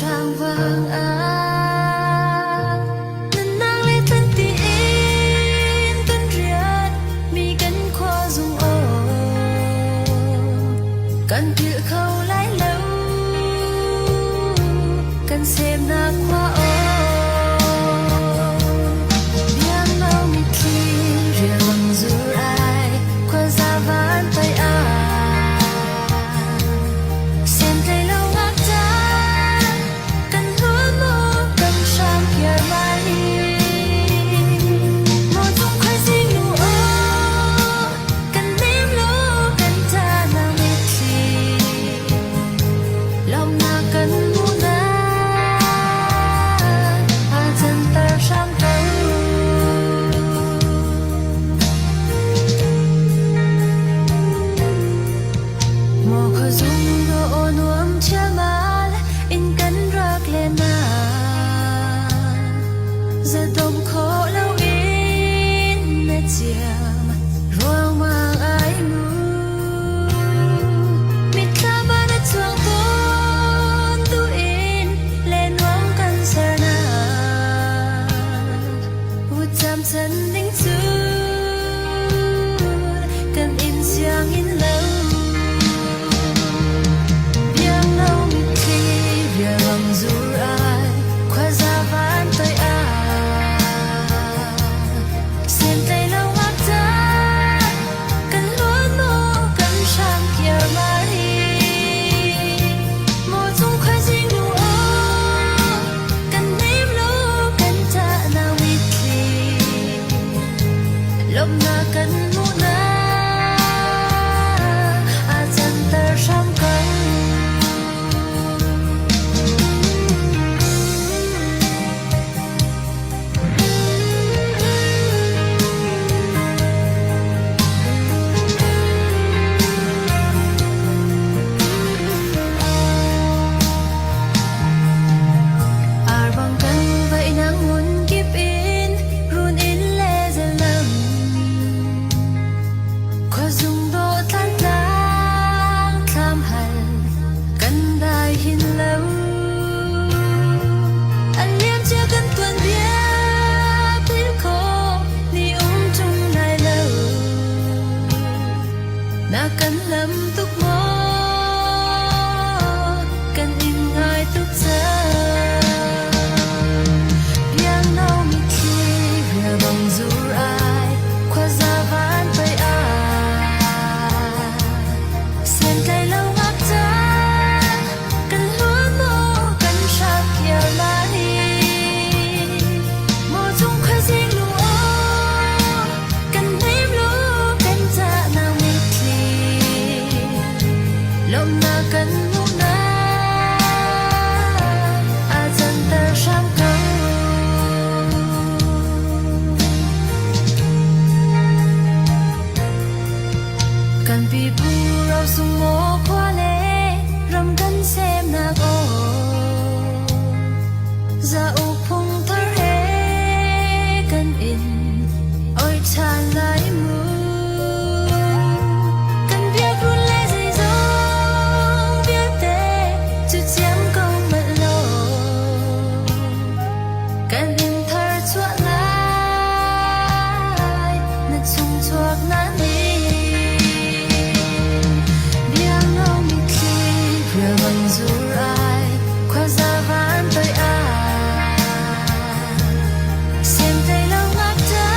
hrang ah nunnak le tlan tiin kan rian mi kan khua zung aw kan philh kho lai lo kan semnak khua aw biangno mitthli rialbang zur ai khuaza van pei ah Maw khuazung dawh nuam ṭhialmal in kan rak len ah zadom khawh loin na ciam ruangmang ai mu. Mitthlam ah na chuak tawn tu in le nuam kan sernak vutcam chan ding cu kan inn sianginn lo. Biangno mitthli rialrang zur ai khuaza van toi ah Semtlei lo ngakta kan luan maw kan hram kiar mari Maw cung khuazing nu aw kan hnem lo kan tah na mitthli Lawmhnak kan hmuhnak aa canter hram ko. Arbang kan vainang hmun kip in run in le zalam khuazung dawh tlan tlang thlam hal kan dai hin lo an liam cia kan tuan bia pil khawh ni um tung lai lo Na kan lam tuk maw? Kan in ngai tuk cang. Biangno mitthli rialbang zur ai, khuaza van pei ai. Sentlai lo ngakca, kan hluan maw, kan hrak kiar lai. Maw cung khuazing lu aw, Kan hnem lu kan cahnak mitthli lawmhnak kan hmuhnak aa canter hram ko. Kan pipu rosung maw khua le ram kan semnak aw Zauk phung thar he kan in Oi ṭhan lai mu Kan biakrun le zeizong vialte cu ciam ko manh law Kan in thar chuah lai na chung chuak na ni Biangno mitthli rialbang zur ai khuaza van toi ai Semtlei lo ngakṭa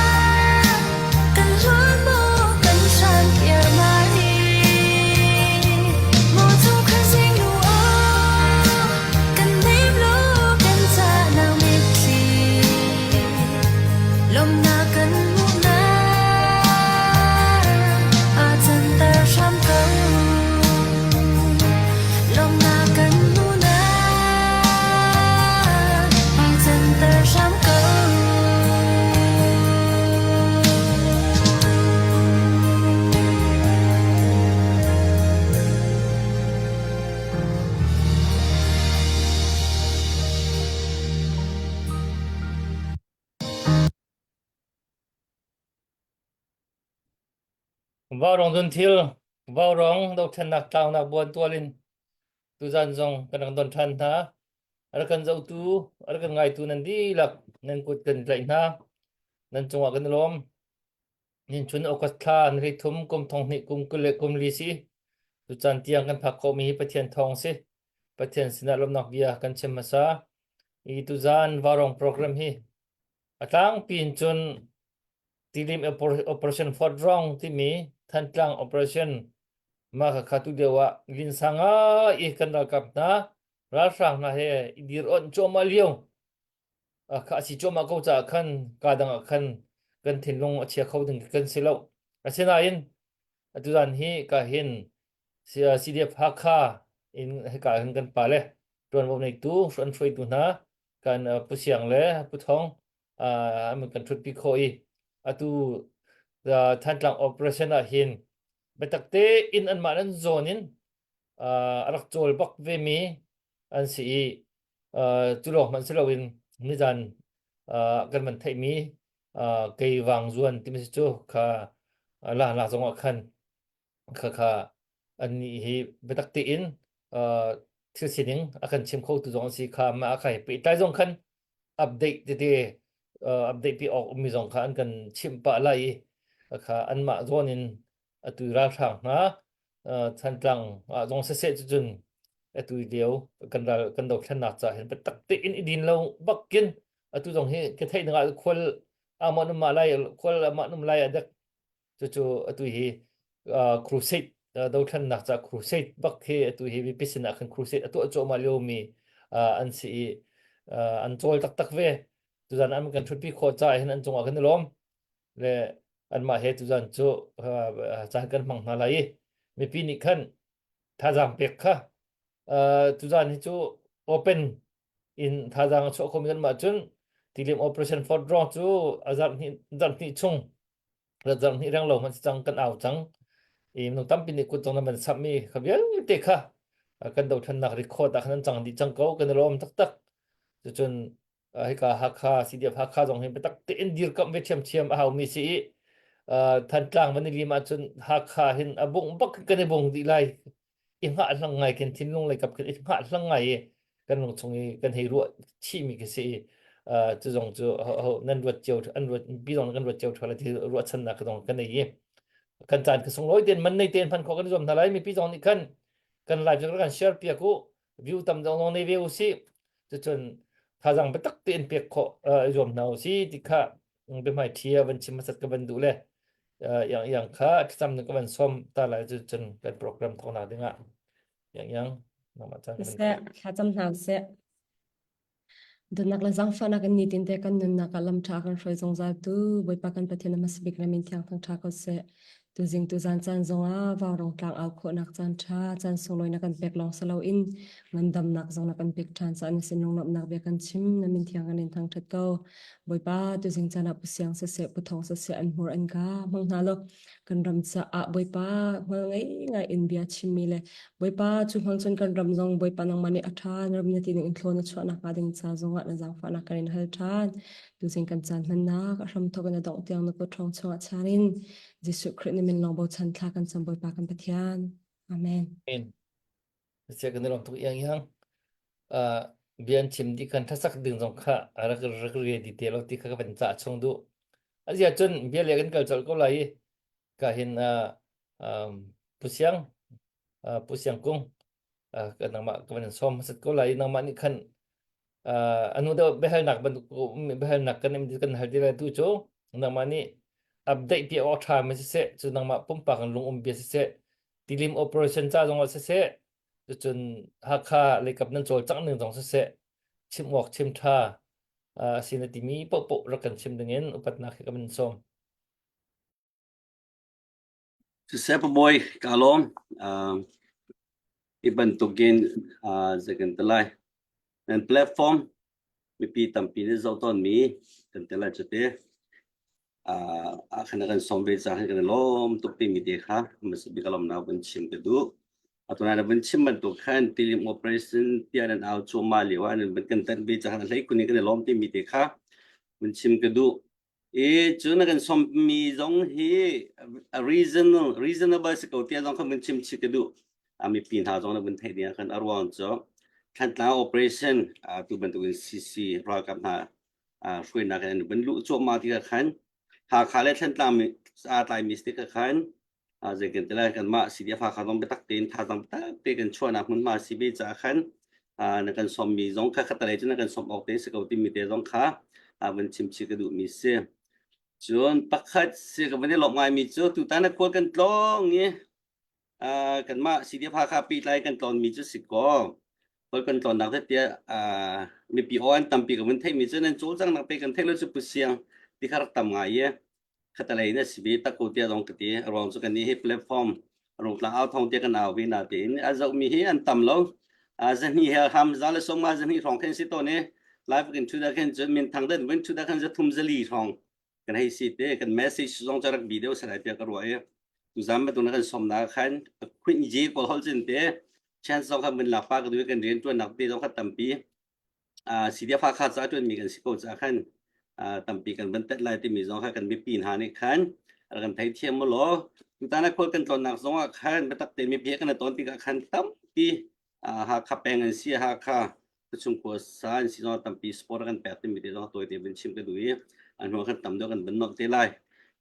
kan hluan maw kan hran kiar mari Maw cung khuazing nu aw kan hnem law kan cahnak mitthli lawmhnak kan hmuhnak aa canter hram ko Lawmhnak kan hmuhnak aa canter hram ko. Vaurawng don thil, vaurawng dothlennak tlaunak buan tual in tuzan zong kan rak don ṭhan hna. A rak kan zohtu, a rak kan ngaitu nan dihlak nan kut kan tlaih hna. Nan cungah kan i lawm. Ninchun August thla ni thum kum thong hnih kum 20 le kum li si. Tucaan tiang kan phak khawhmi hi Pathian thawng si. Pathian sinah lawmhnak bia kan chim hmasa. I tuzaan Varong program hi a tlangpi in cun Tilim Operation Fort Rong timi Thantlang Operation mah khakha tu lio ah linsang ah i kan ralkap hna ralhrang hna he i dir onh cuahmah lio kha a si cuahmah ko caah khan ka dang ah khan kan thinlung a chia kho ding kan si lo. Asinain atuzan hi ka hin CDF Hakha in hika hin kan pale ṭuanvo neitu an hruaitu hna kan Pu Siang le Pu Thong an kan ṭhutpi khawh i atu Thantlang operation ah hin biatak tein anmah nan zawn in a rak cawl bak vemi an si i cu lawng hmanh si loin nizan kan van theihmi keivang zuan timi si cu kha la la zongah khan khakha annih hi biatak tein thil sining a kan chim kho tu zong an si kha mah a khai pehtlai zong khan update tete update pi awk ummi zong kha an kan chimh pah lai i kha anmah zawn in atu ralhrang hna Thantlang ah zong siseh cucun atu lio kan ral kan dothlennak ca hin biatak tein i din lo bakin atu zong hi ka theih ding ah khual amah num lai khual amah num lai adek Cucu atu hi crusade dothlennak ca crusade bak hi atu hi mipi sinah khan crusade a tuah cuahmah liomi an si i an cawl taktak ve. Tuzan an kan ṭhutpi khawh caah hin an cungah kan i lawm. Le anmah he tuzan cu caan kan hmang hna lai i mipi nih khan thazaang pek kha tuzan hi cu open in thazaang a chuah khomi kan mah cun tilim operation Fort Drum cu a zarh hnih zarh hnih chung zarh hnih reng lo hmanh si cang kan au cang i minung tampi nih kut zong nan van samh i kha vialte kha kan dothlennak record ah khan an cang dih cang ko kan i lawm taktak cucun hika Hakha CDF Hakha zong hi biatak tein dirkamh ve ṭhiamṭhiam a haumi si i Thantlang van i lim ahcun Hakha hin a bung bak kan i bung dih lai i hngah hlang ngai khin thinlung lei kap khin i hngah hlang ngai i kan lung chung i kan hei ruah chihmi khi si i cu zong cu ho nan ruat cio an ruat pi zong kan ruat cio ṭha lai ti ruahchannak zong kan nei i kan caan ka sunglawi ten man nei ten hman khawh kan zuam hna lai mipi zong nih khan kan live cu kan share piak u view tam zong zong nei ve u si cucun thazang biatak tein pek khawh i zuam hna u si ti kha biahmai ṭhi a van chim hmasat ka van duh le yang yang kha thlacam ka van sawm ta lai cu cun kan program thawknak dingah yang yang nangmah caan ka van Siseh, thlacam hna usih. Dawtnak le zaangfahnak in nitin te kan nunnak ah lam ṭha kan hruai zungzal tu Bawipa kan Pathian a hmasa bik na min thiang thangṭha ko seh. Tuzing tuzan caan zongah vaurong tlang au khawhnak caan ṭha, caan sunglawi na kan pek lawng si loin ngandamnak zong na kan pek ṭhan caah na sin lunglawmhnak bia kan chim, na min thiang kan in thangṭhat ko. Bawipa, tuzing caan ah Pu Siang siseh, Pu Thawng siseh an hmur an ka hmang hna law kan ram caah Bawipa hmual ngei ngai in bia chimmi le Bawipa cu hmang cun kan ram zong Bawipa nangmah nih a ṭha na ram na ti ning in thlawn na chuahnak hnga ding ca zongah na zaangfahnak kan in hal ṭhan. Tuzing kan caan hmannak a hramthawk in a dongh tiang na kut ṭhawng chungah chaan in Jesuh Khrih na min lawng bochan thla kan cam Bawipa kan Pathian. Amen. Amen. Sia kan i lawm tuk iang iang. Uh, bian chim di kan thasak ding zong kha rak rak re di te lo ti kha ka van ca chung du. Azia cun bia le kan kal chol ko lai i ka hin uh, um, Pu Siang uh, Pu Siang Kung uh, ka nangmah ka van som sat ko lai nangmah nih khan uh, anu deuh biahalnak bantuk biahalnak kan kan hal ti lai tu cu nangmah nih update pi awk ṭha mi siseh cu nangmah pumpak in lung um bia siseh tilim operation ca zong ah siseh cucun Hakha leikap nan cawlcangh ning zong siseh chim awk chim ṭha uh, a si na timi paohpaoh rak kan chim dingin upatnak he ka van sawm. Siseh pabawi ka lawm. Uh, hi bantukin uh, zei kan ti lai. Nan platform mipi tampi nih zoh tawnmi kan ti lai cu te. Uh, ah khan kan sawm ve cang kan i lawm tuk timi te kha hmasa bik lawmnak van chim ka duh. Atu na van chim bantuk khan tilim operation tiah nan au cuahmah lio ah nan van kan tanh ve cang hlei kun in kan i lawm timi te kha van chim ka duh. I cu na kan sawmmi zong hi a reasonable reasonable si ko tiah zong kha vun chim chih ka duh. A mipi hna zong na vun theih ding ah khan a ruang cu. Thantlang operation tu bantukin CC ralkap hna hruainak in an van luh cuahmah tikah khan Hakha le Thantlang aa tlaimi si tikah khan zeitin ti lai kanmah CDF Hakha zong biatak tein thazaang biatak te kan chuahnak hmunhma si ve caah khan na kan sawmmi zong kha khatalei cu na kan sawm awk te si ko timi te zong kha van chim chih ka duhmi si. Cun pakhat si ka van i lawmh ngaimi cu tutan na khual kan tlawng i kanmah CDF Hakha pehtlai kan tlawnmi cu si kaw hoi kan tlawnnak te tiah mipi aw an tampi ka vun theihmi cu nan cawlcanghnak pe kan theih lo cu pu siang ti kha rak tam ngai i khatalei na si ve tak ko tiah zong ka ti a ruang cu kan nih hi platform rungtlang au thong tiah kan au ve na tein a zohmi hi an tam lo zahnih he ham za le sawm nga zahnih hrawng khin si tawn i live kan thu da khin cun min thang den vun thu da khin za thum zali hrawng kan hei si te kan message zong cu rak bi deuh salai tiah ka ruah i tuzan bantuk na kan sawmnak khan khwin je kawl holh cin te chance zong kha mun lak pa ka duh kan rian tuannak te zong kha tampi CDF Hakha ca tuanmi kan si ko ca khan tampi kan van tet lai timi zong kha kan mipi hna nih khan kan theithiam mu law tutan a khual kan tlawnnak zong ah khan biatak te mipi kan ton tikah khan tampi Hakha peng an si Hakha khuachung khua sa an si zong tampi sport kan pek timi te zong tawi te van chim ka duh i an hnu kan tam deuh kan van nok te lai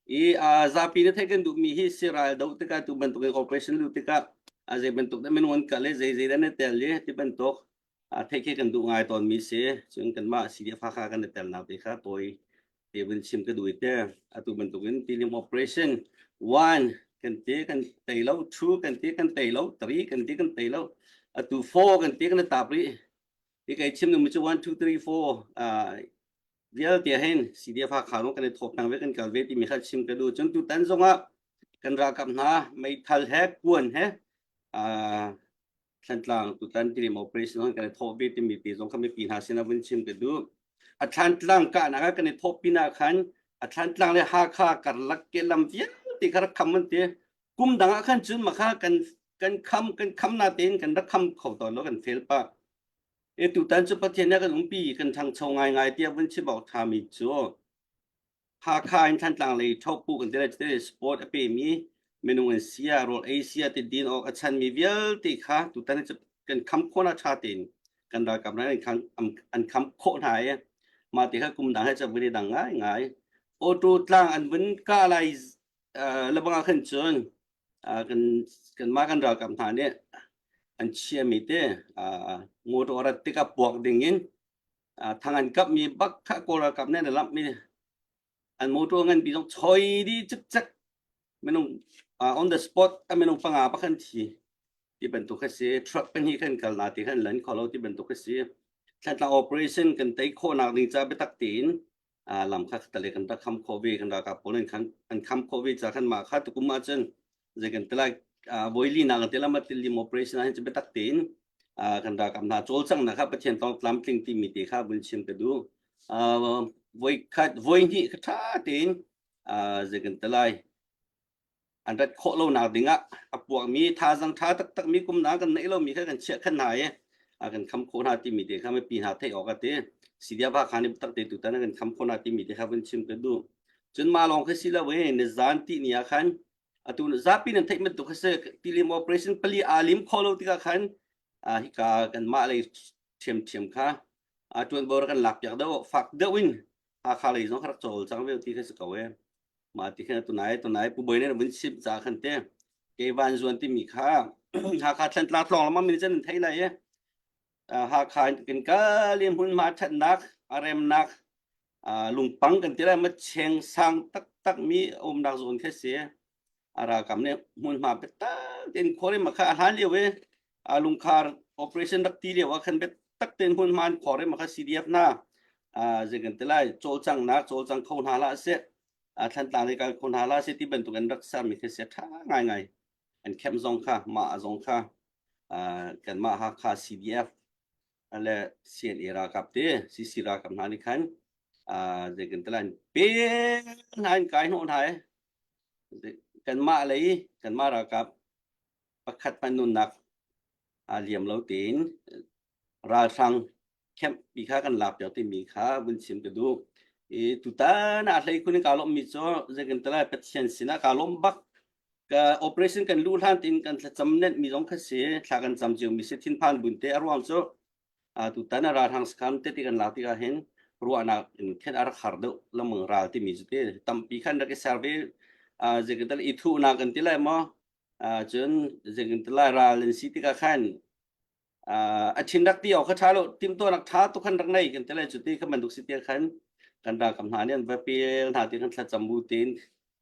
i zapi na theih kan duhmi hi siral do tikah tu bantuk in operation lu tikah a zei bantuk dah minung an kal i zei zei dah na tel i ti bantuk theih khi kan duh ngai tawnmi si cun kanmah CDF Hakha kan i telnak te kha tawi te vun chim ka duh i te atu bantukin tilim operation one kan ti kan tei lo two kan ti kan tei lo three kan ti kan tei lo atu four kan ti kan tap rih hi kai chim nu cu one two three four vialte hin CDF Hakha no kan i thawk peng ve kan kal ve timi kha chim ka duh cun tutan zongah kan ralkap hna meithal he kuan he Thlantlang tutan tilim operation kan i thawh ve timi te zong kha mipi hna sin ah vun chim ka duh. A Thlantlang kahnak ah kan i thawh pinah khan a Thlantlang le Hakha karlak ke lam vialte kha rak kham an ti. Kum dang ah khan cun makha kan kan kham kan kham na tein kan rak kham kho tawn lo kan fail pah. E tutan cu Pathian nih a kan umpi kan ṭhangcho ngaingai tiah vun chim awk ṭhami cu Hakha in Thantlang lei ṭhopu kan ti lai cuti sport a pemi minung an si ah rawl ei si ah ti din awk a chanmi vialte kha tutan hi kan kham khawh hna ṭha tein kan ralkap hna an an kham khawh hna i mah ti kha kum dang he cun vun i dang ngaingai. Auto tlang an vun kah lai lebang ah khan cun kan kanmah kan ralkap hna nih an chiami te motor rat tikah puak ding in thang an kapmi bak kha Kawl ralkap nih an lamhmi an motor nganpi zong choi dih cikcek minung on the spot a minung panga pakhan thi ti bantuk kha si truck pahnih khan kal na ti khan lan kho lo ti bantuk kha si thlatlang operation kan tei khawhnak ding ca biatak tein lam kha tale kan rak kham khawh ve kan ralkap pawl an kham an kham khawh ve ca khan mah kha tukum ahcun zei kan ti lai voili nak kan ti la ma tilim operation ah hin cu biatak tein kan ralkap hna cawlcanghnak kha Pathian tawng tlamtling timi te kha vun chim ka duh. Voi khat voi hnih kha ṭha tein zei kan ti lai an rat khawh lonak ding ah a puakmi thazang ṭha taktakmi kum na kan neih lomi kha kan chiah khan hna i kan kham khawh hna timi te kha mipi hna theih awk a ti. Sidia va khan tak te tutan kan kham khawh hna timi te kha vun chim ka duh. Cun mah lawng kha si lo i nizan ti ni ah khan atu zapi nan theih bantuk kha si tilim operation pali aa lim kho lo tikah khan hika kanmah lei ṭhiamṭhiam kha ṭuanvo rak kan lak piak deuh fak deuh in Hakha lei zong kha rak cawlcang ve ti kha si ko e mah ti khan tunai tunai pu boi nih vun chim ca khan te ke van zuan timi kha Hakha Thantlang tlawng lamang min cun thei lai e Hakha kan kal i hmunhma ṭhatnak a remnak lungpang kan ti lai ma cheng sang taktak mi umnak zawn kha si a ralkap nih hmunhma biatak tein khuar in makha a hlan lio i lungkhar operation rak ti lio ah khan biatak tein hmunhma an khuar i makha CDF hna zei kan ti lai cawlcangnak cawlcang kho hna hlah seh Thlantlang lei kal kho hna hlah seh ti bantuk an rak sermi khi si ṭha ngaingai an khem zong kha mah zong kha kanmah Hakha CDF le CNA ralkap te CC ralkap hna nih khan zei kan ti lai pe hna in kai hnawh hna i kanmah lei kanmah ralkap pakhat hmanh nunnak aa liam lo tein ralhrang camp pi kha kan lak piak timi kha vun chim ka duh. I tutan ah hlei khun in kaa lawmhmi cu zei kan ti lai Pathian sinah kaa lawm bak. Ka operation kan luh hlan tin kan thlacam nenh mi zong kha si thla kan cam cio mi si thinphan bun te a ruang cu. Tutan a ralhrang sakhan tete kan lak tikah hin ruahnak in khin a rak har deuh lengmang ral timi cu ti tampi khan rak i ser ve zeitin i thuhnak kan ti lai maw cun zeitin ti lai ral in si tikah khan a thin rak ti awk kha ṭha lo timhtuahnak ṭha tuk khan rak nei kan ti lai cu ti kha bantuk si tiah khan kan ralkap hna nih an va pel hna ti khan thlacam bu tein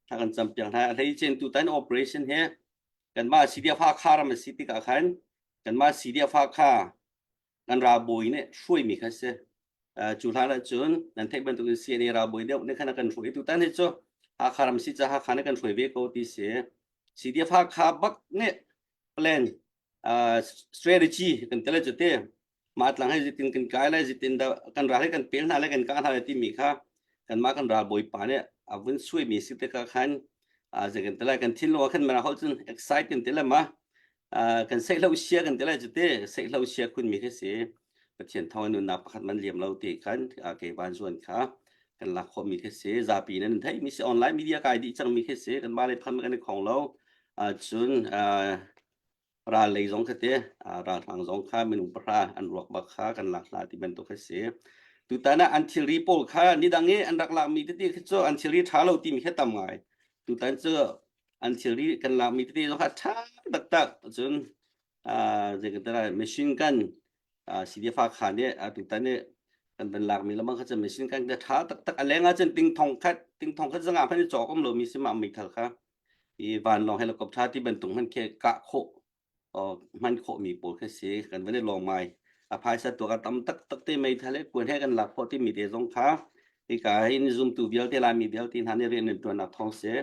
thla kan cam piak hna a hleice tutan operation hi kanmah CDF Hakha ram a si tikah khan kanmah CDF Hakha kan ralbawi nih hruaimi kha si. Cu hlan ahcun nan theih bantukin CNA ralbawi deuh nih khan a kan hruai. Tutan hi cu Hakha ram si ca Hakha nih kan hruai ve ko ti si. CDF Hakha bak nih plan strategy kan tele cu te mah tlang hi zitin kan kai lai zitin da kan ral hi kan pel hna lai kan kah hna lai timi kha kanmah kan ralbawi pa nih a vun suaimi si tikah khan zei kan ti lai kan thinlung ah khan mara hol cun excite kan ti le ma kan seihlo sia kan ti lai cu te seihlo sia khunmi khi si Pathian thawng nunnak pakhat man liam lo ti khan ke van zuan kha kan lak khawhmi khi si zapi nan theih mi si online media kai dih cangmi khi si kan mah le pham kan i khong lo cun ral lei zong kha te ralhrang zong kha minung pahra an ruak bak kha kan lak hna ti bantuk kha si tutan ah an thilri pawl kha nidang i an rak lakmi tete khi cu an thilri ṭha lo timi kha tam ngai tutan cu an thilri kan lakmi tete zong kha ṭha taktak cun zei kan ti machine gun CDF kha nih tutan i kan van lakmi lamang kha cun machine gun ṭha taktak a leng ah cun ting thong khat ting thong khat zanga hmanh i cawk um lomi si mah meithal kha i vanlawng helicopter ti bantuk hman khi kah khawh hman khawhmi pawl khi si kan van i lawm ngai a phaisa tuak a tam taktak te meithal he kuan he kan lak khawh timi te zong kha hika hin zumtu vialte Laimi vialte hna nih rian an ṭuannak thawng si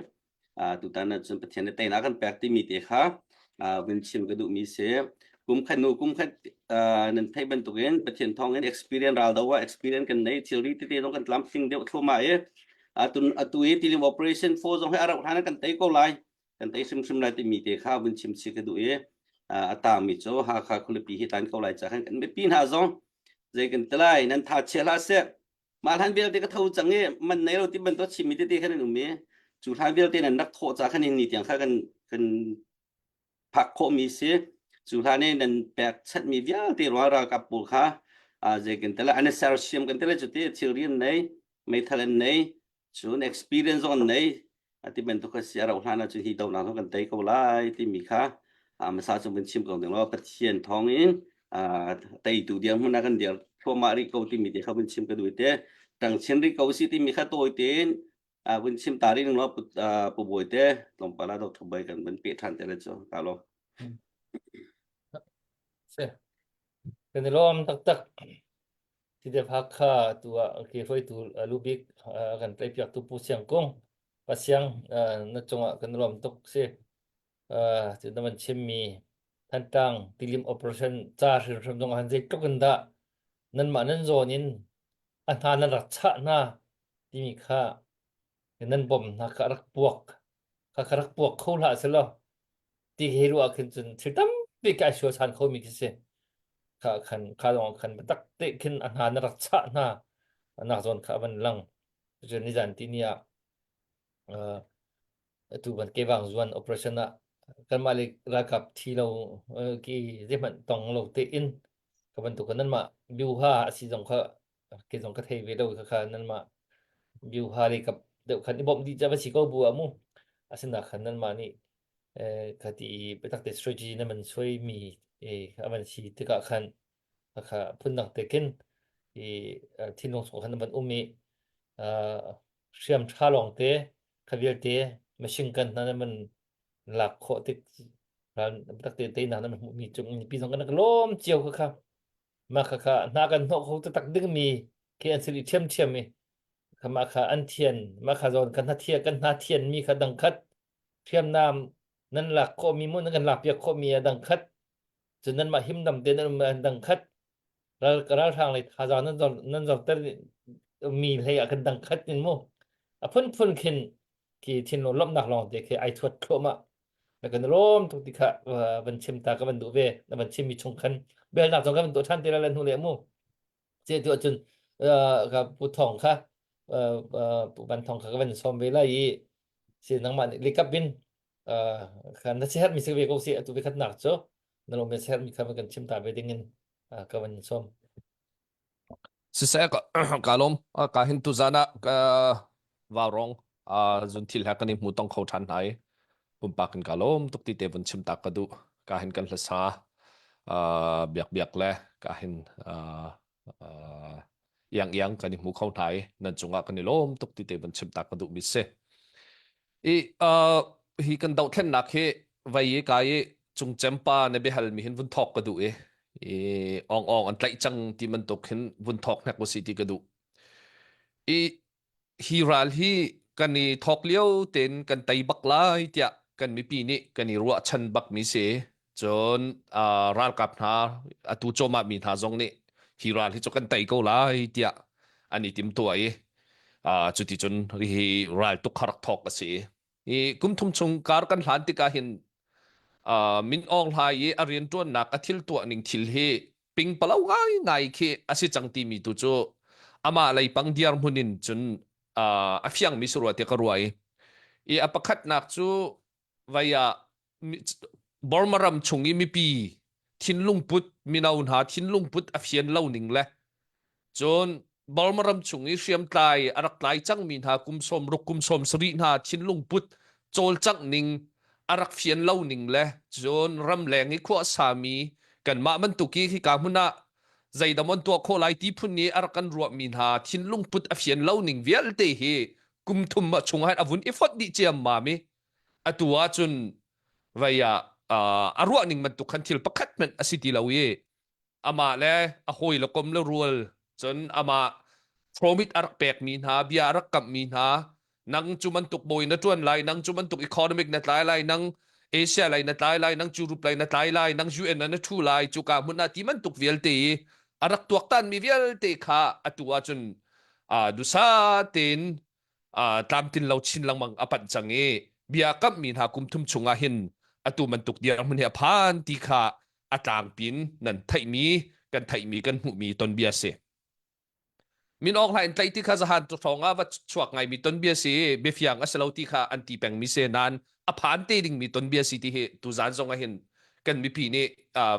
tutan ah cun Pathian nih teinak kan pek timi te kha vun chim ka duhmi si kum khat nu kum khat nan theih bantukin Pathian thawng in experience ral do ah experience kan nei thilri tete zong kan tlamtling deuh thluahmah i Atun atu i tilim operation 4 zong hi a rauh hlan ah kan tei ko lai. Kan tei hrimhrim lai timi te kha vun chim si ka duh i a tangmi cu Hakha khualipi hi tan ko lai ca khan kan mipi hna zong zei kan ti lai nan tha chia hlah seh. Mah hlan vialte ka tho cang i man nei lo ti bantuk chimmi tete khan an um i cu hlan vialte nan rak thawh ca khan hin ni tiang kha kan kan phak khawhmi si. Cu hlan i nan pekchanhmi vialte ruang ralkap pawl kha zei kan ti lai an i sersiam kan ti lai cu ti thilri an nei meithal an nei cun experience zong an nei ati bantuk kha si a rauh hlan ahcun hi donak zong kan tei ko lai timi kha hmasa cu van chim ko ding law Pathian thawng in teitu dirhmun ah kan dir thluahmah rih ko timi te kha vun chim ka duh te tang chin rih ko si timi kha tawi tein vun chim ta rih ning law pu bawi te tlawmpal ah Dr. Bai kan van peh ṭhan te le cu ka lo. Si. Kan i lawm taktak. TDF Hakha tu ah ke hruaitu lubik kan tlaihpiaktu Pu Siang Kung Pa Siang na cungah kan lawm tuk si. Cu na van chimmi Thantlang tilim operation ca hrimhrim zong ah zeitluk in dah nanmah nan zawn in a hna nan rak chah hna timi kha nan bom hna kha rak puak kha kha rak puak kho hlah selaw ti he ruah khin cun thil tampi kai sual san kho mi khi si kha khan kha lawng khan tak te khin a hna na rak chah hna nak zawn kha van lang cun nizan ti ni ah atu ban kewang zuan operation ah kanmah le ralkap thi lo ki zeihmanh tong lo te in ka bantuk nan mah biuha a si zong kha ke zong ka thei ve lo kha kha nan mah biuha le kap deuh khan i bawmh dih ca va si ko bu ah mu asina khan nan mah nih kha ti biatak te strategy na man suai mi a van si tikah khan kha phundang te khin i thinlung chung khan van um i hriam ṭha lawng te kha vialte machine gun hna na man lak khawh tik biatak te teinak na hmuh mi cung mipi zong kan lawm cio kha kha mah kha kha hna kan hnawh kho taktak dingmi khi an si rih ṭhiamṭhiam i kha mah kha an thian mah kha zawn kan hna thian kan hna thian mi kha dang khat hriamnam nan lak khawhmi mu nan kan lak piak khawhmi a dang khat cun nan mah himdam te nan um an dang khat ral ralhrang lei thazaang nan zor nan zorter mi hlei ah kan dang khat in mu a phunphun khin khi thinlung lawmhnak lawng te khi ai thuat thluahmah na kan lawm tuk ti kha van chim ta ka van duh ve na van chim mi chung khan belnak zong ka van tuah than te la hnu le mu ce tu ahcun ka pu thong kha pu van thong kha ka van sawm ve lai i si nangmah nih likap in khan na siherh mi si ve ko si atu ve khat nak cu na lawm siherh mi kha van kan chim ta ve ding in ka van sawm. Siseh ka ka lawm ka hin tuzan ah ka vaurong zun thil he kan i hmu tong kho ṭhan hna i pumpak in ka lawm tuk ti te vun chim tak ka duh. Ka hin kan hlasa biak biak le ka hin iang iang kan i hmu kho hna i nan cungah kan i lawm tuk ti te vun chim tak ka duh mi si. I uh, hi kan dohthlennak hi vai i kai i cungcem pa na biahal mi hin vun thawk ka duh i i ong ong an tlaih cang ti bantuk hin vun thawk hnek usih ti ka duh. I hi ral hi kan i thawk lio tein kan tei bak lai tiah kan mipi nih kan i ruahchan bak mi si. Cun uh, ralkap hna atu cawmah mi hna zong nih hi ral hi cu kan tei ko lai tiah an i timtuah i uh, cuticun hi ral tuk kha rak thawk a si. I kum thum chung kar kan hlan tikah hin uh, Min Aung Hlaing i a rianṭuannak a thil tuah ning thil hi ping palo ngai ngai khi a si cang timi tu cu amah lei pang dirhmun in cun uh, a fiangmi si rua tiah ka ruah i i a pakhatnak cu vai ah Burma ram chung i mipi thinlung put mino hna thinlung put a fian lo ning le cun Burma ram chung i hriamtlai a rak tlai cangmi hna kum 60 kum 70 hna thinlung put cawlcangh ning a rak fian lo ning le cun ramleng i khuasami kanmah bantuk i hika hmun ah zeidam on tuah khawh lai ti phun i a rak kan ruahmi hna thinlung put a fian lo ning vialte hi kum thum chung ah a vun i fonh dih ciammam i atu ahcun vei ah a ruah ning bantuk khan thil pakhat hmanh a si ti lo i amah le a hawi le kom le rual cun amah promise a rak pekmi hna bia a rak kamhmi hna nang cu bantuk bawi na ṭuan lai nang cu bantuk economic na tlai lai nang Asia lei na tlai lai nang Europe lei na tlai lai nang UN na ṭhu lai cuka hmun ah ti bantuk vialte i a rak tuaktan mi vialte kha atu ahcun dusa tein tlamtlin lo chin lengmang a panh cang i bia kamhmi hna kum thum chungah hin atu bantuk dirhmun hi a phan ti kha a tlangpin nan theihmi kan theihmi kan hmuhmi tonbia si. Min Aung Hlaing tlaih ti kha zahan hrawng ah va chuak ngaimi tonbia si biafiang a si lo ti kha an ti pengmi si nain a phan te dingmi tonbia si ti hi tuzan zong ah hin kan mipi nih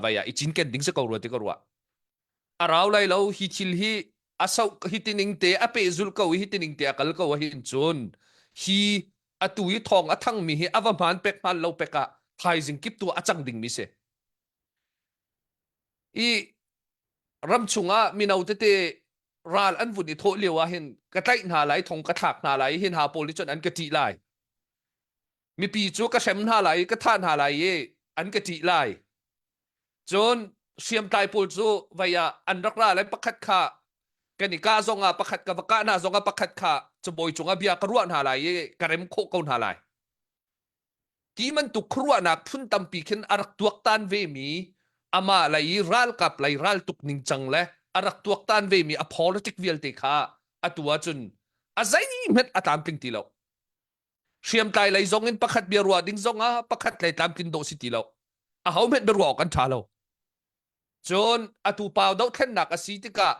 vai ah i cinken ding si ko rua ti ka ruah. A rau lai lo hi thil hi a sau hi tining te a pehzul ko i hi tining te a kal ko ahhin cun hi atu i thawng a thangmi hi a va hmaan pek hmaan lo pek ah thaizing kip tu a cang dingmi si. I ram chungah mino tete ral an vun i thawh lio ah hin ka tlaih hna lai thong ka thlak hna lai hi hna pawl nih cun an ka ṭih lai. Mipi cu ka hrem hna lai i ka thah hna lai i an ka ṭih lai. Cun hriamtlai pawl cu vei ah an rak ra lai pakhat kha kan i kah zong ah pakhat ka va kah hna zong ah pakhat kha cabawi cungah bia ka ruah hna lai i ka rem khawh ko hna lai. Ti bantuk khuaruahnak phun tampi khin a rak tuaktan vemi amah lei i ralkap lei raltuk ningcang le a rak tuaktan vemi a politic vialte kha atu ahcun a zeihmanh a tlamtling ti lo. Hriamtlai lei zong in pakhat bia ruah ding zong ah pakhat lei tlamtlin dawh si ti lo. Aho hmanh biaruah awk an ṭha lo. Cun atu pau dohthlennak a si tikah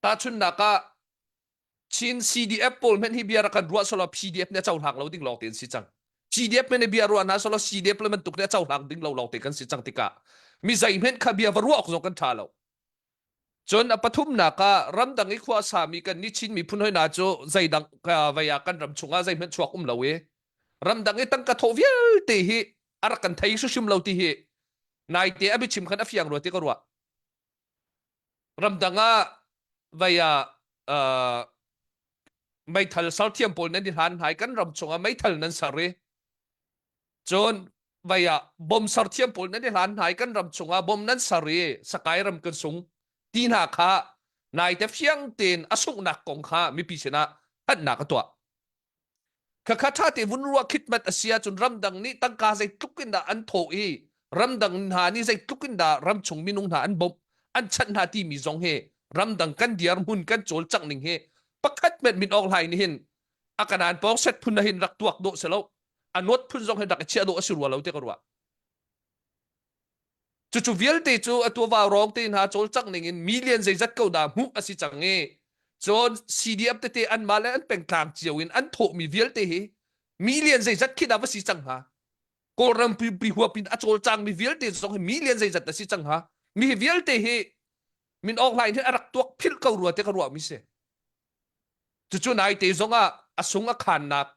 tahchunhnak ah Chin CDF pawl hmanh hi bia rak kan ruah selaw PDF nih a cohlang lo ding lawng te an si cang. CDF hmanh nih bia ruah hna selaw CDF le bantuk nih a cohlang ding lo lawng te kan si cang tikah mi zeihmanh kha bia va ruah awk zong kan ṭha lo. Cun a pathumnak ah ramdang i khua a sami kan nih Chin miphun hoi hna cu zeidang vei ah kan ram chungah zeihmanh chuak um lo i ramdang i tangka thawh vialte hi a rak kan thei hrimhrim lo ti hi naite a biachim khan a fiang rua ti ka ruah. Ramdang ah vei ah uh, meithal sarthiam pawl nan i hlan hna i kan ram chungah meithal nan ser i Cun vei ah bom serthiam pawl nan i hlan hna i kan ram chungah bom nan ser i Sakai ram kan sung ti hna kha naite fiang tein a sunghnak kong kha mipi sinah thanhnak a tuah. Khakha ṭha te vun ruah khitmat a si ahcun ramdang nih tangka zeitluk in dah an thawh i ramdang hna nih zeitluk in dah ramchung minung hna an bawmh an chanh hna timi zong hi ramdang kan dirhmun kan cawlcangh ning hi pakhat hmanh min awk hlai nih hin a kanan pawng set phun na hin rak tuak dawh si lo a nawt phun zong hi rak i chiah dawh a si rua lo ti ka ruah. Cucu vialte cu atu vau rawng te hna cawlcangh ning in million zeizat ko dah hmuh a si cang i cun CDF tete anmah le an pengtlang cio in an thawhmi vialte hi million zeizat khi dah va si cang hnga Kawlram pi huap in a cawlcangmi vialte zong hi million zeizat a si cang hnga mi hi vialte hi. Min Aung Hlaing hin a rak tuak philh ko rua te ka ruah mi si. Cucu nai te zong ah a sung a khannak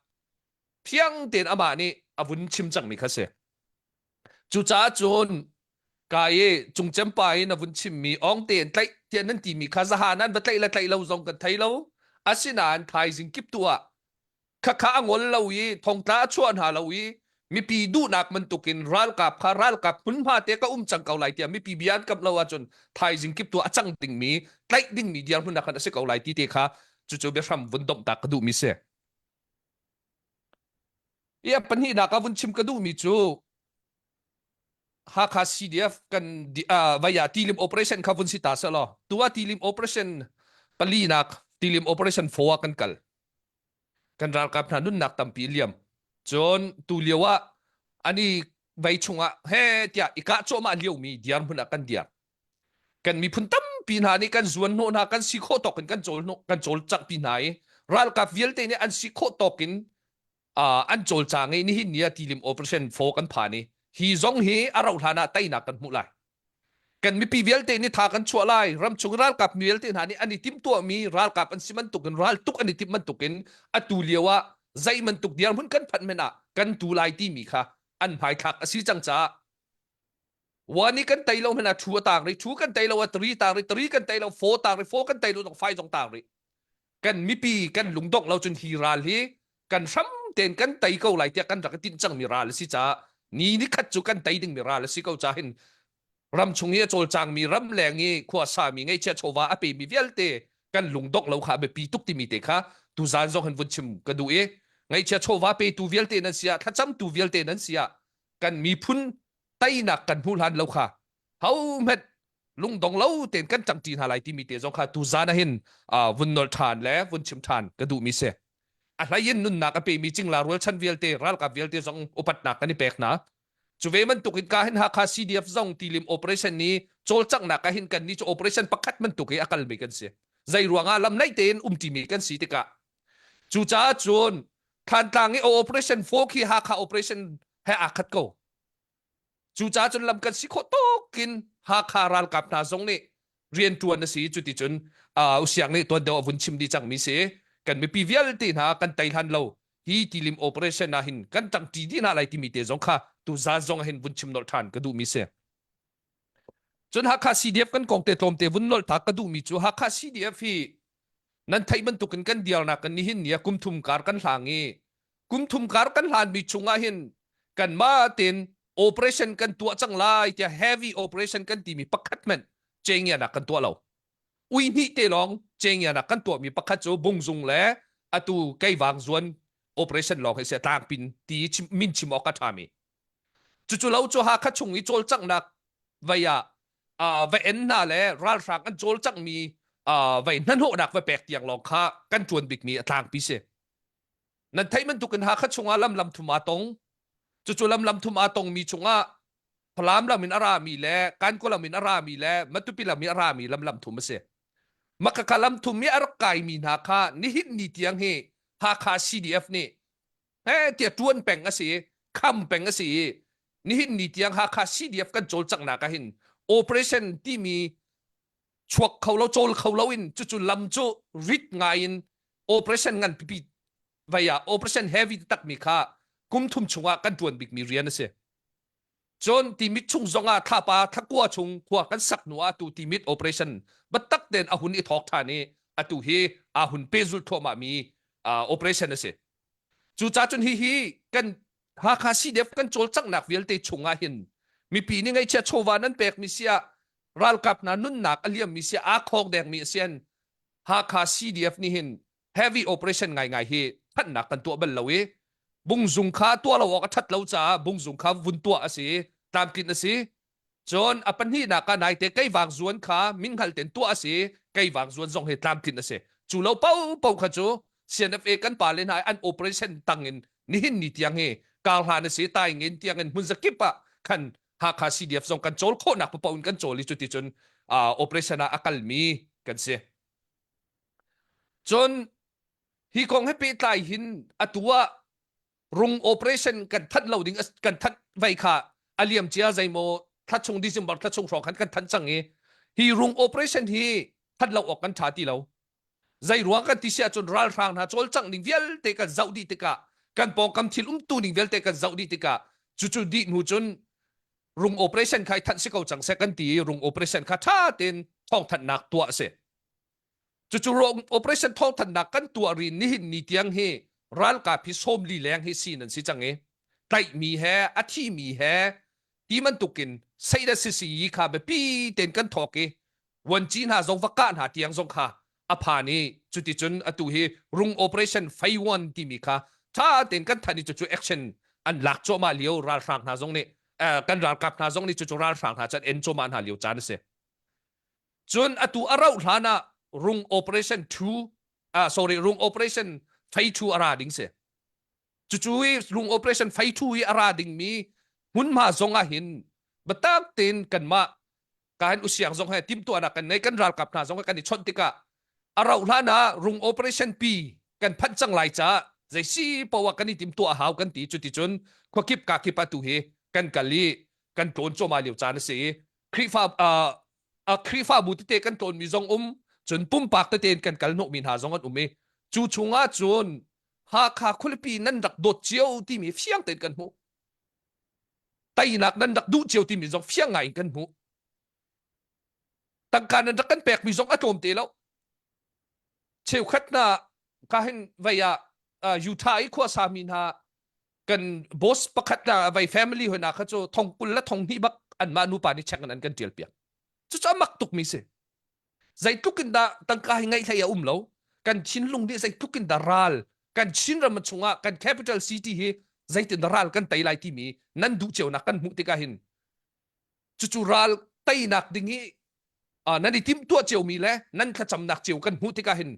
fiang tein amah nih a vun chim cangmi kha si. Cucaah cun ka i cungcem pa in a vun chimmi ong tein tlaih tiah nan timi kha zahan an va tlaih le tlaih lo zong kan thei lo. Asinain thaizing kip tu ah khakha a ngol lo i thongtla a chuah hna lo i mipi duhnak bantukin ralkap kha ralkap hmunhma te ka um cang ko lai tiah mipi bia an kamh lo ahcun thaizing kip tu a cang dingmi tlaih dingmi dirhmun ah khan a si ko lai ti te kha cucu biahram vun domh ta ka duhmi si. I a pahnihnak ah vun chim ka duhmi cu Hakha CDF kan uh, vaya tilim operation kha vun si ta selaw tu ah tilim operation palinak tilim operation 4 ah kan kal kan ralkap hna nunnak tampi liam cun tu lio ah ani vei chungah he tiah i kah cuahmah liomi dirhmun ah kan dir kan miphun tampi hna nih kan zuan hnawh hna kan si khawh tawk in kan cawl kan cawlcangh pi hna i ralkap vialte nih an si khawh tawk in uh, an cawlcang i nihin ni ah tilim operation 4 kan phan i hi zong hi a rauh hlan ah teinak kan hmuh lai kan mipi vialte nih tha kan chuah lai ramchung ralkap mi vialte hna nih an i timhtuahmi ralkap an si bantukin raltuk an i timh bantukin atu lio ah zei bantuk dirhmun kan phanh men ah kan tu lai timi kha an hmaithlak a si cang caah one i kan tei lo hmanh ah thu a tang rih thu kan tei lo ah three tang rih three kan tei lo four tang rih four kan tei lo zong five zong tang rih kan mipi kan lungdongh lo cun hi ral hi kan hram tein kan tei ko lai tiah kan rak i tinh cangmi ral a si caah ni ni khat cu kan tei dingmi ral a si ko caah hin ramchung i a cawlcangmi ramleng i khuasami ngeihchiah chawva a pemi vialte kan lungdongh lo kha a biapi tuk timi te kha tuzaan zong hin vun chim ka duh i ngeihchiah chawva petu vialte nan si ah thlacamtu vialte nan si ah kan miphun teinak kan hmuh hlan lo kha hohmanh lungdong lo tein kan ṭangṭi hna lai timi te zong kha tuzaan ah hin vun nolh ṭhan le vun chim ṭhan ka duhmi si. A hlei in nunnak a pemi cingla rualchan vialte ralkap vialte zong upatnak kan i pek hna. Cu ve bantuk in ka hin Hakha CDF zong tilim operation ni cawlcanghnak ah hin kan ni cu operation pakhat bantuk i a kalmi kan si. Zei ruangah lam naih tein umṭimi kan si tikah cucaah cun Thantlang i operation 4 khi Hakha operation he aa khat ko. Cucaah cun lam kan si khawh tawk in Hakha ralkap hna zong nih rianṭuan a si. Cuticun uh, usiang nih tuan deuh a vun chim dih cangmi si. Kan mipi vialte hna kan tei hlan lo. Hi tilim operation ah hin kan ṭangṭi dih hna lai timi te zong kha tuzaan zong ah hin vun chim nolh ṭhan ka duhmi si. Cun Hakha CDF kan kong te tlawmte vun nolh ta ka duhmi cu Hakha CDF hi nan theih bantukin kan diarnak kan nihin ni ah kum thum kar kan hlang i kum thum kar kan hlanmi chungah hin kanmah tein operation kan tuah cang lai tiah heavy operation kan timi pakhat hmanh cengianak kan tuah lo ui hnih te lawng cengianak kan tuahmi pakhat cu bungzung le atu keivang zuan operation lawng hi si tlangpin ti min chim awk a ṭhami Cucu lo cu Hakha chung i cawlcanghnak vei ah uh, va en hna le ralhrang an cawlcanghmi uh, vei hnahnawhnak va pek tiang lawng kha kan ṭuan bikmi a tlangpi si. Nan theih bantukin Hakha chungah lam lam thum aa tong. Cucu lam lam thum aa tongmi chungah Falam lam in a rami le Kankaw lam in a rami le Matupi lam in a rami lam lam thum a si. Makaka lam thum i a rak kaimi hna kha nihin ni tiang hi Hakha CDF nih he tiah ṭuan peng a si kham peng a si i nihin ni tiang Hakha CDF kan cawlcanghnak ah hin operation timi chuak kho lo cawl kho lo in cucu lam cu rit ngai in operation ngan pipi vei ah operation heavy takmi kha kum thum chungah kan ṭuan bikmi rian a si. Cun Timit chung zongah thlapa thlakua chung khua kan sak hnu ah atu Timit operation biatak tein a hun i thawk ṭhan i atu hi aa hun pehzulh thluahmah mi uh, operation a si. Cucaah cun hihi kan Hakha CDF kan cawlcanghnak vialte chungah hin mipi nih ngaihchia chawva nan pekmi si ah ralkap hna nunnak a liammi si ah aa khawng dengmi a si an Hakha CDF nih hin heavy operation ngaingai hi thanhnak kan tuah bal lo i bungzung kha tuah lo awk a that lo caah bungzung kha vun tuah a si i tlamtlinh a si cun a pahnihnak ah naite keivang zuan kha min hngal ten tuah a si i keivang zuan zong hi tlamtlinh a si cu lo paohpaoh kha cu CNFA kan pale hna an operation tang in nihin ni tiang hi karhlan a si taingin tiang in hmun zakip ah khan Hakha CDF zong kan cawl khawhnak paoh in kan cawl i cuticun operation ah a kalmi kan si. Cun hi kong he pehtlai hin atu ah rung operation kan thanh lo ding kan thanh vei kha a liam cia zeimaw thla chung December thla chung hrawng khan kan thanh cang i. Hi rung operation hi that lo awk kan tha ti lo. Zei ruang kan ti si ahcun ralhrang hna cawlcangh ning vialte kan zoh dih tikah kan pawngkam thil umtu ning vialte kan zoh dih tikah cucu dih hnu cun rung operation kha i thanh si ko cang seh kan ti i rung operation kha tha tein thawngthanhnak tuah a si. Cucu rung operation thawngthanhnak kan tuah ri nihin ni tiang hi ralkap hi 40 leng hi sin an si cang i tlaihmi he a thimi he ti bantukin seih sisi kha biapi tein kan thawk i vuanci hna zong va kah hna tiang zong kha a phan i cuticun atu hi rung operation fei wan timi kha tha tein kan thanh i cucu action an lak cuahmah lio ralhrang hna zong nih kan ralkap hna zong nih cucu ralhrang hna cu an en cuahmah hna lio caan a si. Cun atu a rauh hlan ah rung operation 2 ah sorry rung operation fei 2 a ra ding si. Cucu i lung operation fei thu i a ra dingmi hmunhma zong ah hin biatak tein kanmah kahin usiang zong he timhtuahnak kan ngei kan ralkap hna zong he kan i chawnh tikah a rauh hlan ah rung operation pi kan phanh cang lai caah zei si poah kan i timhtuah a hau kan ti cuticun khuakip kakip ah tu hi kan kal i kan tlawn cuahmah lio caan a si i Khrihfa uh, Khrihfabu tete kan tlawnmi zong um cun pumpak tete in kan kal hnawhmi hna zong an um i cu chungah cun Hakha khualipi nan rak dawt cio timi fiang tein kan hmuh. Teinak nan rak duh cio timi zong fiang ngai in kan hmuh. Tangka nan rak kan pekmi zong a tlawm te lo. Cheukhat hna ka hin vei ah uh, Utah i khuasa mi hna kan boss pakhat na vei family hoi na kha cu thong kul le thong hnih bak anmah nupa nih check in an kan tial piak. Cucu a mak tuk mi si. Zeitluk in dah tangka hi ngeih hlei a um lo. Kan thinlung nih zeitluk in dah ral kan Chinram chungah kan capital city hi zeitin dah ral kan tei lai timi nan duh cionak kan hmuh tikah hin cucu ral teinak ding hi uh, nan i timhtuah ciomi le nan thlacamnak cio kan hmuh tikah hin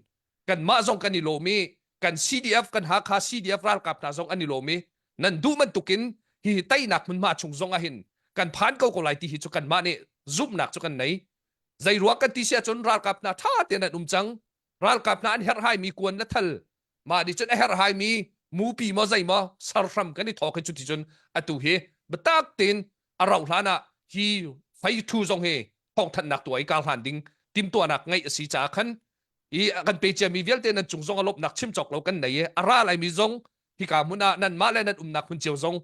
kanmah zong kan i lawm i kan CDF kan Hakha CDF ralkap hna zong an i lawm i nan duh bantukin hi teinak hmunhma chung zong ah hin kan phan ko ko lai ti hi cu kanmah nih zumhnak cu kan nei Zei ruang kan ti si ahcun ralkap hna ṭha tein an um cang. Ralkap hna an herhhaimi kuan le thal mah nih cun a herhhaimi mupi maw zei maw sarhram kan i thawk hi cuti cun atu hi biatak tein a rauh hlan ah hi fei thu zong hi thawngthanhnak tuah i kar hlan ding timtuahnak ngeih a si caah khan i a kan pe ciami vialte nan cung zong a lawmhnak chim cawk lo kan nei i a ra laimi zong hika hmun ah nanmah le nan umnak hmun cio zong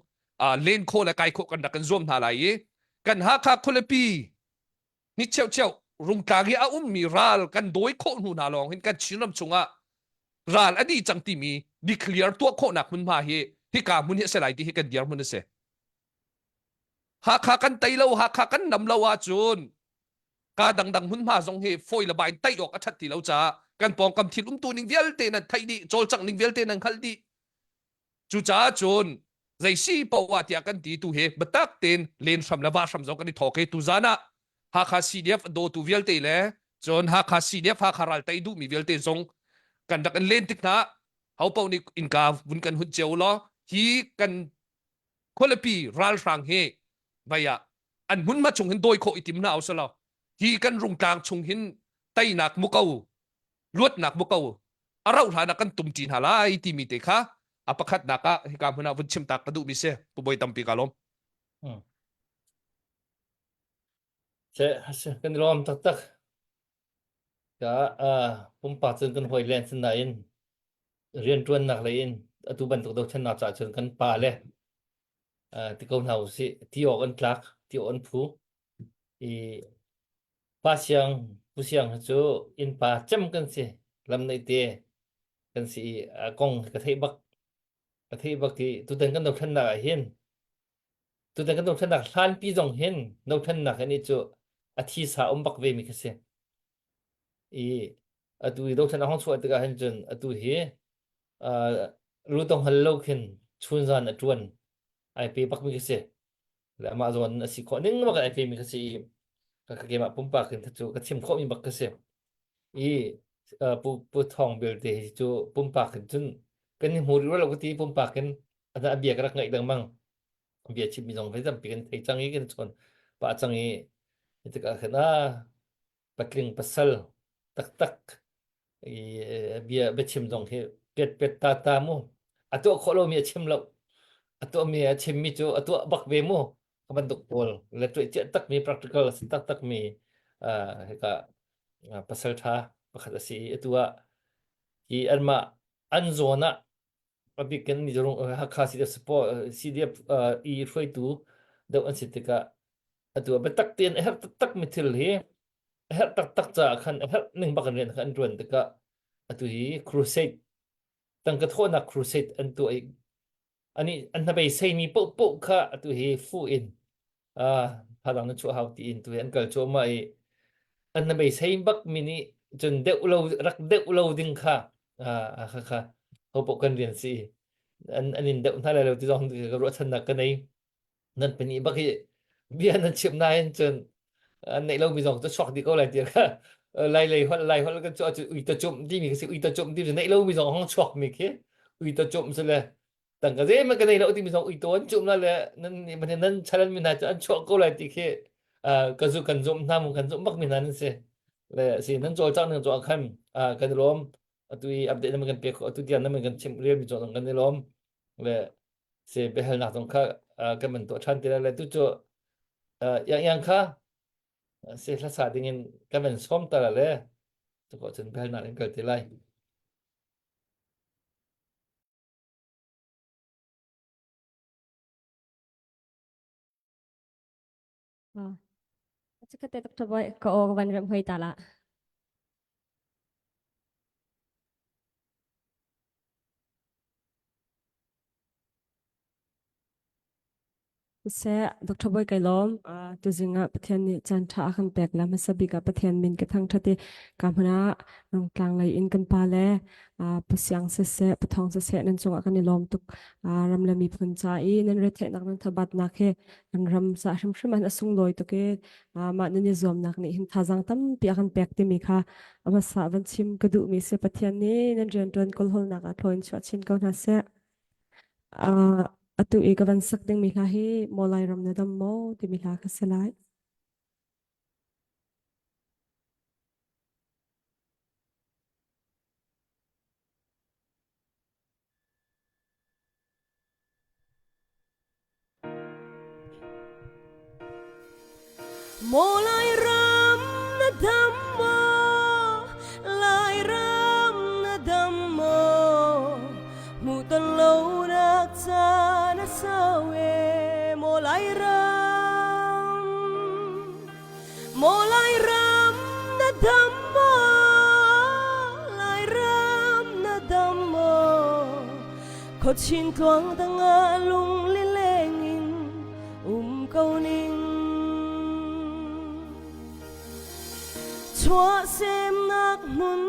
len khawh le kai khawh kan rak kan zuam hna lai i kan Hakha khualipi ni cheucheu rungtlang i a ummi ral kan dawi khawh hnu hna lawng hin kan Chinram chungah ral a dih cang timi declare tuah khawhnak hmunhma hi hika hmun hi a si lai ti hi kan dirhmun a si. Hakha kan tei lo, Hakha kan nam lo ahcun ka dangdang hmunhma zong hi fawi le bai tei awk a ṭhat ti lo caah kan pawngkam thil umtu ning vialte nan theih dih, cawlcangh ning vialte nan hngalh dih. Cucaah cun zei si poah tiah kan ti tu hi biatak tein len hram le va hram zong kan i thawk i tuzan ah Hakha CDF a dawtu vialte le cun Hakha CDF Hakha ral tei duhmi vialte zong kan rak in len tik hna ho paoh nih innka vun kan hunh cio law hi kan khualipi ralhrang hi vai ah an hmunhma chung hin dawi khawh i tim hna usalaw hi kan rungtlang chung hin teinak muko luatnak bu ko a rauh hlan ah kan tum ṭi hna lai timi te kha a pakhatnak ah hika hmun ah vun chim tak ka duhmi si pu bawi tampi ka lawm Hmm. Se se kan lawm taktak ka pumpak cun kan hawi len sin nain rianṭuannak lei in atu bantuk dothlennak caah cun kan pa le ti ko hna usih ti awk an tlak ti awk an phu i Pa Siang, Pu Siang hi cu innpa cem kan si. Lam neih te kan si i a kong ka theih bak. Ka theih bak i tutan kan dothlennak ah hin tutan kan dothlennak hlanpi zong hin dothlennak hi cu a thisa um bak ve mi ka si. I atu i dothlen a hong chuah tikah hin cun atu hi uh, lutong hal lo khin chunzan a tuan ai pe bak mi ka si. Le amah zawn a si khawh ning bak ai pe mi ka si i ka ka keimah pumpak in cu ka chim khawh mi bak ka si. I uh, pu pu thong belte hi cu pumpak in cun kan i hmu rih lo ka ti pumpak in a bia ka rak ngaih lengmang. Bia chim mi zong ve tampi kan thei cang i kan chawn pah cang i tikah khan a patling pasal taktak i bia biachim zong hi pet pet ta ta mu a tuah khawh lomi a chim lo a tuahmi a chimmi cu a tuah bak ve mu ka bantuk pawl le tuah ciah takmi practical a si taktak mi. Hika pasal ṭha pakhat a si i atu ah hi anmah an zawn ah a bik in Hakha CDF support CDF i hruaitu deuh an si tikah atu ah biatak tein a herh taktak mi thil hi a herh taktak caah khan a herh ning bak in rian kha an ṭuan tikah atu hi crusade tangka thawhnak crusade an tuah i ani an hnabei seimi paohpaoh kha atu hi fu in thadang na chuah hau tiin tu hi an kal cuahmah i an hnabei sei bak mi nih cun deuh lo rak deuh lo ding kha kha kha ho paoh kan rian si an an in deuh hna lai lo ti zong ka ruahchannak ka nei. Nan pahnih bak hi bia nan chim nain cun an neih lomi zong cu chuak dih ko lai ti kha lai lei holh lai holh kan cu cu ui ta cumh timi khi si ui ta cumh timi neih lomi zong hong chuak mi khi ui ta cumh si le tangka zeihmanh ka nei lo timi zong ui to an cumh la le nan nan chalan mi hna cu an chuak ko lai ti khi ka zu kan zumh hna mu kan zumh bak mi hna nan si le si nan cawlcangh ning cu ah khan kan i lawm atu i update nan kan pek atu tiang nan kan chimh rial mi cu kan i lawm le si biahalnak zong kha kan man tuah ṭhan ti lai le tu cu yang yang kha si hlasa dingin kan van sawm ta le cu ko cun biahalnak in kal ti lai. Chikkhat te Dr. Boy ka aw ka van rem hoi ta la. Siseh, Dr. Bawi kai lawm. Tuzing ah Pathian nih caan ṭha a kan pek le hmasa bik ah Pathian min ka thangṭhat i ka hmun ah Rungtlang lei in kan pa le Pu Siang siseh, Pu Thawng siseh nan cungah kan i lawm tuk. Ram le miphun ca i nan retheihnak nan thabatnak hi kan ram ca hrimhrim ah a sunglawi tuk i mah nan i zuamnak nih hin thazaang tampi a kan pek timi kha a hmasa van chim ka duhmi si. Pathian nih nan rianṭuan kawlhawlnak ah thlaw in chuah chin ko hna seh. Atu i ka van sak dingmi hla hi Maw Lairam na dam maw timi hla kha si lai. Maw Lairam na dam maw? Lairam na dam maw? Hmuh ton lonak caan a sau e maw Lairam. Maw Lairam na dam maw? Lairam na dam maw? Khuachin tluang dang ah lungli leng in um ko ning. Chuahsemnak hmun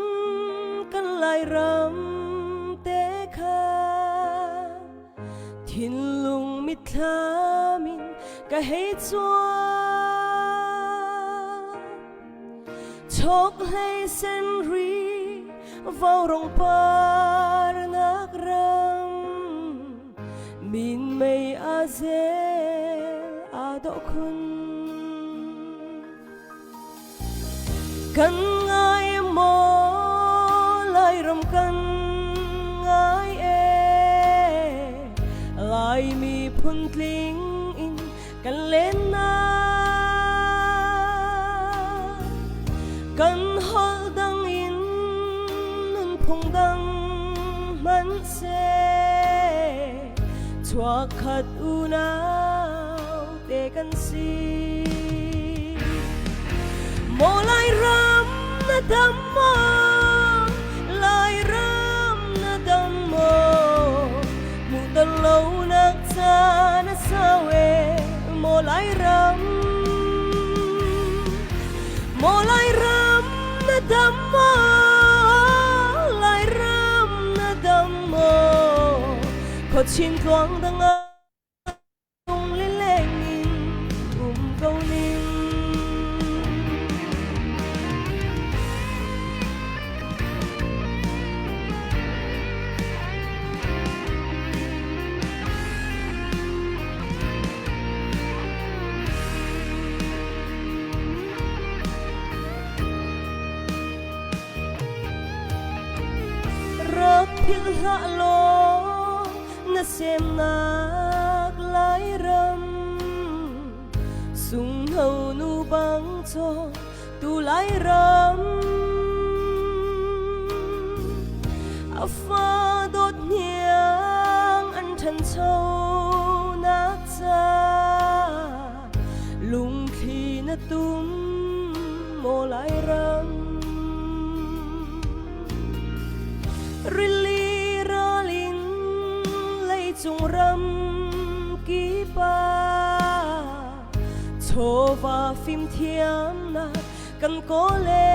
kan Lairam te kha thinlung mitthlam in ka hei cuan. Chokhlei senri vaurong parnak ram minmei a zel aa dawh khun. Kan ngai maw Lairam kan ngai e Laimi phun tling in kan len na kan holh dang in nunphung dang hmanhseh chuakkhat unau te kan si. Maw Lairam na dam maw Lairam na dam maw hmuh ton lonak caan a sau e maw Lairam Maw Lairam na dam maw Lairam na dam maw khuachin tluang dang ah lileng in um ko ning. Rak philh hlah law na semnak Lairam sunghno nu bang chaw. Tu lai ram a fa dawt hniang an ṭhancho nak ca lungthli na tum maw lai ram rili ral in leicung ram kipa chawva fimthiamnak kan kawl e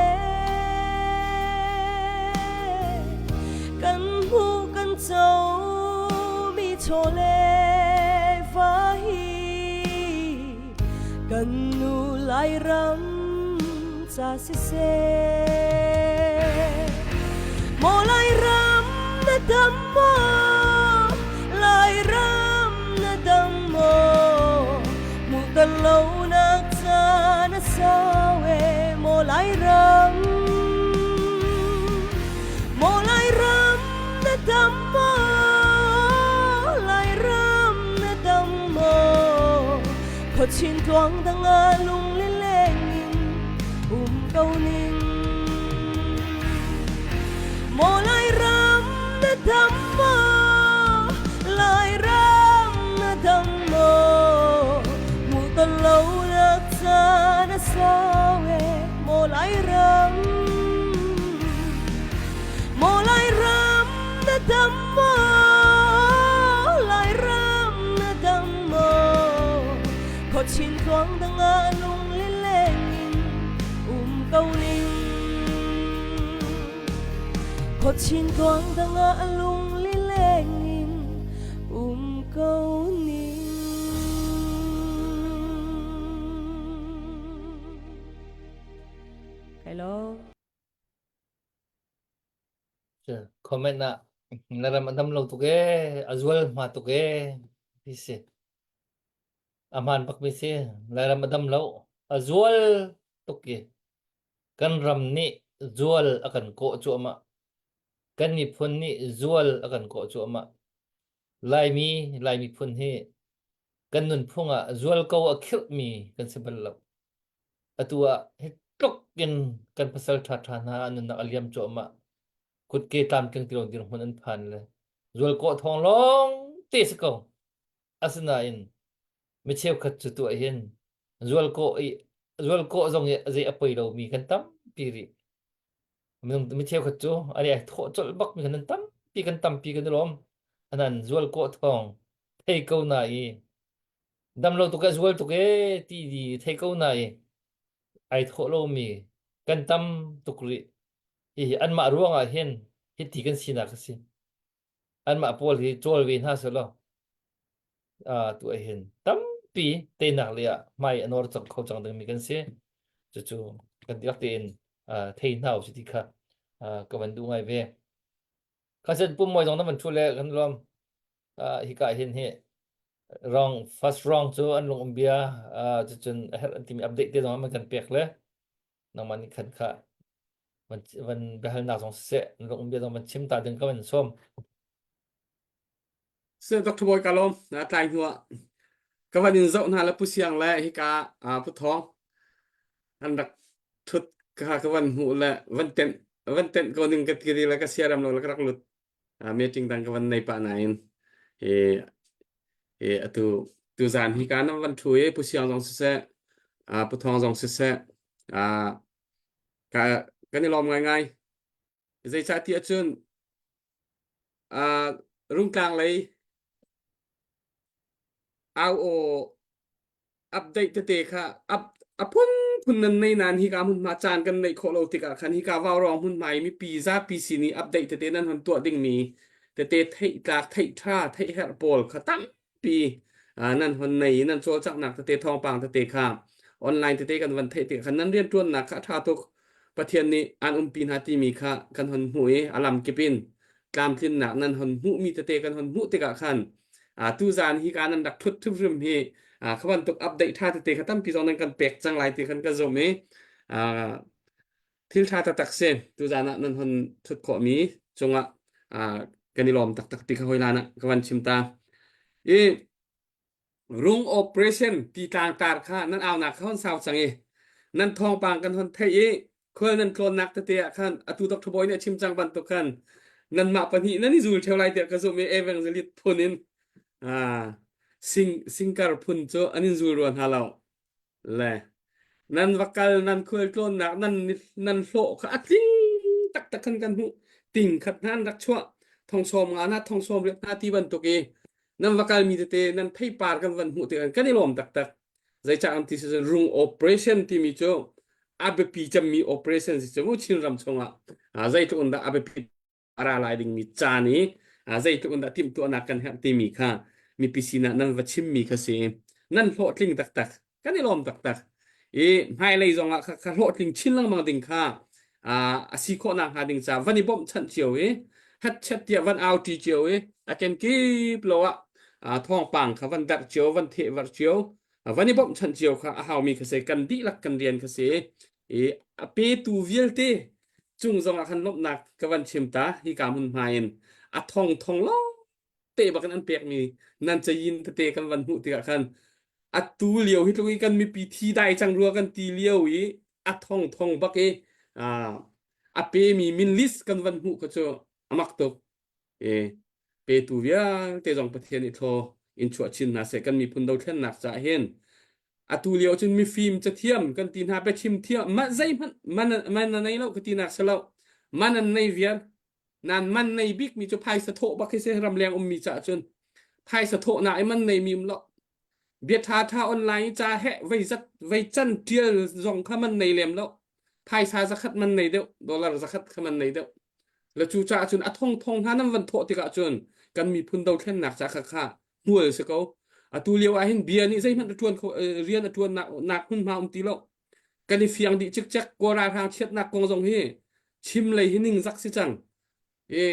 kan hmu kan co mi chawle va hi kan nu Lairam ca siseh maw Lairam na dam maw Lairam na dam maw hmuh ton lo nak caan a sau e maw Lairam maw Lairam na dam maw Lairam na dam maw khuachin tluang dang ah lunglileng in um ko ning maw Lairam na dam maw Lairam na dam maw hmuh ton lo nak caan a sau e maw Lairam maw Lairam na dam maw Lairam na dam maw khuachin tluang dang ah lunglileng in um ko ning khuachin tluang dang ah lunglileng in um ko ning Hello. Comment ah na ram a dam lo tuk ee, a zual hma tuk ee ti si. A hmaan bak mi si. Lairam a dam lo, a zual tuk i kan ram nih zual a kan kawh cuahmah. Kan miphun nih zual a kan kawh cuahmah. Laimi, Lai miphun hi kan nunphung ah zual ko a khirhmi kan si bal lo. Atu ah hi tluk in kan pasal ṭhaṭha hna an nunnak a liam cuahmah. Kutke tlamtling ti lo dirhmun an phan le zualkawh thawng lawng te si ko. Asinain mi cheukhat cu tuah hin zualkawh i zualkawh zong i zei a poi lomi kan tampi rih. Minung mi cheukhat cu an i thawh colh bak mi kan tampi kan tampi kan i lawm. Anan zualkawh thawng thei ko na i dam lo tuk e zual tuk e ti di thei ko na i ai thawh lomi kan tam tuk rih. Hihi anmah ruangah hin hiti kan sinak a si. Anmah pawl hi cawl ve hna selaw uh, tu ah hin tampi teinak lei ah hmai a nawr cang kho cang dingmi kan si. Cucu kan dihlak tein uh, thei hna usih ti kha uh, ka van duh ngai ve. Khasen pum moi zong na van thu le kan lawm. Uh, hika hin hi wrong first wrong cu an lung um bia uh, cucun a herh an timi update te zong an kan pek le nangmah nih khan kha van van biahalnak zong siseh na lung um bia zong van chim ta ding ka van sawm. Se Dr. Bawi ka lawm na tlai hnu ah ka van in zoh hna le Pu Siang le hika Pu Thawng an rak thut ka ka van hmuh le van tenh van tenh ko ning ka ti le ka siaram lo le ka rak lut meeting dang ka van nei pah nain he he atu tu zan hi ka nam van thu i Pu Siang zong siseh Pu Thawng zong siseh ka kan i lawm ngaingai zeicah ti ahcun Rungtlang lei au aw update tete kha up a phunphun nan nei nain hika hmunhma caan kan neih khawh lo tikah khan hika vaurawng hmunhma i mipi zapi sin i update tete nan hon tuah dingmi tete theih tlak theih ṭha theih herh pawl kha tampi nan hon nei i nan cawlcanghnak tete thawngpang tete kha online tete kan van theih tikah khan nan rianṭuannak kha a ṭha tuk Pathian nih aan umpi hna timi kha kan hon hmuh i a lamkip in tlamtlinnak nan hon hmuhmi tete kan hon hmuh tikah khan tuzaan hi ka nan rak thut hrimhrim hi kha bantuk update ṭha tete kha tampi zong nan kan pek cang lai ti khan ka zumh i thil ṭha taktak si tuzaan ah nan hon thut khawhmi cungah kan i lawm taktak ti kha hoi hlan ah ka van chim ta. I Rung operation ti tlangtar kha nan aunak kha hon sau cang i. Nan thawngpang kan hon theih i khual nan tlawnnak tete ah khan atu Dr. Bawi nih a chim cang bantuk khan nanmah pahnih nan i zul ṭheo lai tiah ka zumh i evangelist phun in ah sing singkar phun cu an in zul rua hna lo. Le nan va kal nan khual tlawnnak nan nan hlawh kha a tling taktak khan kan hmuh. Ting khat hna an rak chuah thong sawm nga na thong sawm riat hna ti bantuk i nan va kalmi tete nan theipar kan van hmuh tikah kan i lawm taktak. Zeicah an ti si cun rung operation timi cu a biapi cemmi operation si cu mu Chinram chungah zeitluk in dah a biapi a ra lai dingmi caan i zeitluk in dah timhtuahnak kan herh timi kha mipi sinah nan va chimmi kha si. Nan hlawhtling taktak. Kan i lawm taktak. I hmailei zongah kha, kha hlawhtling chin lengmang ding kha a si khawh nakhnga ding ca van i bawmhchanh cio i hetchet tiah van auṭi cio i a kenkip lo ah thawngpang kha van darh cio van thehvarh cio van i bawmhchanh cio kha a haumi kha si kan dihlak kan rian kha si i a petu vialte cung zongah khan lawmhnak ka van chim ta hi ka hmun hma in a thong thong lawng te bakin an pekmi nan cayin tete kan van hmuh tikah khan atu lio hi tluk i kan mipi thi dai cang rua kan ti lio i a thong thong bak i a pemi min list kan van hmuh kha cu amak tuk e petu vialte zong Pathian i thlaw in chuah chin hna seh kan miphun dothlennak caah hin atu lio cun mifim cathiam kan ti hna biachim thiam ma zeihmanh man man na nei lo ka ti nak si lo man an nei vial nan man nei bik mi cu phaisa thawh bak hi si ramleng ummi caah cun phaisa thawh na i man nei mi um lo bia tha tha online ca he vei zat vei can tial zong kha man nei lem lo phaisa zakhat man nei deuh dollar zakhat kha man nei deuh le cu caah cun a thong thong hna nan van thawh tikah cun kan miphun dothlennak ca kha kha hmual si ko atu lio ah hin bia nih zeihmanh a ṭuan kho rian a ṭuan nak nak hmunhma um ti lo kan i fiang dih cikcek kawl ralhrang chiatnak kong zong hi chim lei hi ningzak si cang i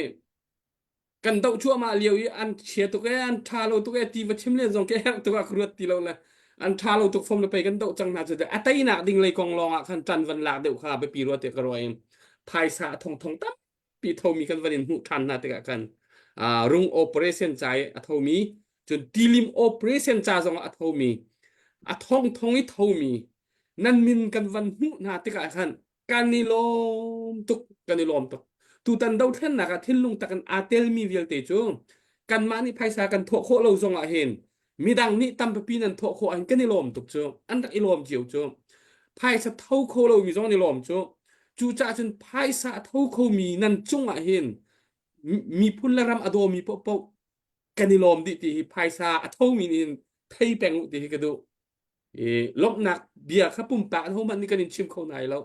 kan doh cuahmah lio i an chia tuk e an ṭha lo tuk e ti va chim len zong ke herh tuk ah ka ruat ti lo le an ṭha lo tuk fom le pei kan doh cang hna cu a teinak ding lei kong lawng ah khan ṭan van lak deuh kha biapi rua tiah ka ruah in phaisa a thong thong tampi thomi kan van in hmuh ṭhan hna tikah khan rung operation ca i a thomi cun tilim operation ca zong ah a thomi a thong thong i thomi nan min kan van hmuh hna tikah khan kan i lawm tuk kan i lawm tuk tutan dothlennak ah thinlung tak in aa telmi vialte cu kanmah nih phaisa kan thawh khawh lo zong ah hin midang nih tampipi nan thawh khawh ahhin kan i lawm tuk cu an rak i lawm cio cu phaisa tho kho lomi zong an i lawm cu cucaah cun phaisa a tho khomi nan cung ah hin miphun le ram a dawmi paohpaoh kan i lawm dih ti hi phaisa a thomi nih hin thei peng u ti hi ka duh i lawmhnak bia kha pumpak an hohmanh nih kan in chim kho nai lo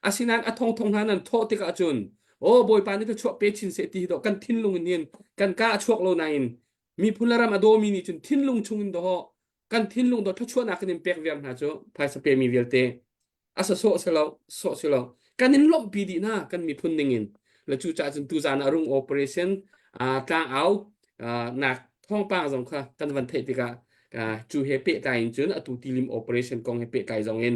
asinain a thong thong hna nan thawh tikah cun aw bawipa nih thluachuah pe chin seh ti hi dawh kan thinlung in hin kan ka a chuak lo nain miphun le ram a dawmi nih cun thinlung chung in dawh kan thinlung dawh thluachuahnak kan in pek viar hna cu phaisa pemi vialte a sa sawh si lo sawh si lo kan in lawmhpi dih hna kan miphun ning in le cu caah cun tuzan ah rung operation tlang au nak thawngpang zong kha kan van theih tikah cu he pehtlai in cun atu tilim operation kong he pehtlai zong in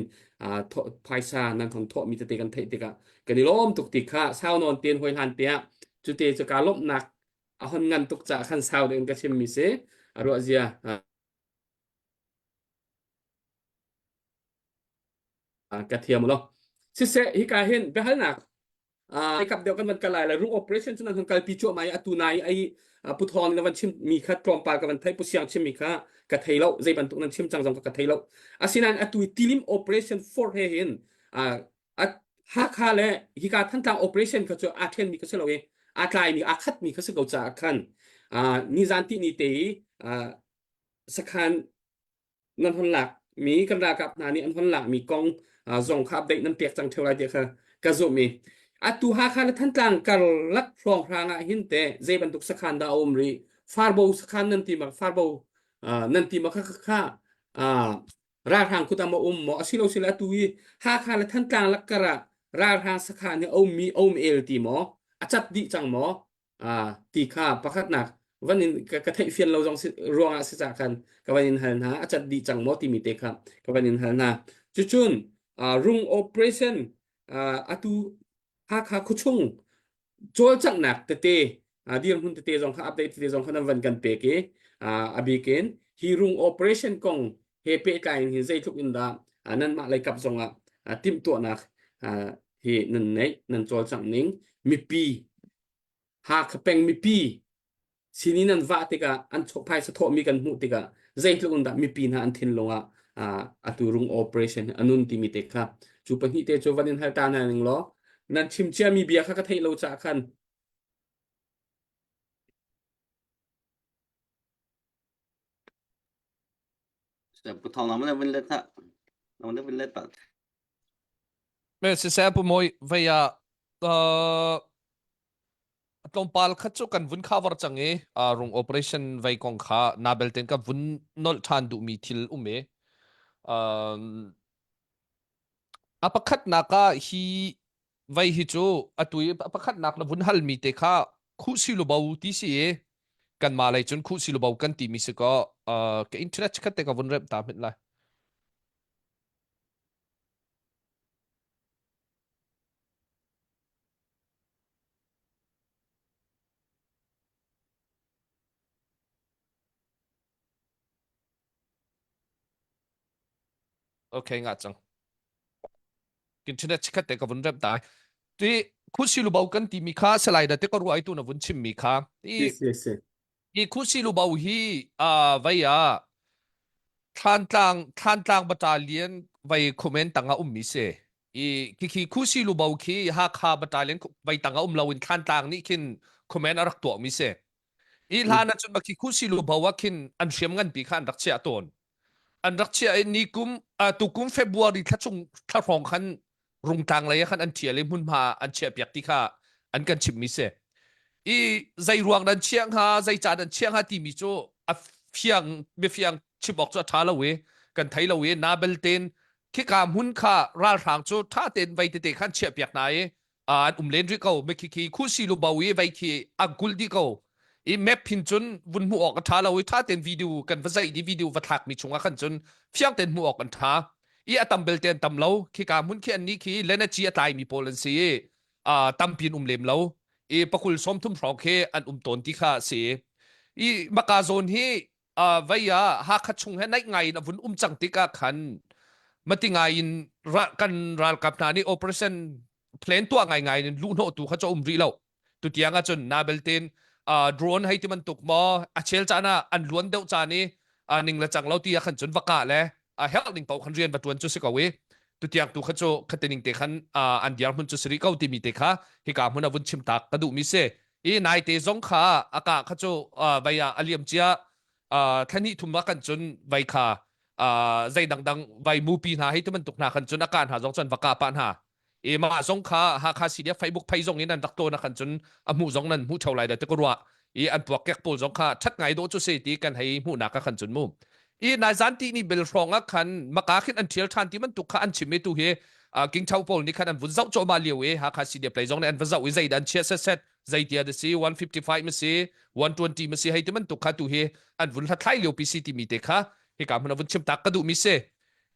phaisa nan hon thawhmi tete kan theih tikah kan i lawm tuk ti kha sau nawn ten hoi hlan te ah cute cu ka lawmhnak a hon ngan tuk caah khan sau deuh in ka chimmi si a ruah zia ka thiam lo siseh hika hin biahalnak kap deuh kan van kal lai le rung operation cu nan hun kalpi cuahmah i atu nai ai pu thawng na van chim mi kha tlawmpal ka van thei pu siang chim mi kha ka thei lo zei bantuk nan chim cang zong ka thei lo asinain atu tilim operation for he hin Hakha le hika Thantlang operation kha cu aa ṭhen mi kha si lo i aa tlai mi aa khat mi kha si ko caah khan nizan ti ni te i sakhan nan hon lak mi kan ralkap hna nih an hon lak mi kong zong kha update nan pek cang theo lai tiah kha ka zumh i atu Hakha le Thantlang karlak hrawnghrang ah hin te zei bantuk sakhan dah a um rih Farbo sakhan nan ti ma Farbo nan ti ma kha kha ralhrang kut ah ma um maw asilo sila atu i Hakha le Thantlang lakkar ah ralhrang sakhan hi a ummi a um el ti maw a cat dih cang maw ti kha pakhatnak van in ka, ka theih fian lo zong si, ruangah si ca khan ka van in hal hna a cat dih cang maw timi te kha ka van in hal hna cucun rung operation atu Hakha khuachung cawlcanghnak tete dirhmun tete zong kha update tete zong kha nan van kan pek i a bik in hi rung operation kong he pehtlai in hin zeitluk in dah nanmah lei kap zong ah. timhtuahnak hi nan neih nan cawlcangh ning mipi Hakha peng mipi sin i nan vah tikah an phaisa thawhmi kan hmuh tikah zeitluk in dah mipi hna an thinlung ah atu rung operation a nun timi te kha cu pahnih te cu van in hal ta hna ning law nan chim ciami bia kha ka theih lo caah khan Pu Thawng na vun let ha. Na vun let pa. Me siseh pu moi vei ah uh, tlawmpal khat cu kan vun cover cang i uh, rung operation vei kong kha na belten ka vun nolh ṭhan duhmi thil um i um, a pakhatnak ah hi vei hi cu atu i a pakhatnak na vun halmi te kha khuhsi lubo ti si i kanmah lei cun khuhsi lubo kan timi si kaw uh, ka internet khat te ka vun remh ta hmit lai. Okay nga cang. Internet chikhat te ka vun rep dai. Ti khusi lu bau kan ti mi kha salai da te ka ruai tu na vun chim mi kha. Ti Yes, yes, yes. Hi Khusi Lubo hi uh, vei ah Thlantlang Thlantlang Battalion vei khumen tangah ummi si. I khi Khusi Lubo khi Hakha Battalion vei tangah um loin Thlantlang nih khin khumen a rak tuahmi si. I hlan ah cun khi Khusi Lubo ah khin an hriam nganpi kha an rak chiah tawn. An rak chiah i ni kum uh, tukum February thla chung thla hrawng khan Rungtlang lei ah khan an ṭhial i hmunhma an chiahpiak ti kha an kan chimhmi si. I zei ruang nan chiah hnga, zei ca nan chiah hnga timi cu a fiang biafiang chim awk cu a ṭha lo i kan thei lo i na belten khika hmun kha ralhrang cu ṭha tein vei tete khan chiahpiak hna i an um len rih ko. Mikhi khi khusi lu bo i vei khi a kulh dih ko. I map hin cun vun hmuh awk a ṭha lo i ṭha tein video kan va zaih di video va thlakmi chungah khan cun fiang tein hmuh awk an ṭha. I a tam belte an tam lo. Khika hmun khi annih khi lenaci a tlaimi pawl an si i uh, tampi an um lem lo. I pakul 30 hrawng khi an um tawn ti kha a si. I maka zawn hi uh, vei ah Hakha chung he naih ngai in a vun um cang tikah khan mati ngai in ra, kan ralkap hna nih operation plan tuah ngai ngai in luhhnawh tu kha cu um rih lo tutiang ah cun na belten uh, drone hei ti bantuk maw a chel caan ah an luan deuh caan i uh, ning le cang lo ti ah khan cun va kah le a herh ning paoh khan rian va tuan cu si ko i tutiang tu kha cu khatining te khan uh, an diar hmun cu si rih ko timi te kha hika hmun a vun chim tak ka duh mi si i nai te zong kha a ka kha cu uh, vai ah a liam cia uh, thlani thum ah kan cun vai kha uh, zei dangdang vai mupi hna hei tu bantuk hna khan cun a ka hna zong cun va ka pa hna i mah zong kha Hakha CDF Facebook phei zong in an rak tawn khan cun a hmuh zong nan hmuh theo lai da te ka ruah i an puak kek pawl zong kha that ngai dawh cu se ti kan hei hmuhnak ah khan cun mu i nai zan ti ni bel hrawng ah khan maka khin an thial than ti bantuk kha an chim i tu hi king chau pawl nih khan an vun zoh cawma lio i Hakha CDF lei zong nih an va zoh i zei dah an chia set set zei tia da si 155 ma si 120 ma si hei ti bantuk kha tu hi an vun hlathlai lio pi si timi te kha hika hmun a vun chim tak ka duh mi si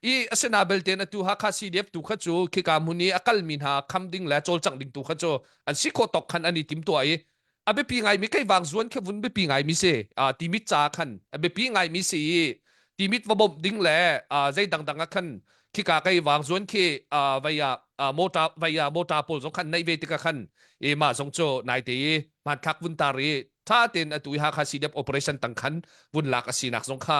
I asina belte atu Hakha CDF tu kha cu khika hmun i a kalmi hna kham ding le cawlcangh ding tu kha cu an si khawh tawk khan an i tim tuah i a biapi ngaimi kei vang zuan khi vun biapi ngaimi si timit ca khan a biapi ngaimi si i timit va bawmh ding le zei dangdang ah khan khika kei vang zuan khi vei ah motor vei ah motor pawl zong khan neih ve tikah khan i mah zong cu naite i hmanthlak vun tar i tha tein atu i Hakha CDF operation tang khan vun lak a sinak zong kha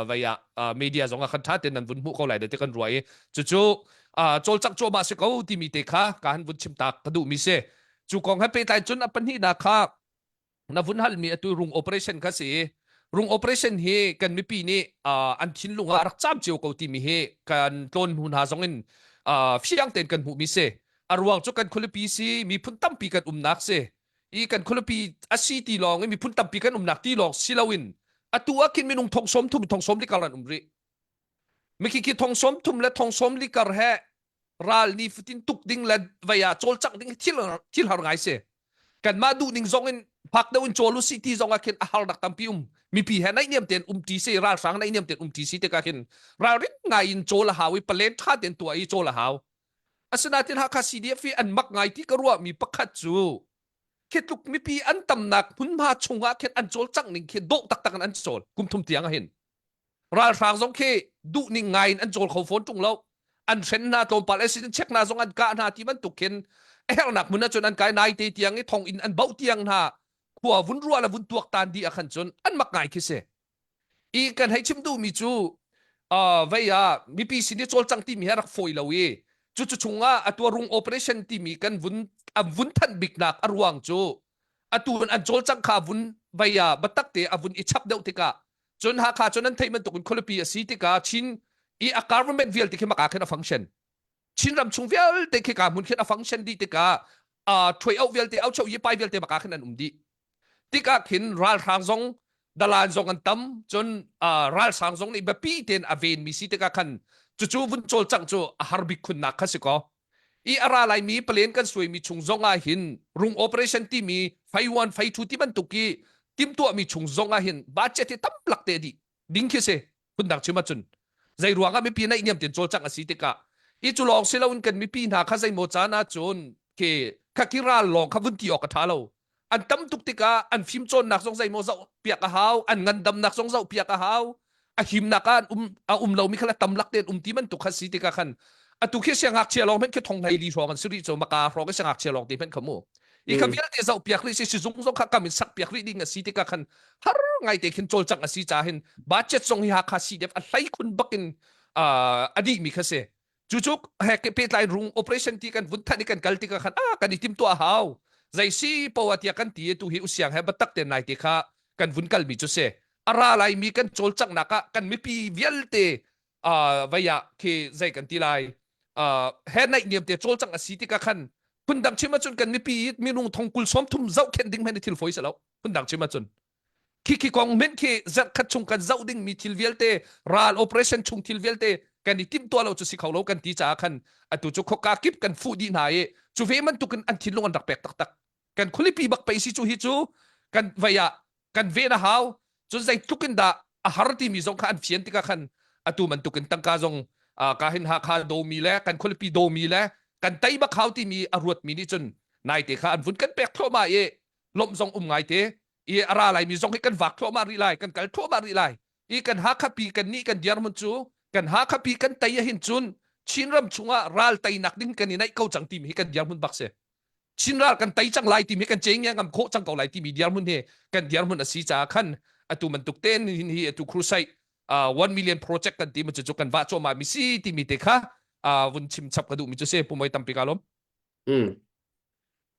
vei ah media zong ah khan tha tein nan vun hmuh ko lai ti kan ruah i cucu cawlcangh cuahmah si ko timi te kha ka han vun chim tak ka duhmi si cu kong he pehtlai cun a pahnihnak kha na vun halmi atu rung operation kha si rung operation hi kan mipi nih an thinlung ah rak caam cio ko timi hi kan tlawn hnu hna zong in fiang tein kan hmuhmi si a ruang cu kan khualipi si miphun tampi kan umnak si i kan khualipi a si ti lawng i miphun tampi kan umnak ti lawng si loin atu ah khin minung thong sawm thum thong sawm li kar an um rih mikhi khi thong sawm thum le thong sawm li kar he ral ni fatin tuk ding le vei ah cawlcangh ding thil thil har ngai si kanmah duh ning zong in phak deuh in cawl u si ti zong ah khin a harnak tampi um mipi he naih niam tein um ti si ralhrang naih niam tein um ti si tikah khin ralring ngai in cawl a hau i palen tha tein tuah i cawl a hau Asinain Hakha CDF hi an mak ngai ti ka ruahmi pakhat cu khi tluk mipi an tamnak hmunhma chungah khin an cawlcangh ning khi dawh taktak in an cawl kum thum tiang ah hin ralhrang zong khi duh ning ngai in an cawl kho fawn ṭung lo. An hren hna tlawmpal accident check hna zong an kah hna ti bantuk khin a herhnak hmun ahcun an kai nai te tiang i thong in an bauh tiang hna khua vun ruah le vun tuak tan dih ah khan cun an mak ngai khi si. I kan hei chim duhmi cu uh, vei ah mipi sin i cawlcang timi hi a rak fawi lo i cucu chungah a tuarung operation timi kan vun an vun thanh biknak a ruang cu atu an cawlcang kha vun vei ah batak te a vun i chap deuh tikah cun Hakha cun an theih bantukin khualipi a si tikah Chin i a government vialte khi maka khin a function Chinram chung vialte khi ka hmun khin a function dih tikah uh, ṭhuai au vialte au cheu yi pai vialte maka khin an um dih tikah khin ralhrang zong dalan zong an tam cun uh, ralhrang zong nih biapi tein a ven mi si tikah khan cucu vun cawlcangh cu a har bik khunnak kha si ko i a ra laimi palen kan suaimi chung zong ah hin rung operation timi fei one fei two ti bantuk i timtuahmi chung zong ah hin budget hi tam lak te dih ding khi si phundang chim ahcun zei ruang ah mipi naih niam tin cawlcangh a si tikah i cu lawng si loin kan mipi hna kha zeimaw caan ahcun khi kha khi ral lawng kha vun ti awk a ṭha lo an tam tuk tikah an fimcawnnak zong zeimaw zoh piak a hau an ngandamnak zong zoh piak a hau a himnak ah an um a um lomi kha tam lak tein um ti bantuk kha si tikah khan atu khi siangngakchia lawng hmenh khi thong hlei li hrawng an si rih cu maka hrawng i siangngakchia lawng te hmenh kha mu i kha vialte zoh piak rih si sizung zong kha kam in sak piak rih ding a si tikah khan har ngai te khin cawlcangh a si ca hin budget zong hi Hakha CDF a hlei khun bakin a dih mi kha si cucu he pehtlai rung operation ti kan vun thanh i kan kal tikah khan ah kan i tim tuah hau zei si poah tiah kan ti tu hi usiang he batak te nai te kha kan vun kal mi cu si a ra lai mi kan cawlcanghnak ah kan mipi vialte uh, vei ah khi zei kan ti lai uh, he naih niam te cawlcangh a si tikah khan phundang chim ahcun kan mipi minung thong kul sawm thum zohkhenh ding men thil foi si lo phundang chim ahcun khi khi kong men khi zarh khat chung kan zoh ding mi thil vialte ral operation chung thil vialte kan i timh tuah lo cu si kho lo kan ti caah khan atu cu khoka kip kan fuh dih hna i cu ve bantukin an thinlung an rak pek taktak kan khualipi bak pei si cu hi cu kan vei ah kan ven a hau cun zeitluk in dah a har timi zong kha an fian tikah khan atu bantukin tangka zong ka hin Hakha domi le kan khualipi domi le kan tei bak hau timi a ruatmi nih cun naite kha an vun kan pek thluahmah i lawmh zong um ngai te i a ra laimi zong hi kan vak thluahmah rih lai kan kal thluahmah rih lai i kan Hakha pi kan nih kan dirhmun cu kan Hakha pi kan tei ahin cun Chinram chungah ral teinak ding kan i naih ko cang timi hi kan dirhmun bak si Chin ral kan tei cang lai timi kan ceng ngam khawh cang ko lai timi dirhmun hi kan dirhmun a si caah khan atu bantuk ten hin hi atu crusade uh, 1 million project kan ti mu cu kan vah cuahmah mi si timi te kha uh, vun chim chap ka duh mi cu si pumoi tampi ka lom Mm.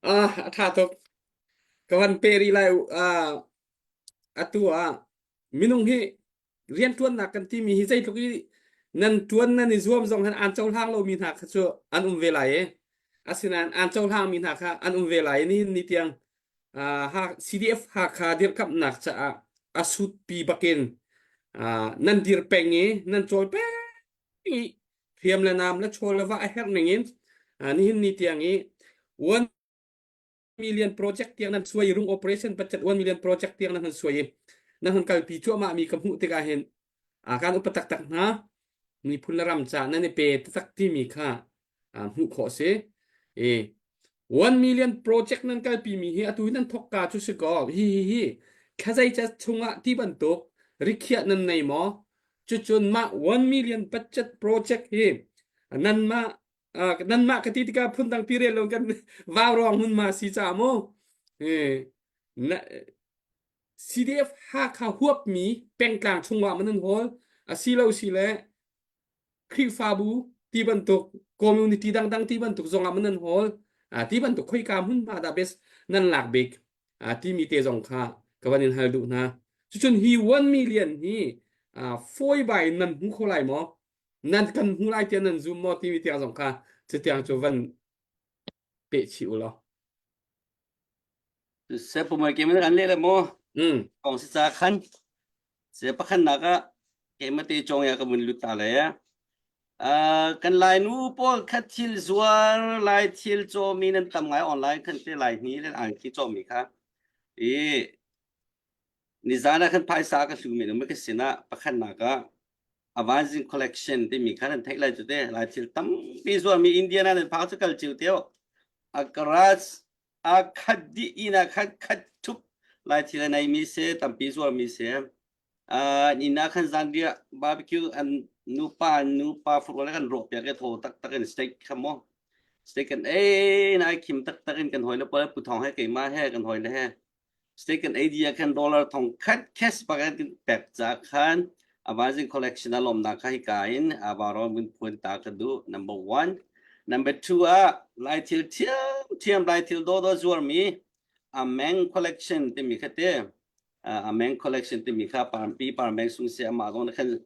Ah, a tha tuk. Ka van pe rih lai ah atu ah minung hi rianṭuannak kan timi hi zeitluk i nan ṭuan nan i zuam zong hin aan cohlang lomi hna kha cu an um ve lai i asinain aan cohlangmi hna kha an um ve lai i nihin ni tiang uh, CDF Hakha dirkamhnak caah a sutpi bakin uh, nan dir peng i nan cawl peng i hriam le nam le chawl le va a herh ning in uh, nihin ni tiang i 1 million project tiang nan suai rung operation budget 1 million project tiang nan han suai i nan han kalpi cuahmah mi ka hmuh tikah hin a kan upa taktak hna miphun le ram ca nan i pe taktak timi kha hmuh khawh si e 1 million project nan kalpi mi hi atu nan thok ka chu si ko hi hi hi thlazei ca chungah ti bantuk rikhiah nan nei maw cucun mah 1 million budget project hi nan mah nanmah ka ti tikah phundang pi rel lo kan vaurawng hmun ma si ca mu CDF Hakha huapmi pengtlang chungah man an hawl asilo si le Khrihfabu ti bantuk community dangdang ti bantuk zongah man an hawl ti bantuk khoika hmun hma dah best nan lak bik timi te zong kha ka van in hal duh hna cucun hi 1 million hi fawi bai nan hmu kho lai maw Nan kan hmu lai tiah nan zum maw timi tiang zong kha cutiang cu van peh chih u law. Se pumai ke men an le le mo Mm. kong si cha khan se pakhan nak ah ke ma te chong ya ka mun lut ta le ya kan lai nu pawl khat thil zuar lai thil chaw mi nan tam ngai online khan te lai ni le ang khi chaw mi kha i nizan ah khan phaisa ka hlu mi no ka sinah pakhat nak ah Avanzing collection timi kha nan theih lai cu te lai thil tampi zuarmi Indiana nan phak cu kal ciu teo a garage a khat dih ina khat khat thup lai thil a nei mi se tampi zuarmi se ina khan zanriah barbecue an. Nupa nupa furwa le kan rawh piak i thaw taktak in steak kha maw steak kan ei nai khim taktak in kan hawi le pawl Pu Thawng he keimah he kan hawi le he steak kan ei dih ah khan dollar thong khat cash bak in kan pek ca khan Amazing collection a lawmnak kha hika in Avaron vun phuan ta ka duh number one. Number two ah Lai thil thiam thiam Lai thil dawdawh zuarmi Ameng collection timi kha te Ameng collection timi kha parpi parmeng sung si amah zong khan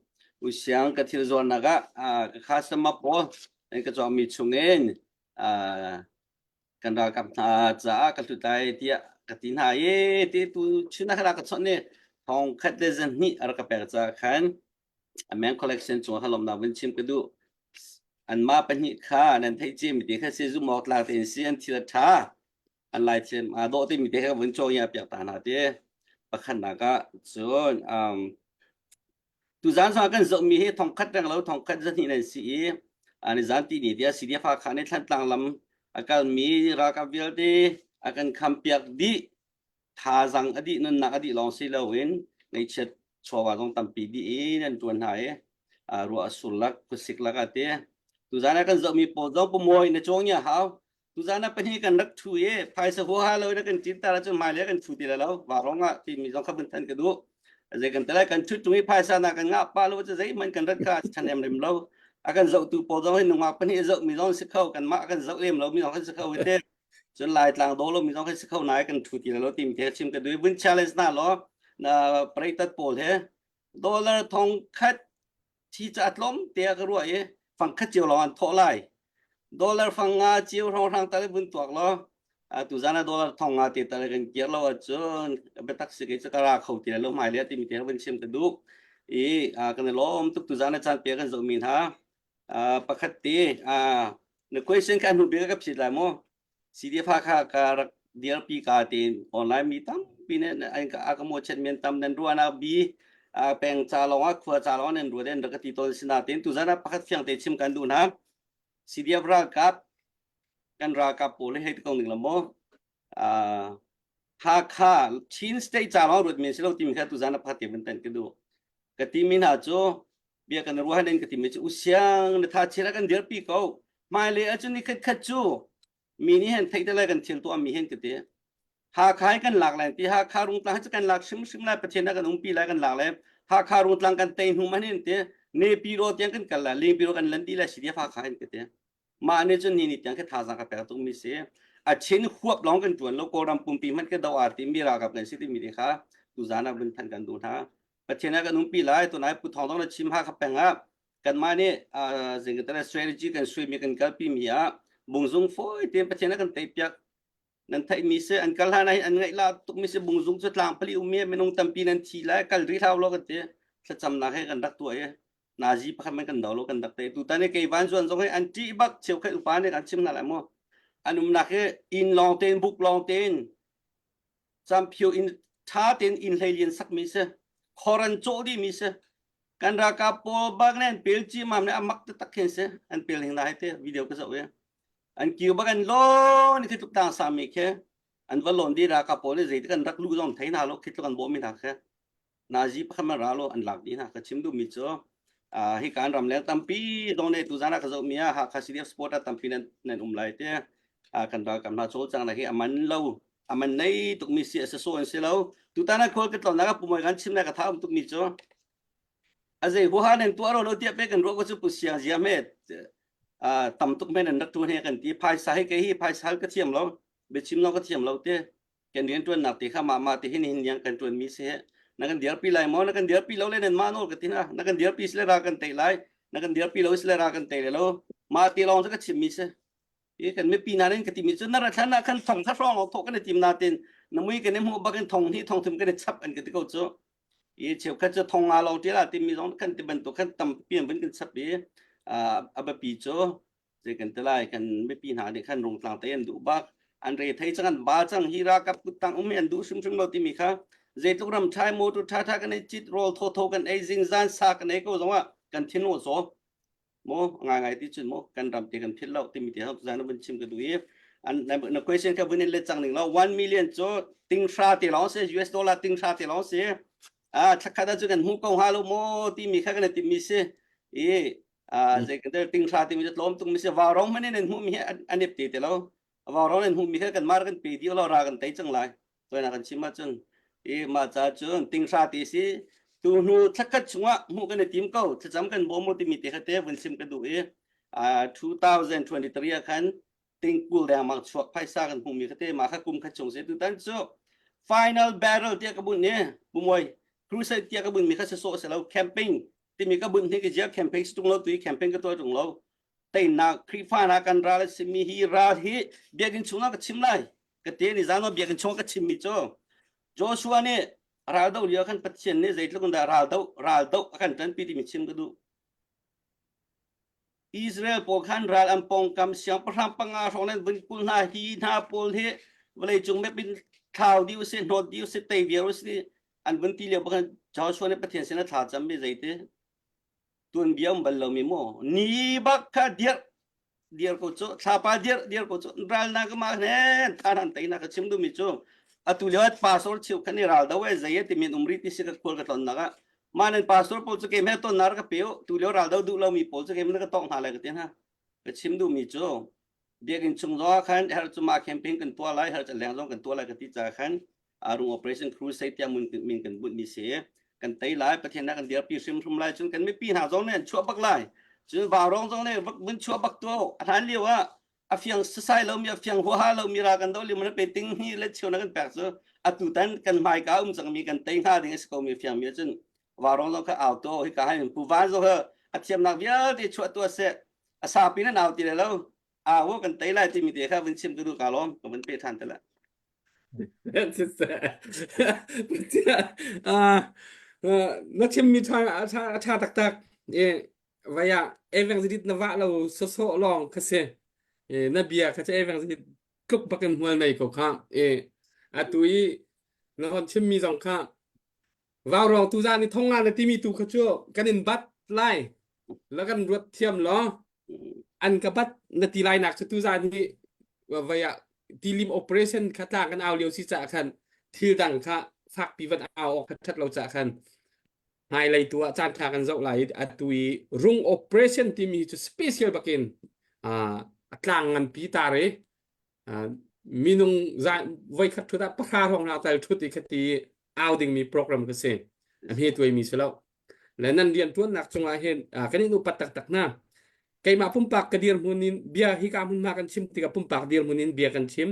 usiang ka thil zuarnak ah ka customer pawl an ka cawkmi chungin kan ralkap hna caah ka hlut lai tiah ka ti hna i ti tu chun ah ka chawnh i thong khat le zan hnih a rak ka pek caah khan Ameng collection cungah khan lawmnak vun chim ka duh. Anmah pahnih kha nan theih cimi te kha si zumh awk tlak tein si an thil a ṭha. An lai thil aa dawh timi te kha vun caw piak ta hna ti. Pakhatnak ah cun um, tuzaan zong ah kan zohmi hi thong khat reng lo thong khat zahnih nan si i ani zan ti ni tiah CDF Hakha nih Thlantlang lam a kalmi ralkap vialte a kan kham piak dih thazang a dih nunnak a dih lawng si loin ngaihchiat chawva zong tampi dih in an ṭuan hna i ruah a sur lak khuasik lak ah ti tuzaan ah kan zohmi pawl zong pumawi na cawng nia hau tuzaan ah pahnih kan rak ṭhu i phaisa huaha lo in kan ṭin tar ahcun hmailei kan ṭhu ti lai lo varong ah timi zong kha vun than ka duh zei kan telai kan ṭhut ṭung i phaisa na kan ngah pa lo cu zeihmanh kan rat kha chan em lem lo a kan zohtu pawl zong hi nungak pahnih zohmi zong si kho kanmah kan zoh lem lo mi zong kan si kho i te cun Laitlang daw lo mi zong khi si kho nai kan thu ti lo tim te chim ka dui vun challenge na lo na preitat pawl he dollar thong khat thi cha tlom te ka ruah i fang khat cio lawng an thawh lai dollar fang nga cio hrong hrang tal vun tuak lo tu zan dollar thong nga te tal kan kiar lo ahcun biatak si ke ka ra kho ti lo mai le ti mi te vun chim ka duh i kan lom tuk tu zan caan pe kan zo mi hna pakhat te na question kha hnu bik ka phit lai mu CDF kha ka rak dirpi ka tein online mi tampi ne an ka ka mo chet men tam nan ruana bi peng cha long a khua cha long nan ruwa den rak ti ton sina tin tu zana pakhat fiang te chim kan du na CDF ralkap kan ralkap pawl hei ti kong ning la mo Hakha Chin State cha long ruat men silo timi kha tu zana pakhat te ban tan ka du ka ti mi hna cu bia kan ruah nen ka timi cu usiang na tha chira kan dirpi ko hmailei ahcun ni khat khat cu mi nih hen theih te lai kan thil tuah mi hen ka ti Hakha hi kan lak lai ti Hakha rungtlang cu kan lak hrimhrim lai Pathian kan umpi lai kan lak lai Hakha rungtlang kan tei hnu man hin ti Nepiro tiang kan kal lai Lingpiro kan lan di lai si dia Hakha hin ka ti mah nih cun ni ni tiang khi thazaang ka pek tukmi si a chin huap lawng kan tuan lo kawlram pumpi hmanh ka do ar ti mi ralkap kan si timi te kha tuzan ah vun than kan duh hna pathian ah kan umpi lai tunai pu thong dong na chim ha kha peng ah kanmah nih zingkatara strategy kan suimi kan kalpi mi ah bungzung foi tein pathian ah kan tei piak nan theihmi si an kal hlan ah an ngaih la tukmi si bungzung cu tlang pali ummi minung tampi nan thi lai kal rih hlau lo kan ti thlacamnak he kan rak tuah i nazi pakhat man kan do lo kan rak te tutan i kei van zuan zong hi an ṭih bak cheukhat upa nih kan chim hna lai mu an umnak hi inn lawng tein buk lawng tein camphio inn ṭha tein inn hlei lian sakmi si khor an cawh dihmi si kan ralkap pawl bak ne an pel cimam ne amak taktak khin si an pel hing na hai te video ka zoh i an kiu bak an lawn i khi tluk tang sami khi an va lawn di ralkap pawl nih zeitik an rak luh zong thei hna lo khi tluk an bawh mi hna khi nazi pakhat man ra lo an lak dih hna ka chim duh mi cu hi kan ram leng tampi dong ne tu zan ah ka zoh mi ah Hakha CDF sport ah tampi nan nan um lai te kan ralkap hna cawlcang na hi aman lo aman nei tuk mi si a so an si lo tutan ah khual ka tlon nak pumoi kan chim na ka tha um tuk mi cu a zei huha nan tuah ro lo tiah pe kan ruah ko cu pu siang zia me tam tuk men an rak tuan he kan ti phaisa hi kei hi phaisa ka thiam lo biachim lo ka thiam lo te kan rian tuannak te kha mah mah te hin hin yang kan tuan mi si he na kan dirpi lai maw na kan dirpi lo le nan mah nawl ka ti na na kan dirpi sile ra kan tei lai na kan dirpi lo sile ra kan tei le lo mah ti lawng cu ka chim mi si i kan mipi na rin ka ti mi cu na ra thlan ah khan thong kha hrawng thok kan i tim na tin na mui kan i hmuh bak in thong hi thong thum kan i chap an ka ti ko cu i cheukhat cu thong nga lawng ṭial ah timi zong kan ti bantuk khan tampi an vun kan chap i a biapi cu zei kan ti lai kan mipi hna nih khan rungtlang te an duh bak an re thei cang an ba cang hi ralkap kuttang um hi an duh hrimhrim lo timi kha zeitluk ram ṭhai motor ṭha ṭha kan ei cit rawl tho tho kan ei zingzan sa kan ei ko zong ah kan thin aw zaw mo ngai ngai ti cun mo kan ram te kan philh lo timi te zan vun chim ka duh i an na question ka vun in let cang ning lo 1 million cu ting hra te lawng si US dollar ting hra te lawng si a thlakhat ah cu kan hmu ko hnga lo mo timi kha kan ti mi si. I zei kan ting hra timi cu tlawm tung mi si vaurong hmanh in an hmuh mi hi an ip ti ti lo. Vaurong an hmuh mi kha kan mar kan pe dih lo ra kan tei cang lai. Toina kan chim ahcun i mah ca cun ting hra ti si tu hnu thlakhat chungah hmuh kan i tim ko thlacam kan bawm mu timi te kha te vun sim ka duh i 2023 ah khan tingkul dengmang chuak phaisa kan hmuhmi kha te mah kha kum khat chung si tutan cu final battle tiah ka bunh ni pumoi crusade tiah ka bunmi kha si sawh si lo camping timi ka bunh hi ka jia camping si tung lo tu camping ka tuah tung lo teinak Khrihfa hna kan ral a simi hi ral hi biakinn chungah ka chim lai ka te ni zan biakinn chungah ka chimmi cu Joshua nih ral do lio khan Pathian nih zeitluk in dah ral do ral do a kan ṭanpi timi chim ka duh Israel pawl khan ral an pawngkam siangpahrang panga hrawng nan vun kul hna hi hna pawl hi vawleicung map in thlau dih usih hnawt dih usih tei viar usih an vun ti lio bakhan Joshua nih Pathian sin a thla cam mi zeiti tuanbia um bal lomi mu ni bak kha dir dir ko cu thlapa dir dir ko cu ral na ka ma hnen than han tei na ka chim duhmi cu atu lio pastor chiu khan i ral do e zei ti min umri ti si ka khual ka tlon nak ah mah nan pastor pawl cu keimah ton nar ka pe u tu lio ral do duh lomi pawl cu keimah ka tong hna lai ka ti hna ka chim duhmi cu biakinn chung zong ah khan her cu mah campaign kan tuah lai her cu leng zong kan tuah lai ka ti ca khan arung operation crusade tiah mun min kan bunh mi si kan tei lai pathian na kan dirpi hrimhrim lai cun kan mipi hna zong nih an chuah bak lai cun vaurong zong nih vun chuah bak tu a hlan lio ah a fiang sasai lomi a fiang huaha lomi ra kan do lio mana pe ting hi le cheu na kan pek cu atu tan kan hmai ka um cangmi kan tei hnga ding a si ko mi fiang mi cun vaurong zong kha au to hi ka hai pu van zong kha a thiamnak vialte chuah tu se a sapi na nau ti le lo awo kan tei lai timi te kha vun chim ka du ka lawm ka vun pe than te la Na chimmi ṭha a ṭha taktak. Vai ah evangelist na vah lo sawsawh lawng kha si. Na bia kha cu evangelist tluk bakin hmual nei ko kha. Atu i na hon chimmi zong kha Vaurawng tuzaan i thong nga na timi tu kha cu kan in bat lai. La kan ruat thiam law an ka bat na ti lai nak cu tuzaan hi vai ah tilim operation kha tlang kan au lio si caah khan thil dang kha fakpi van au awk kha ṭhat lo caah khan hmailei tu ah caan ṭha kan zoh lai i atu i rung operation timi cu special bakin a tlang nganpi tar i minung voikhat ṭhut ah pahra hrawng hna tal ṭhut i khati au dingmi program ka si a hme tuaimi si lo le nan rian ṭuannak cungah hin kan in upat taktak hna keimah pumpak ka dirhmun in bia hi ka hmunhma kan chim tikah pumpak dirhmun in bia kan chim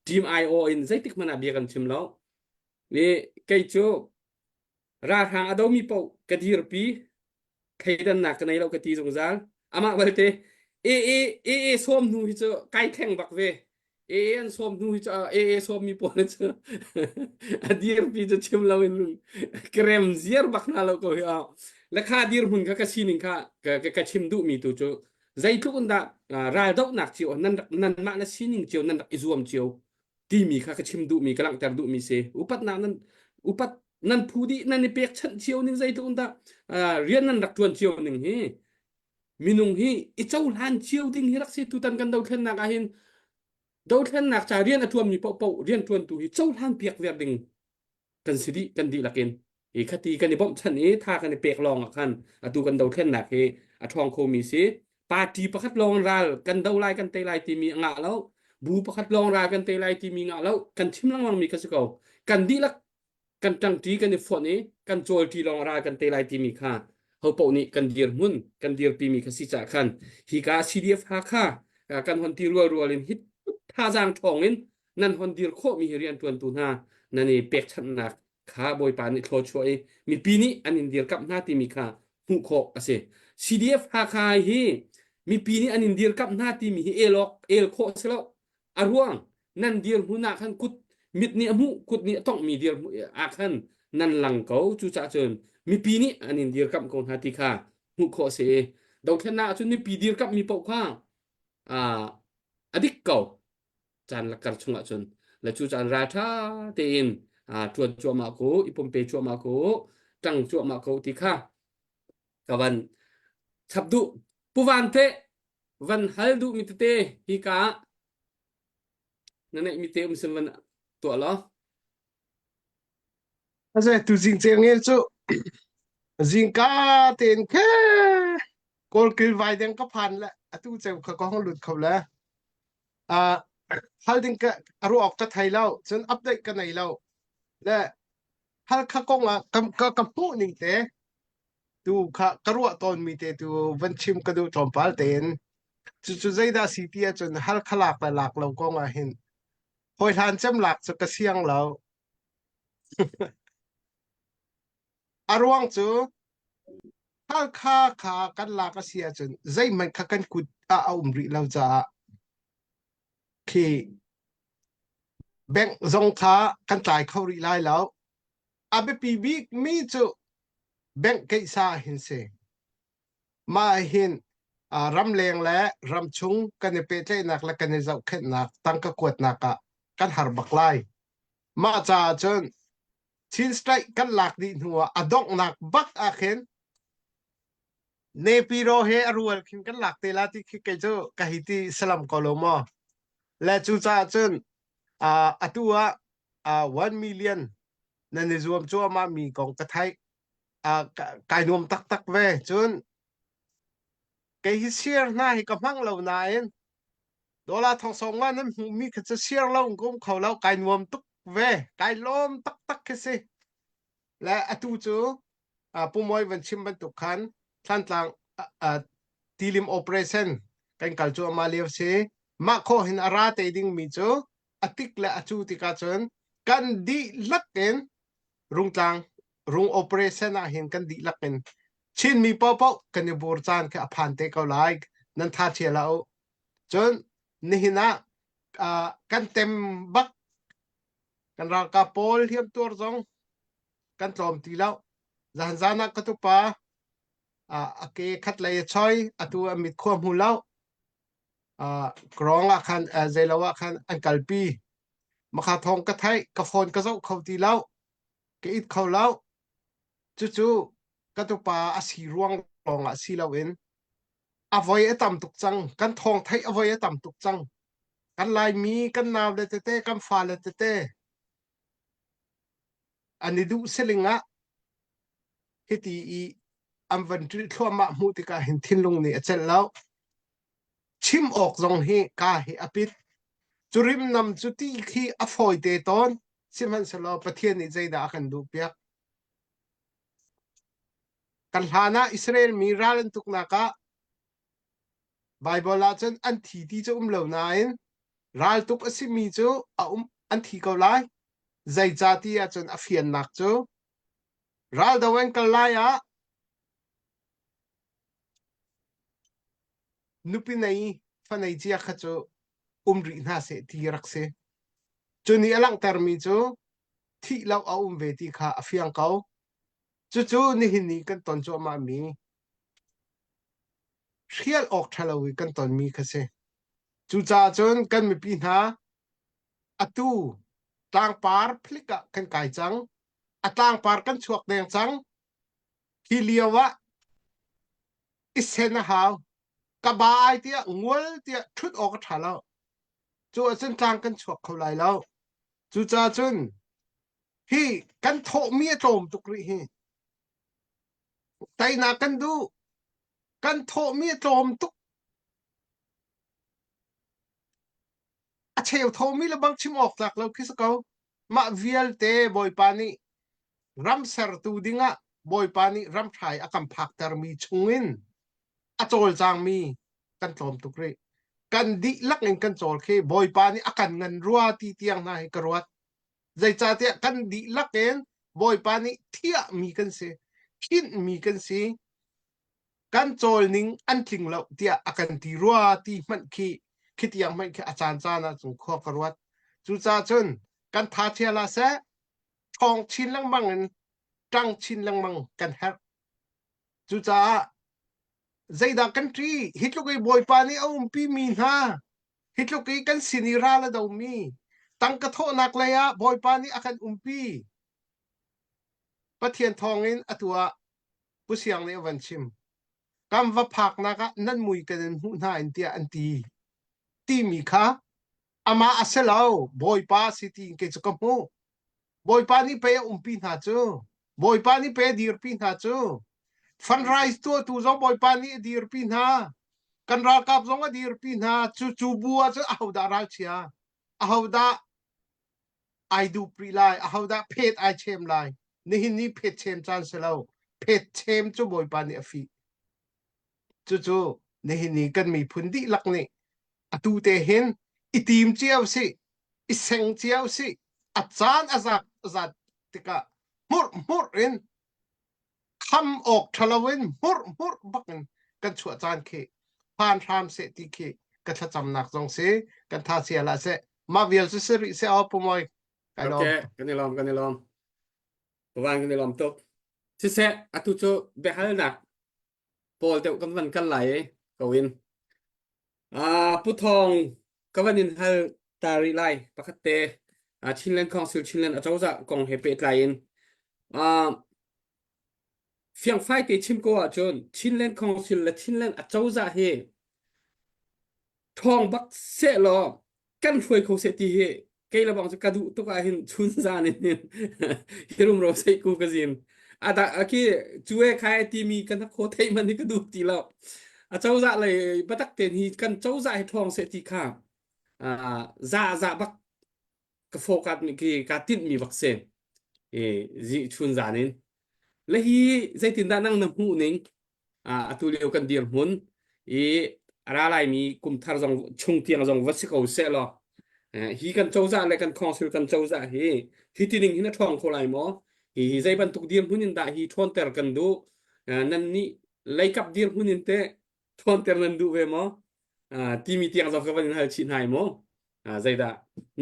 team IO in zeitik hmanh ah bia kan chim lo i kei cu ralhrang a domi paoh ka dirpi thleidannak ka nei lo ka ti zungzal amah balte AA AA sawm hnu hi cu kai thleng bak ve AA an sawm hnu hi cu AA sawm mi pawl cu a dirpi cu chim lo in krem ziar bak hna lo ko hi a lekha dir hmun kha ka sining kha ka ka chim duh mi tu cu zeitluk in dah ral dohnak cio nan nan mah na sining cio nan rak i zuam cio timi kha ka chim duhmi ka langhter duhmi si upatnak nan upat nan phu dih nan i pekchanh cio ning zeitluk in dah rian nan rak tuan cio ning hi minung hi i cohlan cio ding hi rak si tutan kan dothlennak ah hin dothlennak ca rian a tuanmi paohpaoh rian tuantu hi cohlan piak ver ding kan si dih kan dihlak in i khati kan i bawmhchanh i tha kan i pek lawng ah khan atu kan dothlennak hi a ṭhawng khomi si party pakhat lawng ral kan do lai kan tei lai timi a ngah lo bu pakhat lawng ral kan tei lai timi ngah lo kan chim lengmang mi kha si ko kan dihlak kan ṭangṭi kan i fonh i kan cawlṭi lawng ral kan tei lai timi kha hopoh nih kan dirhmun kan dirpi mi kha si cah khan hika CDF Hakha kan hon ti rual rual in hi thazaang ṭhawng in nan hon dir khawhmi hi rianṭuantu hna nan i pekchanhnak kha Bawipa nih thluachuah i mipi nih an in dirkamh hna timi kha hmuh khawh a si. CDF Hakha hi mipi nih an in dirkamh hna timi hi el awk el khawh a si lo. A ruang nan dirhmun ah khan kut mit nih a hmuh kut nih a tonghmi dirhmun ah khan nan lang ko cucaah cun mipi nih an in dirkamh ko hna ti kha hmuh khawh a si. Dothlennak ahcun mipi dirkamhmi paoh kha a dik ko. Caan lakar chungah cun le cu caan ralṭha tein ṭuan cuahmah ko i pumpe cuahmah ko ṭang cuahmah ko ti kha ka van chap duh pu van te van hal duh mi tete hi ka na neih mi te um sim van tuah law Ase tu zing cheng ngel cu zingka tein khe. Kawl kilvai deng ka phan le atu ceu kha ka hong lut kho le. Uh, hal ding ka a ruah awk ka thei lo cun update ka nei lo le Halkha kong ah ka, ka, ka hmuh ning te tu kha ka ruah tawn mi te tu van chim ka duh tlawmpal tein cucu zeidah si ti ahcun Halkha lak le lak lo kong ah hin hawi hlan cem lak cu ka siang lo. A ruang cu Halkha kha kan lak a si ahcun zeihmanh kha kan kut ah a um rih lo caah khi bank zong kha kan tlai kho rih lai lo. A biapi bik mi cu bank keihsa hin si. Mah hin ramleng le ramchung kan i pehtlaihnak le kan i zohkhenhnak tangka kuatnak ah kan har bak lai. Mah caah cun Chin State kan lak dih hnu ah a donghnak bak ah khin Nepiro he a rual khin kan lak te la ti khi kei cu ka hei ti salam ko lo maw. Le cucaah cun uh, atu ah uh, 1 million nan i zuam cuahmah mi kong ka theih. Uh, kai nuam taktak ve. Cun kei hi share hna hi ka hmang lo nain dollar thong sawm nga nan hmuhmi kha cu share lo in ka um kho lo. Kai nuam tuk ve. Kai lawm taktak khi si. Le atu cu uh, Pu Mawi van chim bantuk khan Thlantlang uh, tilim operation kan kal cu ama lio si. Mah khawh hin a ra te dingmi cu a tik le a cu tikah cun kan dihlak in rungtlang rung operation ah hin kan dihlak in Chinmi paohpaoh kan i bur caan khi a phan te ko lai nan tha chia la u cun nihin ah uh, kan tem bak kan ralkap pawl hliam tuar zong kan tlawm ti lo zan zan ah ka tupa uh, a ke khat lei a choi atu a mit khua hmu lo uh, krong ah khan uh, zeilo ah khan an kalpi makha thong ka theih ka phone ka zoh kho ti lo ka it kho lo cucu ka tupa a si ruang lawng ah si lo in a voi a tam tuk cang kan thawng theih a voi a tam tuk cang kan laimi kan nau le tete kan fa le tete an i duh siling ah hiti i an van ṭilh thluahmah hmuh tikah hin thinlung nih a celh lo chim awk zong hi ka hi a pit cu rimnam cu ti khi a fawi te tawn sihmanhsehlaw Pathian nih zeidah a kan duh piak kan hlan ah Israel mi ral an tuknak ah Baibal ah cun an thi ti cu um lo nain raltuk a simi cu a um an thi ko lai zeicah ti ahcun a fiannak cu raldo an kal lai ah nupi nei fanei cia kha cu um rih hna seh ti rak si. Cu nih a langhtermi cu thih lo a um ve ti kha a fiang ko. Cucu nihin ni kan ton cuahmahmi hrial awk ṭhalo i kan tonmi kha si. Cucaah cun kan mipi hna atu tlangpar phlik ah kan kai cang. A tlangpar kan chuak deng cang. Hi lio ah i sen a hau. Ka ba ai tiah ngual tiah ṭhut awk a ṭha lo. Cu ahcun tlang kan chuak kho lai lo. Cucaah cun hi kan thawhmi a tlawm tuk rih hi. Teinak kan duh. Kan thawhmi a tlawm tuk. A cheu thawhmi le bang chim awk tlak lo khi si ko. Mah vialte Bawipa nih ram sertu dingah Bawipa nih ramhrai a kan phaktermi chungin a cawlcangmi kan tlawm tuk rih. Kan dihlak in kan cawl khi Bawipa nih a kan ngan rua ti tiang hna hi ka ruat. Zeicahtiah kan dihlak in Bawipa nih thiahmi kan si, khinhmi kan si, kan cawl ning an tling lo tiah a kan ti rua ti hmanh khi khi tiang hmanh khi a caan caan ah cun khua ka ruat. Cucaah cun kan tha chia la seh, ṭhawng chin lengmang in ṭang chin lengmang kan herh. Cucaah zeidah kan ṭi? Hi tluk i Bawipa nih a umpi mi hna, hi tluk i kan sin i ral a domi, tangka thawhnak lei ah Bawipa nih a kan umpi. Pathian thawngin atu ah Pu Siang nih a van chim. Kan va phaknak ah nan mui kan in hmuh hna in tiah an ti. Timi kha amah a si lo, Bawipa a si tiin kei cu ka hmuh. Bawipa nih pei a umpi hna cu. Bawipa nih pei a dirpi hna cu. Fundraise tuahtu zong Bawipa nih a dirpi hna. Kan ralkap zong a dirpi hna. Cu cu bu ah cun ahodah ralchia? Ahodah ai dup rih lai? Ahodah phet ai chem lai? Nihin ni phet chem caan si lo. Phet chem cu Bawipa nih a fih. Cucu nihin ni kan miphun dihlak nih atu te hin i tim cio sih, i seng cio sih, a caan a zat zat tikah hmurh hmurh in kham awk ṭha loin hmurh hmurh bak in kan chuah caan khi phan hram seh ti khi ka thlacamnak zong si kan tha sia lah seh mah vial cu si rih seh aw pumawi kai lawm Okay, kan i lawm kan i lawm. Pawan kan i lawm tuk. Siseh, atu cu biahalnak pawl deuh kan van kal lai i ko in. Ah, Pu Thawng, ka van in hal ta rih lai pakhat te. Ah, Chinland Council Chinland acozah kong he pehtlai in. Ah, fiangfai te chim ko ahcun Chinland Council le Chinland acozah hi ṭhawng bak seh law kan hruai kho seh ti hi kei le bang cu ka duh tuk ah hin chun zan in hin hi rumro sei ku ka zin ada aki cuwe khai timi kan kho thei man hi ka duh ti lo a cozah lei batak ten hi kan cozah hi ṭhawng seh ti kha za za bak ka focus mi khi ka tinh mi bak si i zi chun zan in le hi zeitindah nang na hmuh ning atu lio kan dirhmun i a ra laimi kum thar zong chung tiang zong va si ko seh law hi kan cozah le kan council kan cozah hi hi tining hin a ṭhawng kho lai maw hi hi zei bantuk dirhmun in dah hi ṭhawnter kan duh nan nih leikap dirhmun in teh ṭhawnter nan duh ve maw timi tiang zong ka van in hal chih hna maw zeidah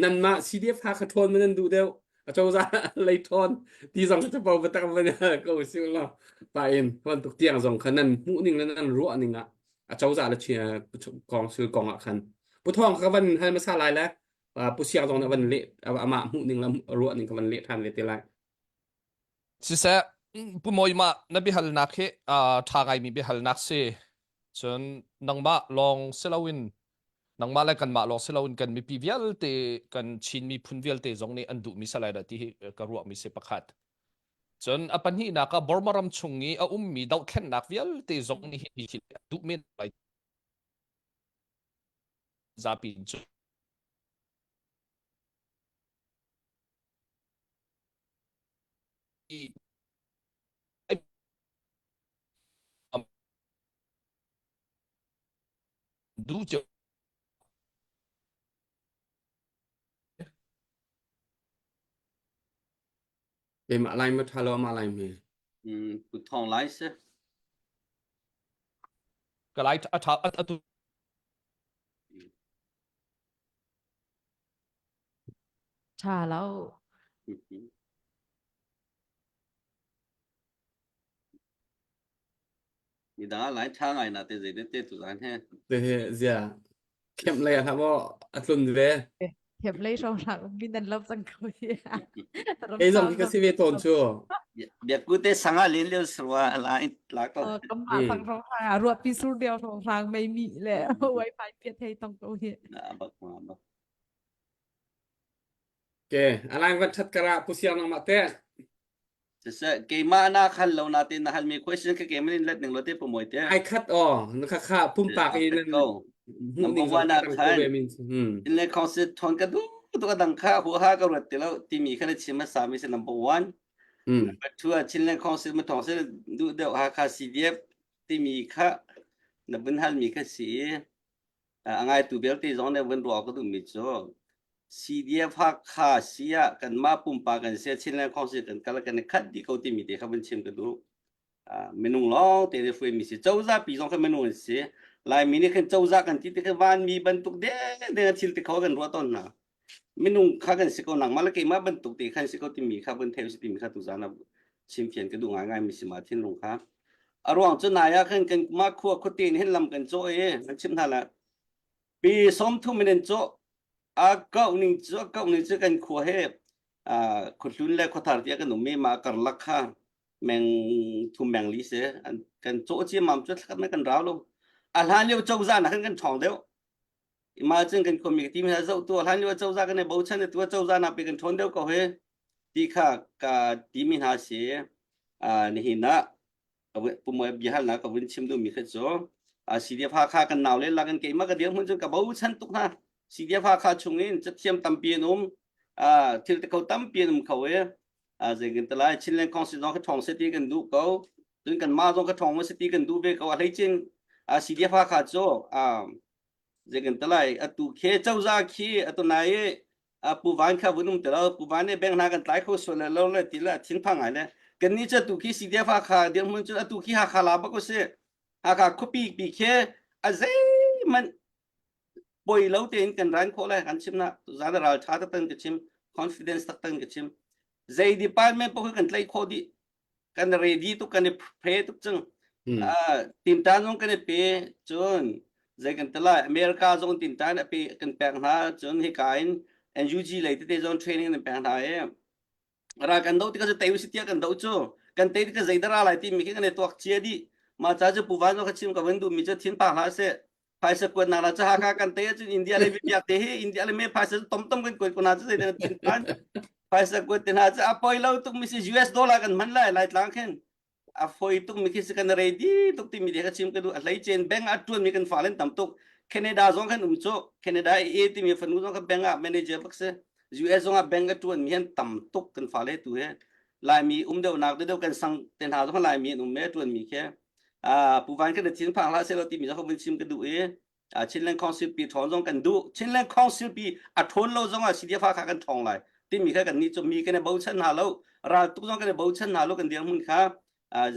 nanmah CDF Hakha ṭhawn ma nan duh deuh acozah lei ṭhawn ti zong ka capo biatak van hal ko si law pa in bantuk tiang zong kha nan hmuh ning le nan ruah ning ah acozah le kong sil kong ah khan pu thawng ka van hal hmasa lai le pu siang zong na van leh amah hmuh ning le ruah ning ka van leh ṭhan ve te lai Siseh, Pu Mawi mah na biahalnak hi ṭha ngaimi biahalnak si. Cun nangmah lawng si loin nangmah le kanmah lawng si loin kan mipi vialte kan Chin miphun vialte zong nih an duhmi si lai dah ti hi ka ruahmi si pakhat. Cun a pahnihnak ah Burma ram chung i a ummi dohthlennak vialte zong nih hi thil an duh men lai zapi in cu Du cio Keimah lai ma ṭha lo amah lai hme. Mm, Pu Thawng Lai si. Ka lai a ṭha a tu Ṭha lo. Midang ah lai ṭha ngai na te zei te tu zan he. Te he zia khem lei ah maw a tlun ve. Khem lei hrawng hrang min nan lo cang ko hi. Kei zong hi ka si ve tawn cu. Biakku te sanga lin lio surwa la in la ko. Kamah sang hrawng hrang ah ruahpi sur deu hrawng hrang mei mi le wifi piat hei tong ko hi. Bak ma bak. Ke alain van that kara pu siang nang ma te. Siseh keimah na khal lo na te na hal mi question ka keimah in let ning lo te pamoy te. Ai khat o na kha kha pumpak in nan hmuh ning na khan in le khong se thon ka du tu ka dang kha hu ha ka ruat ti lo timi kha na chim hmasa mi se number 1 number 2 ah Chinland Council ma thong se du deuh Hakha CDF timi kha na bun hal mi kha si a ngaitu vialte zong nih vun ruah ka duhmi cu CDF Hakha si ah kanmah pumpak kan si Chinland Council kan kal kan i khat dih ko timi te kha vun chim ka duh. Minung lawng te nih hruaimi si cozah pi zong kha minung an si. Laimi nih khan cozah kan ti ti kha vanmi bantuk deng deng a thil ti kho kan ruah tawn hna. Minung kha kan si ko nangmah le keimah bantuk te khan si ko timi kha vun thei si timi kha tuzan ah chimfian ka duh ngaingai mi si ma thinlung kha. A ruang cu nai ah khan kan mah khua khuate in hin lam kan cawh i kan chimh hna la pi 30 in an cawh a kauh ning cu a kauh ning cu kan khua he khuahlun le khuathar tiah kan um i mah karlak kha meng thum meng li se kan cawh ciammam cu thlakhat mai kan rau lo a hlan lio cozah nak khan kan ṭhawng deuh ima cun kan khuami ka ti mi hna zoh tu hlan lio cozah kan i bochan tu cozah nak pe kan ṭhawn deuh ko he ti kha ka ti mi hna si nihin ah. Pu biahalnak ka vun chim duhmi kha cu CDF Hakha kan nau le lakin keimah ka dirhmun cun ka bochan tuk hna. CDF Hakha chungin cathiam tampi an um, thil te kho tampi an um kho i zeitin te lai Chinland Council zong kha ṭhawng seh ti kan duh ko. Cun kanmah zong kha ṭhawng seh ti kan duh ve ko. A hleicin CDF Hakha cu zeitin te lai atu khi cozah khi atu nai i pu van kha vun um ti lo pu van nih bank hna kan tlai kho sual le lo le ti le thinphang ngai le kan nih cu atu khi CDF Hakha dirhmun cu atu khi Hakha la bak usih Hakha khuapi pi khi a zeihmanh poi lo tein kan ran khawh lai kan chim na zan ral tha taktak ka chim confidence taktak ka chim zei department poh kan tlai khawh dih kan ready tuk kan i phe tuk cang tintan zong kan i pe cun zei kan ti lai America zong tintan a pe kan pek hna cun hika in NUG lei tete zong training an pek hna i ra kan do tikah cu tei usih tiah kan do cu kan tei tikah zei dah ra lai timi khi kan i tuak cia dih mah ca cu Pu Van zong kha chim ka van duhmi cu thin phang hlah seh phaisa kuatnak la cu Hakha kan tei ahcun India le biak te hi India le me phaisa tom tom kan kuat ko hna cu zei tin phan phaisa kuat te hna cu a poi lo tuk mi si US dollar kan hman lai lai tlang khin a foi tuk mi khi si kan ready tuk ti mi te ka chim ka du a hlei chen bank a tuan mi kan fa len tam tuk Canada zong khan um cu Canada i ti mi fanu zong kha bank ah manager bak si US zong ah bank a tuan mi han tam tuk kan fa le tu he Laimi um deuh nak deuh kan sang te hna zong Laimi an um me tuan mi khi Pu Van kan thin phang hlah selaw timi zong vun chim ka duh i Chinland Council pi ṭhawn zong kan duh. Chinland Council pi a ṭhawn lo zong ah CDF kha kan ṭhawng lai timi kha kan nih cu mi kan i bochan hna lo ral tuk zong kan i bochan hna lo kan dirhmun kha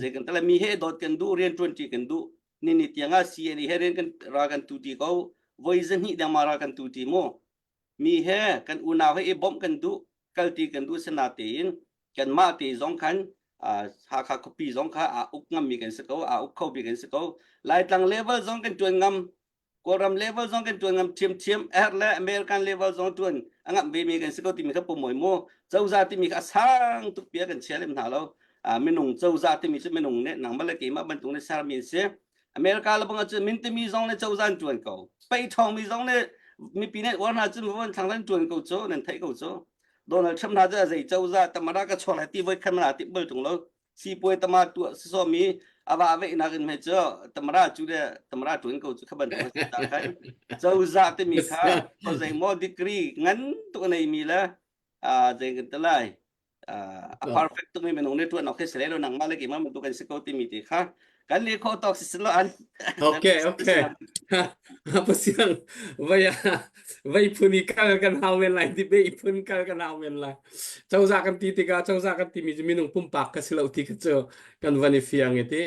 zei kan tala mi he dawt kan duh rian ṭuan ṭi kan duh ni ni tiang ah CNA he rian kan ral kan tu ti ko voi zahnih dang ma ral kan tu ti mu mi he kan unau he i bawmh kan duh kalti kan duh sana tein kanmah te zong khan Hakha khuapi zong kha aa uk ngammi kan si ko aa uk khomi kan si ko Laitlang level zong kan ṭuan ngam Kawlram level zong kan ṭuan ngam ṭhiamṭhiam er le American level zong ṭuan a ngamh vemi kan si ko timi kha pumawi mu cozah timi kha a sang tuk pia kan chia lem hna lo minung cozah timi cu minung nih nangmah le keimah bantuk nih sermi an si America le bang ahcun mintimi zong le cozah an ṭuan ko pei ṭhawngmi zong le mipi nih uar hna cun von thlang an ṭuan ko cu nan theih ko cu Donald Trump hna cu zei cozah tamara ka chuak lai ti voi khan mana ti bal tung lo sipuai tama tu si mi ava ve nak in me cu tamara cu le tamara tuin ko cu kha ban tu ta khan cozah te mi kha ko zei mo degree ngan tu nei mi la a zei kan te lai a perfect tuk mi minung nih tuan ok sile lo nangmah le keimah bantuk kan si ko timi ti kha kan le kho tawk si lo an Okay okay pasiang vai vai phun i kal kan hau men lai ti be phun kal kan hau men lai cozah kan ti tikah cozah kan timi cu minung pumpak ka si lo ti kha cu kan van i fiang i ti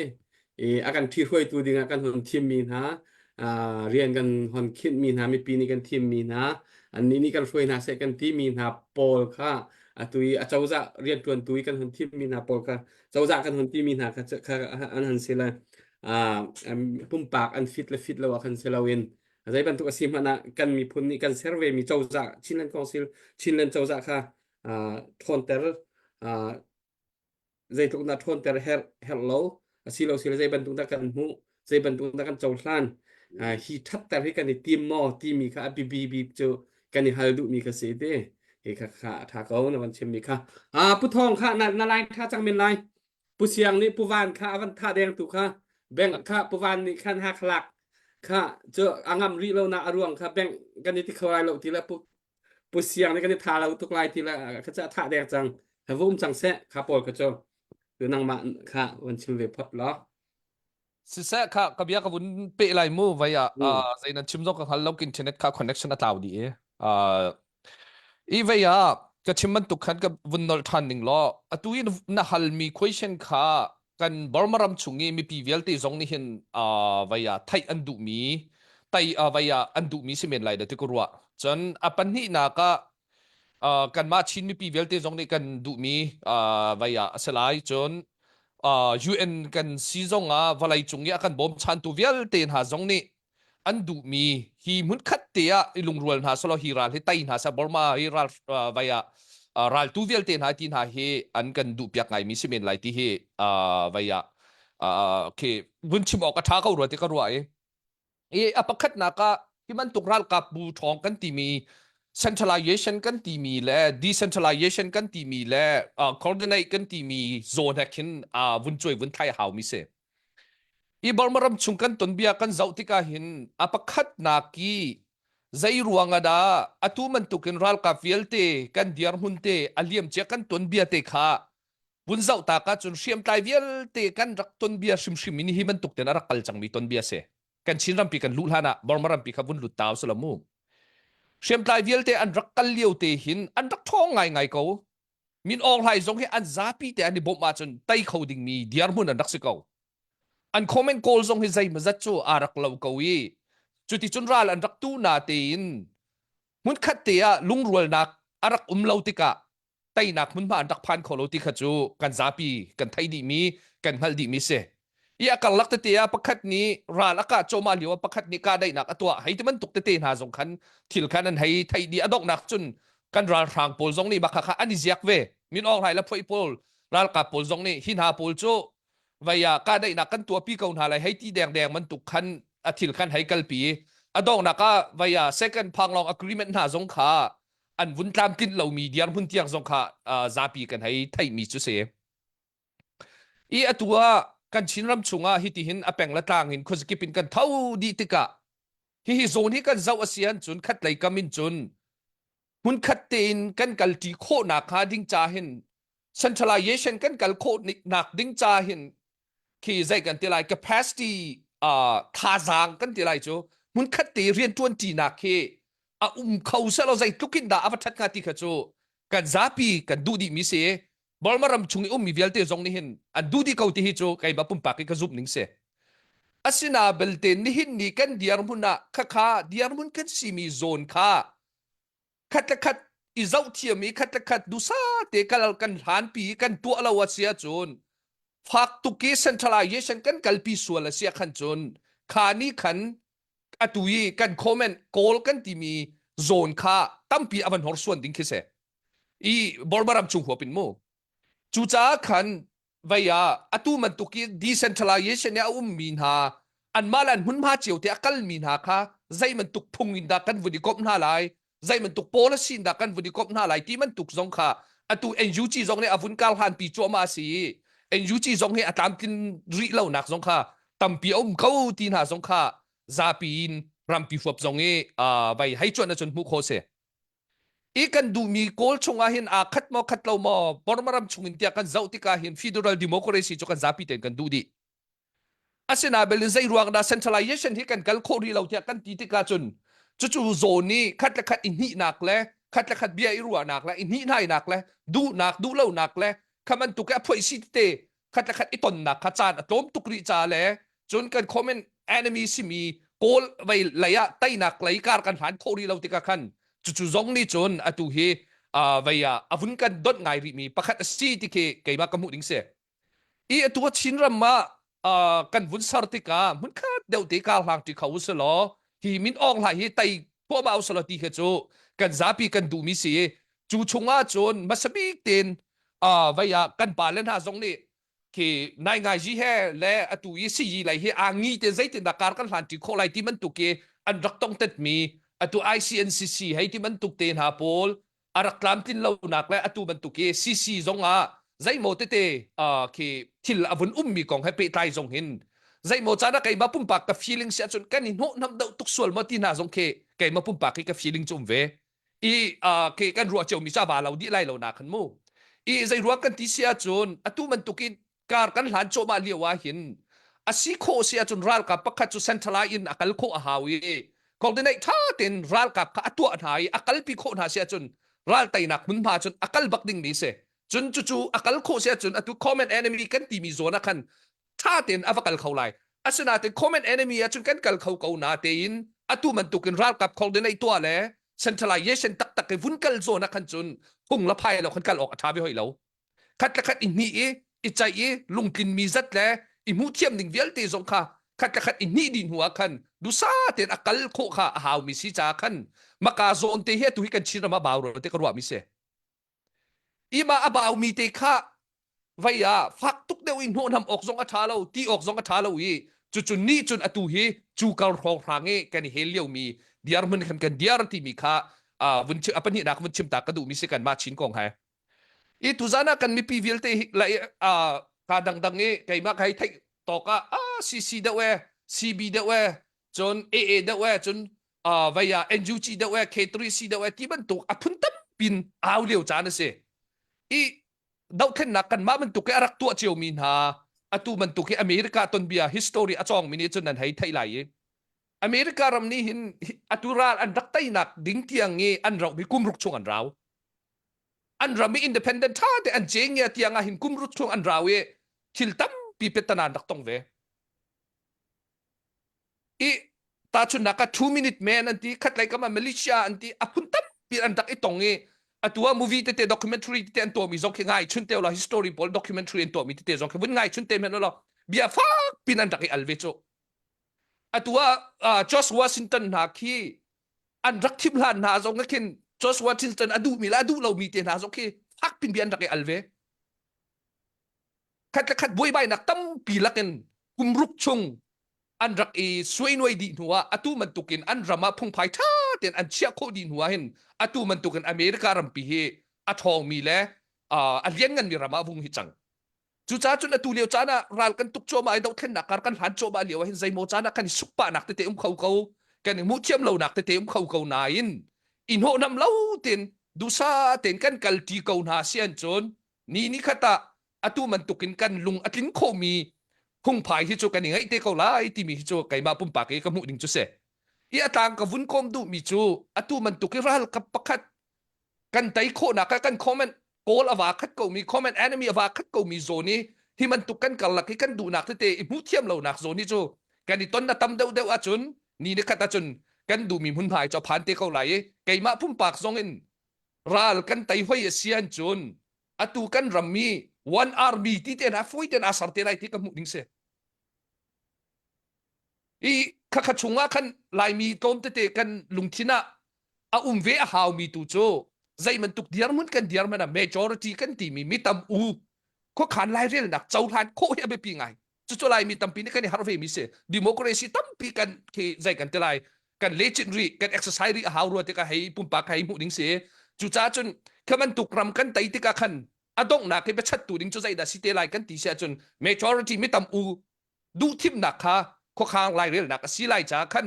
i a kan ṭhihruaitu dingah kan hun thimmi hna rian kan hon khinhmi hna mipi nih kan thimmi hna annih nih kan hruai hna seh kan timi hna pawl kha atu i a cozah rianṭuantu i kan hun thimmi hna pawl kha cozah kan hun timi hna kha kha an han si le pumpak an fit le fit lo ah khan si loin zei bantuk a si hmanh ah kan miphun nih kan ser ve mi cozah Chinland Council Chinland cozah kha ṭhawnter zeitluk dah ṭhawnter herh herh lo asilo sile zei bantuk dah kan hmuh zei bantuk dah kan cohlan hi ṭhatter hi kan i tim maw timi kha a biapi bik cu kan i hal duhmi kha si ti hi kha kha a ṭha ko na van chimmi kha ah pu thong kha na na lai ṭha cang men lai pu siang nih pu van kha a van thah deng tu kha bank kha pu van nih khan ha khalak kha cu a ngam rih lo na a ruang kha bank kan i ti kho lai lo ti le pu pu siang nih kan i tha lo tuk lai ti le kha cu a thah dek cang ha vum cang seh kha pawl kha cu tu nangmah kha van chim ve phot lo Siseh kha ka bia ka vun pe lai mu vai ah zei nan chim zong ka hngal lo internet kha connection a tlau dih i i vei ah ka chim bantuk khan ka vun nolh ṭhan ning law atu in na halmi question kha kan Burma ram chung i mipi vialte zong nih hin vei ah theih an duhmi tai vei ah an duhmi si men lai da ti ka ruah cun a pahnihnak ah kanmah Chin mipi vialte zong nih kan duhmi vei ah a si lai cun UN kan si zong ah vawlei cung i a kan bawmchantu vialte hna zong nih an duhmi hi hmunkhat te ah i lungrual hna selaw hi ral hi tai hna seh Burma hi ral vai ah raltu vialte hna ti hna hi an kan duhpiak ngaimi si men lai ti hi vai ah khi vun chim awk a ṭha ko rua ti ka ruah i i a pakhatnak ah hi bantuk ralkap bu ṭhawng kan timi centralization kan timi le decentralization kan timi le coordinate kan timi zawn he khin vun cuai vun thlai a haumi si. I Burma ram chung kan tonbia kan zoh tikah hin a pakhatnak i zei ruang ah dah atu bantukin ralkap vialte kan dirhmun te a liamcia kan tonbia te kha vun zoh ta ka cun hriamtlai vialte kan rak tonbia hrimhrim in hi bantuk ten a rak kal cangmi tonbia si. Kan Chin rampi kan luh hlan ah Burma rampi kha vun lut ta usila mu. Hriamtlai vialte an rak kal lio te hin an rak ṭhawng ngaingai ko. Min Aung Hlaing zong hi an zapi te an i bawmh ahcun tei kho dingmi dirhmun an rak si ko. An comment kawl zong hi zeimawzat cu aa rak lo ko i cuticun ral an rak tu na tein hmunkhat te ah lungrualnak a rak um lo tikah teinak hmunhma an rak phan kho lo ti kha cu kan zapi kan theih dihmi kan hngalh dihmi si. I a karlak tete ah pakhat nih ral a kah cawma lio ah pakhat nih kahdaihnak a tuah hei ti bantuk tete hna zong khan thil khan an hei theih dih a donghnak cun kan ralhrang pawl zong nih mah kha an i ziak ve min Aung Hlaing le phoih pawl ralkap pawl zong nih hi hna pawl cu vei ah kahdaihnak kan tuahpi ko hna lai hei ti dengdeng bantuk khan a thil khan hei kalpi a donghnak ah vei ah second Panglong agreement hna zong kha an vun tlamtlinh lomi dirhmun tiang zong kha zapi kan hei theihmi cu si. I atu ah kan Chinram chungah hitihin a peng le tlang in khuazakip in kan tho dih tikah hihi zawn hi kan zoh a si ahcun khatlei kam in cun hmunkhat tein kan kalṭi khawhnak hnga ding ca hin centralization kan kal khawh nak ding ca hin khi zei kan ti lai capacity uh, thazaang kan ti lai cu hmunkhat te rianṭuan ṭinak khi a um kho selaw zeitluk in dah a va ṭhat hnga ti kha cu kan zapi kan duh dihmi si Burma ram chung i ummi vialte zong nih hin an duh dih ko ti hi cu keimah pumpak i ka zumh ning si. Asina belte nihin ni kan dirhmun ah khakha dirhmun kan simi zawn kha khat le khat i zoh thiam i khat le khat dusa te kal kan hlanpi kan tuah lo a si ahcun fak tuk i centralization kan kalpi sual a si ah khan cun kha ni khan atu i kan comment kawl kan timi zawn kha tampi a van horsuan ding khi si. I Burma ram chung huap in mu. Cucaah khan vei ah atu bantuk i decentralization i a ummi hna anmah le an hmunhma cio te a kalmi hna kha zei bantuk phung in dah kan vun i komh hna lai zei bantuk policy in dah kan vun i komh hna lai ti bantuk zong kha atu NUG zong nih a vun kar hlanpi cuahmah a si i NUG zong hi a tlamtlin rih lonak zong kha tampi a um ko ti hna zong kha zapi in rampi huap zong i vai hei cuan ahcun hmuh khawh si. I kan duhmi Kawl chungah hin aa khat maw khat lo maw Burma ram chungin tiah kan zoh tikah hin federal democracy cu kan zapi tein kan duh dih. Asinain bel in zei ruang dah centralization hi kan kal khawh rih lo tiah kan ti tikah cun cucu zawn i khat le khat i hnihnak le khat le khat bia i ruahnak le i hnihhnainak le duhnak duhlonak le kha bantuk i a phoih si tete khat le khat i tonnak kha caan a tlawm tuk rih ca le cun kan common enemy simi kawl vei lei ah teinak lei kar kan hlan khawh rih lo tikah khan cucu zong nih cun atu hi vei ah a vun kan donh ngai rihmi pakhat a si ti khi keimah ka hmuh ding si i atu a Chin ram ah kan vun ser tikah hmunkhat deuh te kar hlang ṭi kho usih law hi min awng hlai hi tei thuahmah usih law ti khi cu kan zapi kan duhmi si cu chungah cun hmasa bik tein vei ah kan pa le hna zong nih khi nai ngai ji he le atu i siyi lei hi aa ngi te zeitin dah kar kan hlan ṭi khawh lai ti bantuk i an rak tong tet mi atu ICNCC hei ti bantuk te hna pawl a rak tlamtlin lonak le atu bantuk i CC zong ah zeimaw tete khi thil a vun ummi kong he pehtlai zong hin zeimaw caan ah keimah pumpak ka feeling si ahcun kan i hnawhhnam deuh tuk sual maw ti hna zong khi keimah pumpak hi ka feeling cu um ve i khi kan ruah ciomi ca va lo dih lai lo na khan mu i zei ruang kan ti si ahcun atu bantuk in kar kan hlan cawhmah lio ah hin a si khawh si ahcun ralkap pakhat cu centralized in a kal khawh a hau i coordinate tha tein ralkap kha a tuah hna i a kalpi khawh hna si ahcun ral teinak hmunhma cun a kal bak ding mi si cun cucu a kal khawh si ahcun atu common enemy kan timi zawn ah khan tha tein a va kal kho lai asinain common enemy ahcun kan kal kho ko na tein atu bantukin ralkap coordinate tuah le centralization taktak i vun kal zawn ah khan cun phung la phai lo khan kal awk a tha ve hoi lo khat le khat i hnih i i ceih i lungtlin mi zat le i hmuh thiam ding vialte zong kha khat le khat i hnih dih hnu ah khan dusa tein a kal khawh kha a hau mi si caah khan maka zawn te hi atu hi kan Chin ram ah bau ro te ka ruah mi si ima a bau mi te kha vei ah fak tuk deuh i hnawhnam awk zong a ṭha lo ti awk zong a ṭha lo i cucu ni cun atu hi cu kal hrawng hrang i kan i hel lio mi diar hmun khan kan diar timi kha vun a pahnihnak vun chim ta ka duh mi si kan mah Chin kong he i tuzan ah kan mipi vialte hi lai ka dangdang i keimah kai theih tawk ah a. CC deuh e CB deuh e cun AA deuh e cun uh, vei ah NUG deuh e K3C deuh e ti bantuk a phun tampin au lio caan a si i dohthlennak kanmah bantuk i a rak tuah ciomi hna atu bantuk hi America tonbia history a cawngmi nih cun nan hei theih lai i America ram nih hin atu ral an rak teinak ding tiang i an rauhmi kum ruk chung an rau an ram i independent tha te an cheng ngia tiang ah hin kum ruk chung an rau i thil tampi petana an rak tong ve i tahchunhnak ah two minute man an ti khatlei kam ah Malaysia an ti a phun tampi an rak i tong i atu ah movie tete documentary tete an tuahmi zong khi ngai chun te la history pawl documentary an tuahmi tete zong khi vun ngai chun te men lo bia fak pin an rak i al ve cu atu ah George Washington hna khi an rak thim hlan hna zong khin George Washington a duhmi le a duh lomi te hna zong khi fak pin bia an rak i al ve khat le khat buaibainak tampi lakin kum ruk chung an rak i suainuai dih hnu ah atu bantukin an ram ah phungphai ṭha tein an chiah khawh dih hnu ah hin atu bantukin America rampi hi a ṭhawngmi le a liannganmi ram ah vung hi cang. Cucaah cun atu lio caan ah ral kan tuk cuahmah i dohthlennak kar kan hlan cuahmah lio ah hin zeimaw caan ah kan i sukpahnak tete um kho ko kan i hmuhthiam lonak tete um kho ko nain i hnawhnam lo tein duhsah tein kan kalṭi ko hna si an cun ni ni khat ah atu bantukin kan lung a tlin khawhmi phungphai hi cu kan i ngaih te ko lai timi hi cu keimah pumpak i ka hmuh ding cu si. I a tlang ka vun kawm duhmi cu atu bantuk i ralkap pakhat kan tei khawhnak ah kan comment kawl a va khat komi comment enemy a va khat komi zawn i hi bantuk kan karlak i kan duhnak tete i hmuh thiam lonak zawn hi cu kan i ton na tam deuh deuh ahcun ni ni khat ahcun kan duhmi hmunhma cu a phan te ko lai i keimah pumpak zong in ral kan tei hoi a si an cun atu kan rammi one army ti te hna fawi ten aa ser te lai ti ka hmuh ding si i khakha chungah khan laimi tlawm tete kan lungthin ah a um ve a haumi tu cu zei bantuk dirhmun kan dirhmun ah majority kan timi mi tam u khuakhan lairelnak cohlan khawh hi a biapi ngai cucu laimi tampi nih kan i harh ve mi si democracy tampi kan khi zei kan ti lai kan lechin rih kan exercise rih a hau rua tikah hei pumpak hei hmuh ding si cucaah cun kha bantuk ram kan tei tikah khan a donghnak hi biachattu ding cu zeidah si te lai kan ti si ahcun majority mi tam u duhthimnak kha khuakhang lairelnak a si lai caah khan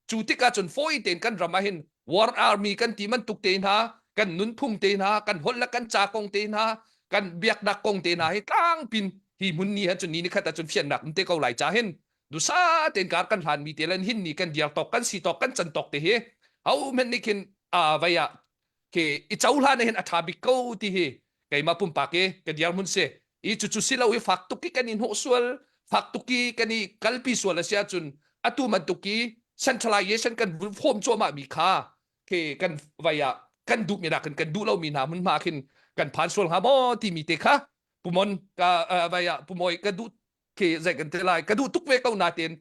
cu tikah cun fawi tein kan ram ah hin war army kan ti bantuk te hna kan nunphung te hna kan holh le kan ca kong te hna kan biaknak kong te hna hi tlangpin hi hmun ni han cun ni ni khat ah cun fiannak um te ko lai ca hin dusa tein kar kan hlan mi te len hin ni kan diar tawk kan si tawk kan can tawk te hi au men nih khin a vai ah khi i cohlan hin a tha bik ko ti hi keimah pumpak i ka dirhmun si i cucu si lo i fak tuk i kan i hnawh sual fak tuk i kan i kalpi sual a si ahcun atu bantuk i centralization kan vun form cuahmah mi kha khi kan vai ah kan duh mi nakin kan duh lomi hna hmunhma khin kan phan sual hnga maw timi te kha pumon ka vai ah pumawi ka duh khi zei kan te lai ka duh tuk ve ko natin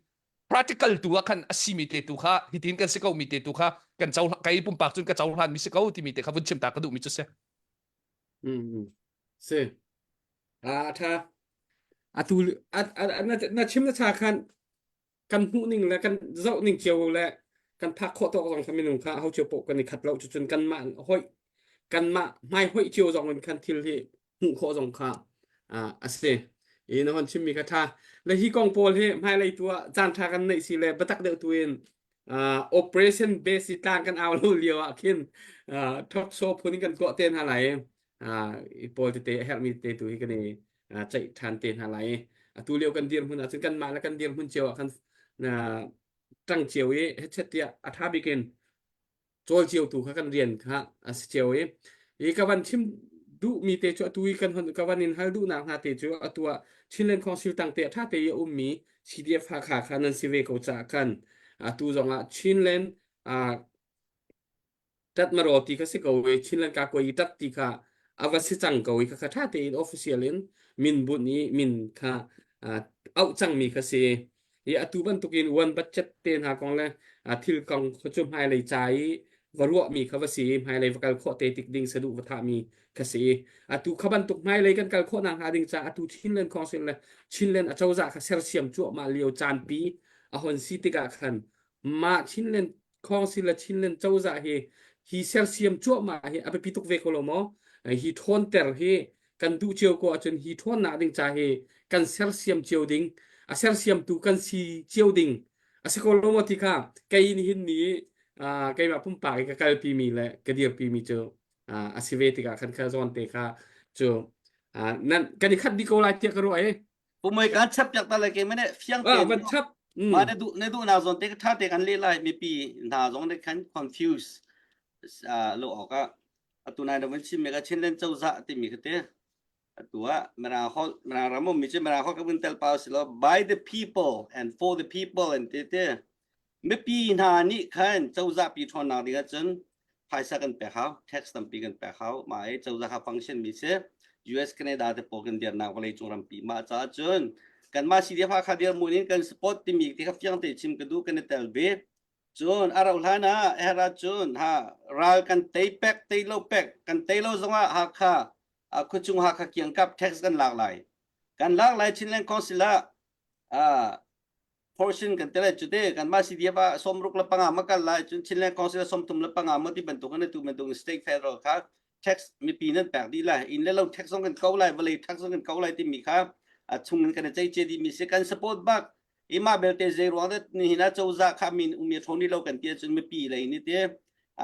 practical tu ah khan a simi te tu kha hitin kan si ko mi te tu kha kan co kai pumpak cun ka cohlan mi si ko timi te kha vun chim ta ka duh mi cu si Mm. Si. A tha. Atu na na chim na cha khan kan hmuh ning le kan zoh ning cio le kan phak khawh tawk zong kha minung kha ho cio poh kan i khat lo cucun kanmah hoih kanmah hmai hoih cio zong in khan thil hi hmuh khawh zong kha a si. I na hon chimmi kha tha. Le hi kong pawl hi hmailei tu ah caan tha kan neih si le biatak deuh tu in uh, operation base i tlang kan au lo lio ah khin uh, talk show phun in kan tuah te hna lai uh, i pawl tete a herhmi te tu hi kan i uh, ceih than te hna lai atu lio kan dirhmun ah cun kanmah le kan dirhmun cio ah khan uh, tang cio i hetchet tiah a tha bik in cawl cio tu kha kan rian kha a si cio i i ka van chim duhmi te cu atu i kan hon ka van in hal duhnak hna te cu atu ah Chinland Council tang te tha te i a ummi CDF Hakha kha nan si ve ko caah khan atu zong ah Chinland ah Tatmaraw ti kha si ko i Chinland ka koi tat ti kha a va si cang ko i kha kha tha tein official in min bunh i min kha auh cangmi kha si i atu bantukin one budget te hna kong le thil kong kha cu hmailei ca i va ruahmi kha va si i hmailei va kal khawh te tik ding saduh va thahmi kha si i atu kha bantuk hmailei kan kal khawh nak hnga ding ca atu Chinland Council le Chinland acozah kha sersiam cuahmah lio caanpi a hon si tikah khan mah Chinland Council le Chinland cozah hi hi sersiam cuahmah hi a biapi tuk ve ko lo maw hi ṭhawnter hi kan duh cio ko ahcun hi ṭhawnnak ding ca hi kan sersiam cio ding. A sersiamtu kan si cio ding a si ko lo maw ti kha kei nihin ni keimah pumpak i ka kalpi mi le ka dirpi mi cu a si ve tikah khan kha zawn te kha cu nan kan i khat dih ko lai tiah ka ruah i Pumoi kan chap piak ta lai ke mene fiang te ah van chap ma na duh na duh na zon te ka tha te kan le lai mipi hna zong ne khan confuse lo awk ah atu nai na vun chim me ka Chinland cozah timi kha te atu ah Mirang holh Mirang ram um mi cu Mirang holh ka vun tel pau si lo by the people and for the people and te te mipi hna nih khan cozah pi ṭhawnnak ding ahcun phaisa kan pek hau tax tampi kan pek hau mah i cozah kha function mi si US Canada te pawl kan dirnak vawlei cung rampi mah caah cun kanmah CDF Hakha dirhmun in kan support timi ti kha fiang te chim ka duh kan i tel ve cun a rauh hlan ah her ahcun ha ral kan tei pek tei lo pek kan tei lo zongah Hakha khuachung Hakha kiangkap tax kan lak lai kan lak lai Chinland Council ah portion kan tel cu te kan mah CDF ah sawmruk le panga ma kal lai cun Chinland Council sawmthum le panga ma ti bantuk an tu bantuk state federal kha tax mipi nan pek dih lai inn le lo tax zong kan ko lai vawlei tax zong kan ko lai timi kha a chung in kan cei ce dih mi si kan support bak ima belte zei ruang dah nihin ah cozah kha min umi thoni lo kan ti cun mipi lei ni te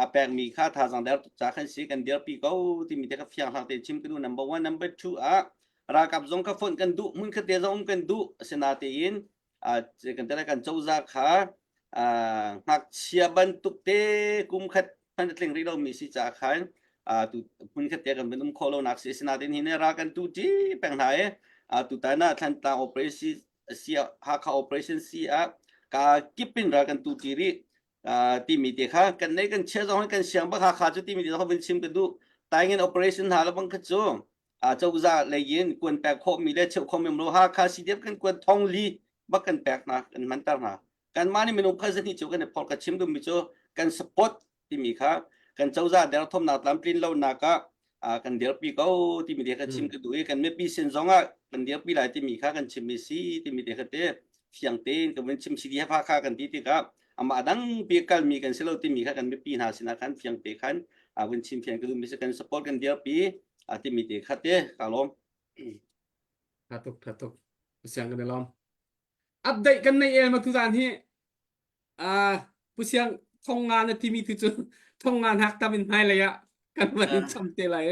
a pek mi kha thazang der tuk ca khan si kan dirpi ko timi te ka fiang hlak te chim ka duh number 1 number 2 ah ralkap zong kha fonh kan duh hmun khat te zong um kan duh asinatein kan tele kan cozah kha ngakchia bantuk te kum khat hmanh a tling rih lomi si caah khan tu hmun khat te kan van um khawh lonak si asinatein hi ne ral kan tu ṭi peng hna i tutan ah Thlantlang operation si Hakha operation si ah ka kip in ral kan tu ṭi rih timi te kha kan nei kan chia zong kan siang bak Hakha cu timi te kha vun chim ka duh taingin operation hna le bang kha cu cozah lei in kuan pek khawhmi le cheuh khawhmi um lo Hakha CDF kan kuan thong li bak kan pek hna kan hmanter hna kanmah nih minung kha zahnih cu kan i phorh ka chim duhmi cu kan support timi kha kan cozah derthawmnak tlamtlin lonak ah kan dirpi ko timi te kha chim ka duh i kan mipi sin zong ah kan dirpi lai timi kha kan chimmi si timi te kha te fiang tein kan vun chim CDF Hakha kan ti tikah amah dang pi kalmi kan si lo timi kha kan mipi hna sinah khan fiang te khan vun chim fiang ka duhmi si kan support kan dirpi timi te kha te ka lawm. Tha tuk tha tuk. Siang kan i lawm. Update kan nei el ma tu zan hi ah pu siang thong nga na timi tu cu thong nga hnak tam in hmai lei ah kan van in cham te lai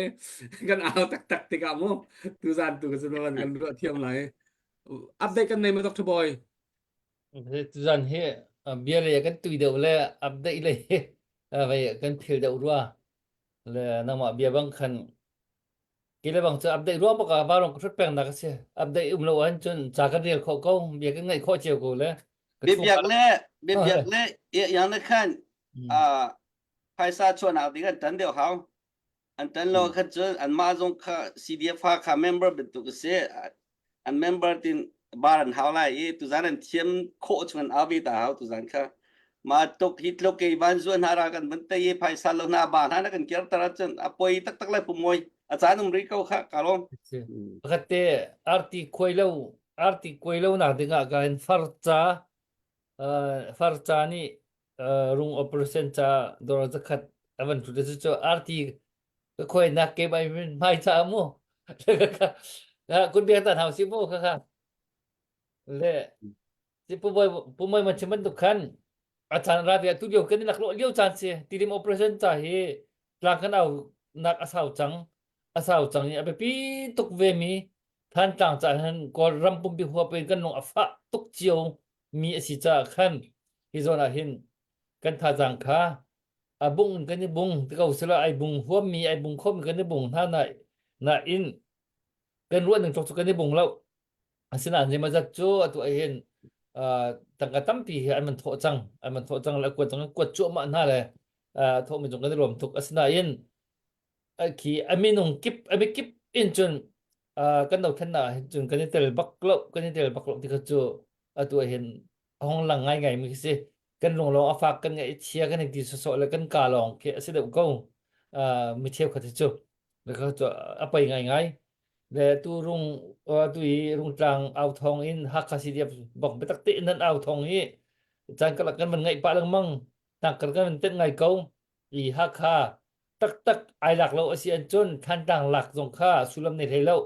kan au taktak tikah mu tu zan tu ka van kan ruah thiam lai update kan nei ma Dr. Boy Tu zan hi bia lei kan tui deuh le update lei vei kan phil deuh rua le nangmah bia bang khan Ki le bang cu update ruang bak ah varong ka hrut peng nak a si. Update um lo ahcun cun ca kan rel khawh ko, bia kan ngaih khawh cio ko le. Ka chung Biabiak le biabiak le yang le khan ah phaisa chuahnak ding an tan deuh hau. An tan lo khan cun anmah zong kha CDF kha member bantuk a si. An member tin bar an hau lai i tuzan an thiam khawh chung an au ve ta hau tuzan kha ma tuk hi tluk ke van zuan hna ra kan van te i phaisa lo hna ba hna na kan kir tar ahcun a poi taktak lai pumoi a caan um rih ko kha ka lawm Pakhat te arti khuai lo arti kuai lo nak ding ah ka in farca farca nih rung operation ca dor zakhat avan tu te cu arti ka khuai nak ke bai hmai ca mu kun biak tan hau si mu kha kha le si pu boy pu moi man chim bantuk khan a caan ra te tu lio kan i laklawh lio caan si tilim operation ca hi tlang kan au nak a sau cang a sau cang i a biapi tuk ve mi Thantlang ca hin Kawl ram pumpi huap in kan lung a fah tuk cio mi a si caah khan hi zawn ah hin kan thazaang kha a bung in kan i bung ti ko sila ai bung huammi ai bung khomi kan i bung hna na nain kan ruah ning tluk cu kan i bung lo asinain zeimawzat cu atu ah hin tangka tampi hi an man thawh cang an man thawh cang le kuat cang kuat cuahmah hna le thawhmi cung kan i lawm tuk asinain khi a minung kip a mikip in cun kan dothlennak ah hin cun kan i tel bak lo kan i tel bak lo ti kha cu atu ah hin a hung lang ngaingai mi khi si kan lung lawng a fak kan ngaih a chia kan hei ti sawsawh le kan ka lawng khi a si deuh ko mi cheukhat hi cu kha cu a poi ngaingai le tu rung tu i rungtlang au thawng in Hakha CDF bak biatak tein nan au thawng hi caan karlak kan van ngaih pah lengmang tang kar kan van tenh ngai ko i Hakha taktak ai lak lo a si ahcun Thantlang lak zong kha sullam nei hlei lo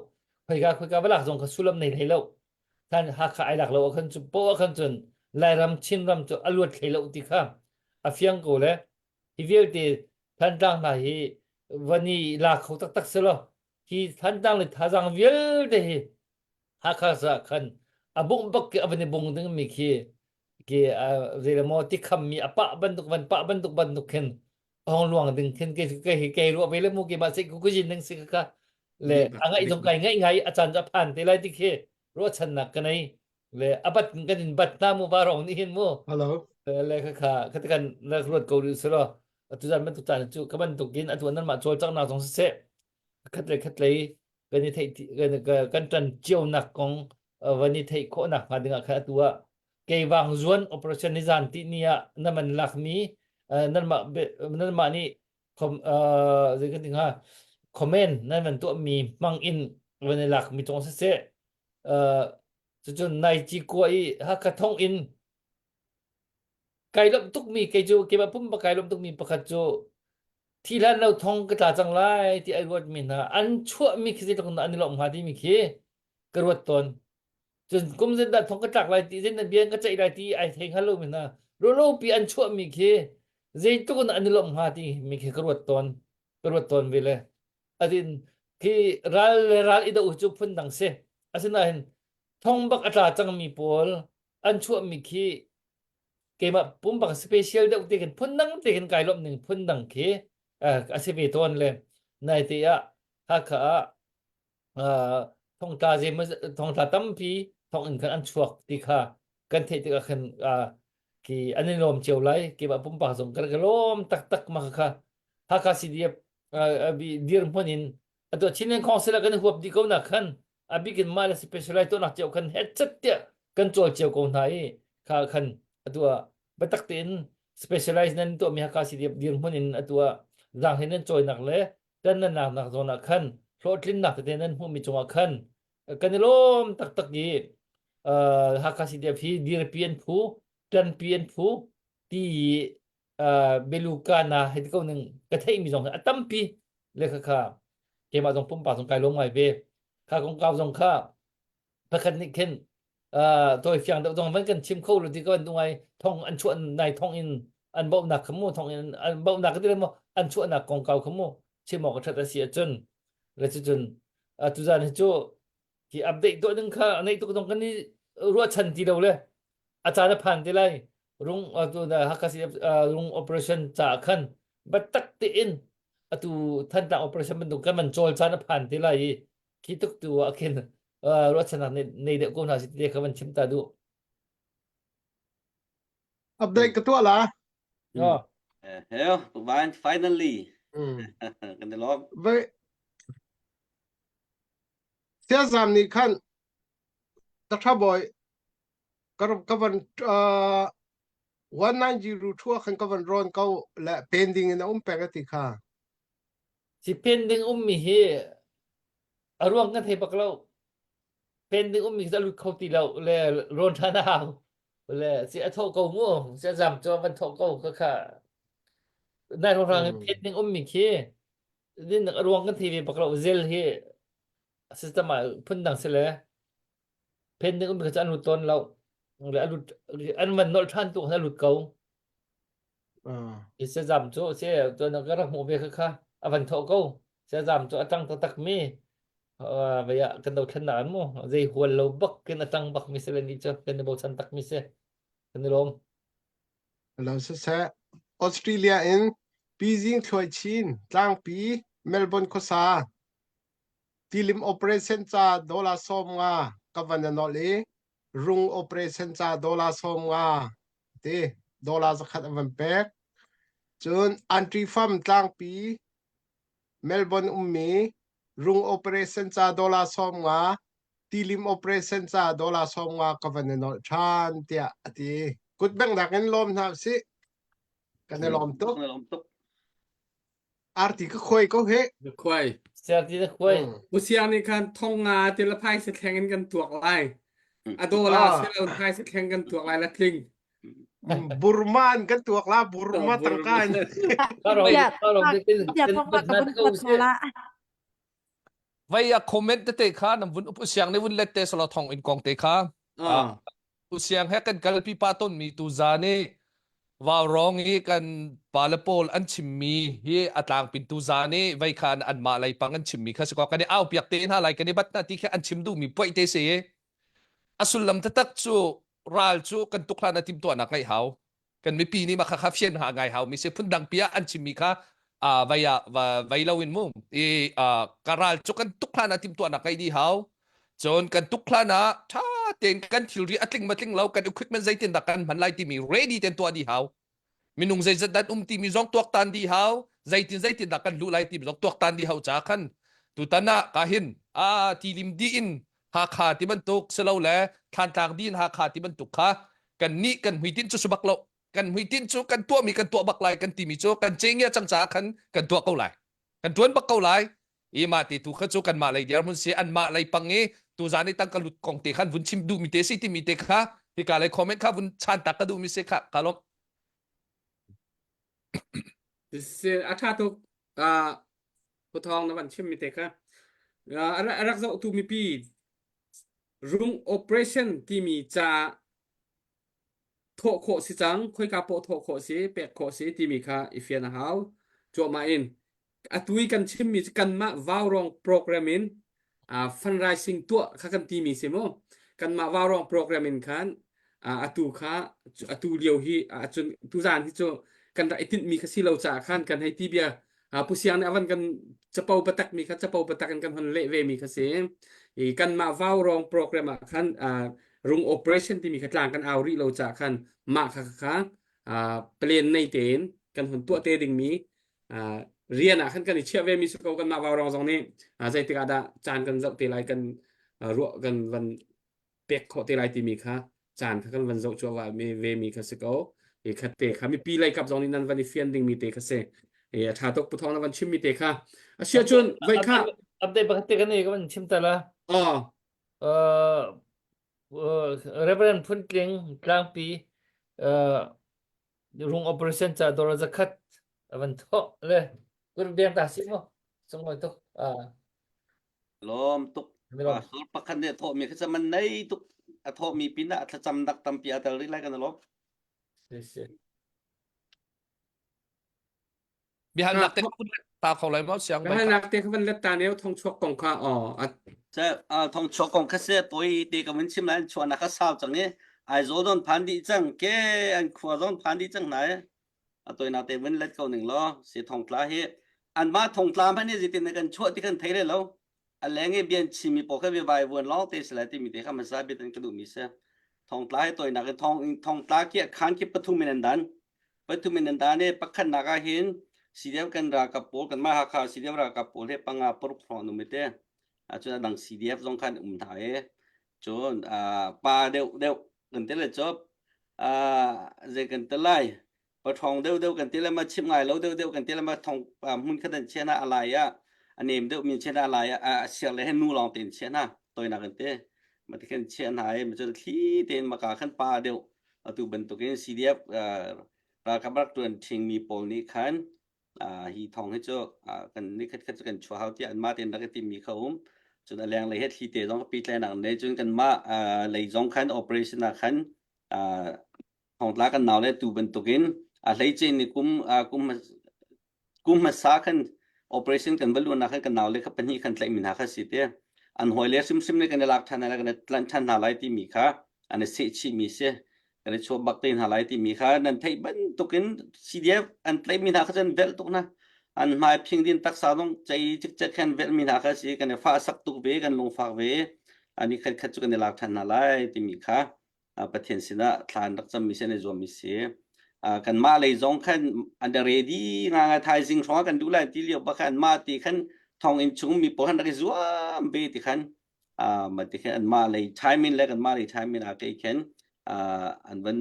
khoika khoika va lak zong kha sullam nei hlei lo. Than Hakha ai lak lo ah khan cu poah khan cun Lairam Chinram cu a luat hlei lo ti kha a fiang ko le hi vialte Thantlang hna hi van i la kho taktak si law hi Thantlang le thazaang vialte hi Hakha sa khan a bungh bak ki a van i bung ding mi khi ki zei maw ti kham mi a pah bantuk van pah bantuk bantuk khin hong luang ding khin ke ke hi ke ruah ve le mu ke ma se ku ku jin ding si ka le a ngaih zong kai ngaih ngai a caan a phan te lai ti khi ruahchannak ka nei le a bat kan in bat na mu ba rong ni hin mu Hello. le kha kha kha kan na ruat ko ri selo atu zan bantuk caan cu ka bantuk in atu nan mah cawlcanghnak zong siseh khat le khat lei kan i theih kan kan ṭan cionak kong van i theih khawhnak hnga dingah khan atu ah keivang zuan operation ni zan ti ni ah na man lakmi nanmah nanmah nih com zei kan ti hnga comment nan van tuahmi hmang in van i lakmi cong siseh cucun nai ci kua i Hakha thong in kai lawmh tukmi kei cu keimah pumpak kai lawmh tukmi pakhat cu thi hlan lo thong ka tla cang lai ti ai ruatmi hna an chuahmi khi zeitluk in an i lawmh hnga timi khi ka ruat tawn cun kum zein dah thong ka tlak lai ti zein dah bia ka ceih lai ti ai thei hngal lomi hna ruahlopi an chuahmi khi zeitluk in an i lawmh hnga ti mi khi ka ruat tawn ka ruat tawn ve le adin khi ral le ral i do cu phun dang si asinain thong bak a tla cangmi pawl an chuahmi khi keimah pumpak special deuh te khin phundang te khin kai lawmh ning phundang khi a si ve tawn le nai te ah Hakha ah thongtla zei thongtla tampi thong in khan an chuak ti kha kan theih tikah khan ki an i lawm cio lai keimah pumpak zong kan ka lawm taktak ma kha Hakha CDF dirhmun in atu Chinland Council ah kan huap dih ko na khan a bik in mah le specialize tuahnak cio khan hetchet tiah kan cawl cio ko hna i kha khan atu ah biatak tein specialize nan tuahmi Hakha CDF dirhmun in atu ah zaanghlei nan cawinak le tan nan laknak zawn ah khan hlawhtlinnak tete nan hmuhmi cungah khan kan i lawm taktak i Hakha CDF hi dirpi an phu ṭanpi an phu ti beluka na hei ti ko ning ka theihmi zong a tampi le kha kha keimah zong pumpak zong kai lawm ngai ve kha kongkau zong kha pakhat nih khin tawi fiang deuh zong van kan chim kho lo ti ka van ngai thong an chuah nai thong in an bauhnak kha mu thong in an bauhnak ka ti le mu an chuahnak kongkau kha mu chim awk a that a si ahcun le cucun tuzan hi cu hi update tuah ding kha nei tuk zong kan i ruahchan ti lo le a caan a phan te lai rung atu na Hakha rung operation ca khan biatak tein atu Thantlang operation bantuk kan man cawl caan a phan te lai i khi tuk tu ah khin ruahchannak nei deuh ko hna si te kha van chim ta duh Update ka tuah la. Oh. Heo, finally. Kan i lawm. Vai Siazam nih khan Taṭha bawi ka van 1902 ah khan ka van rawn ko le pending in a um peng a ti kha. Si pending ummi hi a ruang kan thei bak lo. Pending ummi khi a lut kho ti lo le rawn ṭhan a hau. Le si a thawh ko mu si a zam cu a van thawh ko kha kha. Nai rang in pending ummi khi din a ruang kan thei ve bak lo. Zel hi system ah phundang si le pending um kha an lut tawn lo le a lut an van nolh ṭhan tu khan a lut ko i sazam cu se tuan ka rak hmuh ve kha kha a van thawh ko sazam cu a tang taktak mi vei ah kan dothlennak an mu zei hual lo bak kin a tang bak mi se le ni cu kan i bochan tak mi se kan i lawm Lo siseh Australia in Beijing Thluai Chin tlangpi Melbourne khuasa Tilim operation ca dollar 50 ka van a nolh i rung operation ca dollar 50 ti dollar zakhat a van pek. Cun Antri Farm tlangpi Melbourne ummi rung operation ca dollar 50 tilim operation ca dollar 50 ka van i nolh ṭhan tiah a ti. Kut benghnak in lawm hna usih. Kan i lawm tuk. Kan i lawm tuk. Arti ka khuai ko he. Na khuai. Siarti na khuai. Usiang nih khan thong nga ti la phaisa thleng in kan tuak lai. A dola Ah. si lo phaisa thleng kan tuak lai la tling. Burma in kan tuak la Burma tangka in. Karong Ya, karong te ya tin thong nga ka na vun ko kuat se. na la. Vai a comment tete kha nam vun up siang ne vun let te salo thong in kong te kha. Ah. Usiang he kan kalpi pa tonmi tu zan i Vaurawng i kan pale pawl an chimmi hi a tlangpin tu zan i vei khan anmah lei pang an chimmi kha si ko kan i au piak te hna lai kan i bat hna ti khi an chim duhmi puai te si a sullam taktak cu ral cu kan tuk hlan a timtuahnak ngeih hau kan mipi nih mah kha fian ha ngai hau mi si phundang pi ah an chimmi kha vai ah vai lo in mu i ka ral cu kan tuk hlan ah timtuahnak ngei dih hau cun kan tuk hlan ah tha tein kan thilri a tling ma tling lo kan equipment zeitin dah kan hman lai timi ready ten tuah dih hau minung zeizat dan um timi zong tuaktan dih hau zeitin zeitin dah kan luh lai timi zong tuaktan dih hau ca khan tutan ah ka hin a tilim di in Hakha ti bantuk silo le Thlantlang di in Hakha ti bantuk kha kan nih kan hmuitinh cu si bak lo kan hmuitinh cu kan tuahmi kan tuah bak lai kan timi cu kan cengia cang caah khan kan tuah ko lai kan tuan bak ko lai i mah ti tu kha cu kanmah lei dirhmun si anmah lei pang i tuzan i tangka lut kong te khan vun chim duhmi te si timi te kha hika lei comment kha vun chan tak ka duhmi si kha ka lawm A ṭha tuk. Pu Thawng na van chimmi te kha. A rak zohtu mipi rung operation timi ca thawh khawh si cang khoika poh thawh khawh si pek khawh si timi kha i fian a hau cuahmah in atu i kan chimmi cu kanmah vaurawng program in uh, fundraising tuah kha kan timi si mu kanmah vaurawng program in khan uh, atu kha atu lio hi acun tuzan hi cu kan rak i tinhmi kha si lo caah khan kan hei ti bia uh, Pu Siang nih avan kan capo batak mi kha capo batak in kan hon leh ve mi kha si i kanmah vaurawng program ah khan uh, rung operation timi kha tlang kan au rih lo caah khan mah kha kha uh, plan nei tein kan hon tuah te ding mi uh, rian ah khan kan i chiah ve mi si ko kanmah vaurawng zong nih uh, zeitik ah dah caan kan zoh te lai kan uh, ruah kan van pek khawh te lai timi kha caan kha kan van zoh cuahmah mi ve mi kha si ko i khat te kha mipi lei kap zong nih nan van i fian ding mi te kha si i a tha tuk pu thawng na van chim mi te kha a sia cun voi kha update pakhat te kan nei ka van chim ta la oh uh, Reverend Phun Tling Tlangpi uh, rung operation ca dollar zakhat avan thawh le kur biang ta si mo sunglawi tuk ah Lawm tuk. Pastor pakhat nih a thawhmi kha man nei tuk a thawhmi pinah a thlacam nak tampi a tel rih lai kan lawm. Si si. Biahalnak te ta kho lai maw siang Biahalnak te kha van let ta neu thong chuak kong kha aw Se thong chuak kong kha se toi te ka mun chim lai chuan na kha sau chang i Aizawl don phan dih cang ke an khua zon phan dih cang nai a toi na te vun let ko ning law si thongtla hi anmah thongtla hmanh nih zeitin kan chuah ti kan thei le lo a leng i bian chimmi pawl kha vai vuan lawng te si lai timi te kha hmasa bit an ka duhmi si thongtla hi toinak in thong thongtla khi khan khi pathum in an dan pathum in an dan i pakhatnak ah hin CDF kan ralkap pawl kanmah Hakha CDF ralkap pawl he panga paruk hrawng an um i te cun a dang CDF zong khan um hna i cun pa deuh deuh kan ti le cu zei kan ti lai paṭhawng deuh deuh kan ti le ma chim ngai lo deuh deuh kan ti le ma thong hmun khat an chia hna a lai ah a nem deuh mi chia hna a lai ah a siar le he nu lawng tein chia hna toinak kan ti ma ti khan chia hna i ma cun thli tein maka khan pa deuh atu bantukin CDF ralkap rak ṭuan ṭhingmi pawl nih khan hi thong hi cu kan ni khat khat cu kan chuah hau tiah anmah tein rak i timmi kha um cun a lenglei he thli te zong pi tlainak nei cun kanmah lei zong khan operation ah khan thongtla kan nau le tu bantukin a hleice ni kum kum kum hmasa khan operation kan va luan ah khan kan nau le kha pahnih khan tlaih mi hna kha si te an hawi le hrimhrim le kan i lak ṭhan lai kan i tlanh ṭhan hna lai timi kha an i seh chih mi si kan i chuah bak te hna lai timi kha nan theih bantukin CDF an tlaih mi hna kha cun velh tuk hna an hmai phing din taksa zong cei cikcek khan velh mi hna kha si kan i fah sak tuk ve kan lungfak ve ani khat khat cu kan i lak ṭhan hna lai timi kha Pathian sinah thla an rak cammi si an i zuammi si. Kanmah lei zong khan an ready nga nga thaizing hrawng ah kan duh lai ti lio bak khan anmah ti khan thonginn chung mi pawl khan rak i zuam ve ti khan ma ti khan anmah lei time in le kanmah lei time in a kei khan an van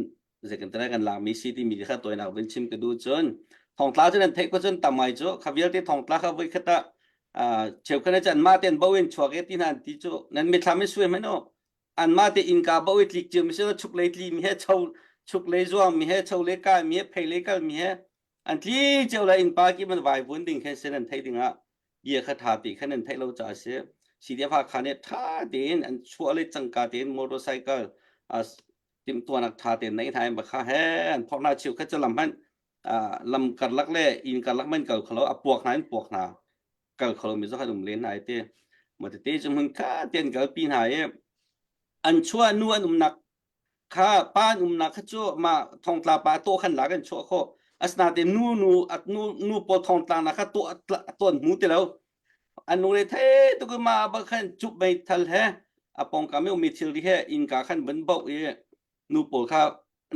zei kan tara kan lakmi si timi kha toinak vun chim ka duh cun thongtla cu nan theih ko cun tam ngai cu kha vialte thongtla kha voi khat ah cheukhat cu anmah ten bo in chuak e ti hna an ti cu nan mithlam in sui hmanh u anmah te innka bo i tlik cio mi si chuk lei tli mi he cho chuk lei zuang mi he cho lei kai mi he phei lei kal mi he an tli cio lai innpa ki man vai vun ding khen sen an thei ding ah bia kha tha ti khan an theih lo ca si CDF Hakha nih tha tein an chuah le cangka tein motorcycle. Timhtuahnak ṭha tein nei hna in bakha he an phorh hna cheu khat cu lam hmanh lam karlak le inn karlak hmanh kal kholo a puak hna in puak hna kal kholo mi zong an um len hna i ti ma tete cu hmun kha te an kalpi hna i an chuah nu an umnak kha pa an umnak kha cu ma thongtla pa to khan lak an chuah khawh asinain nu nu nu nu pawl thongtla nak kha to ton hmu ti lo An lungre thei tuk i mah bak khan cup meithal he a pawngkam i ummi thilri he innka khan vun boh i nu pawl kha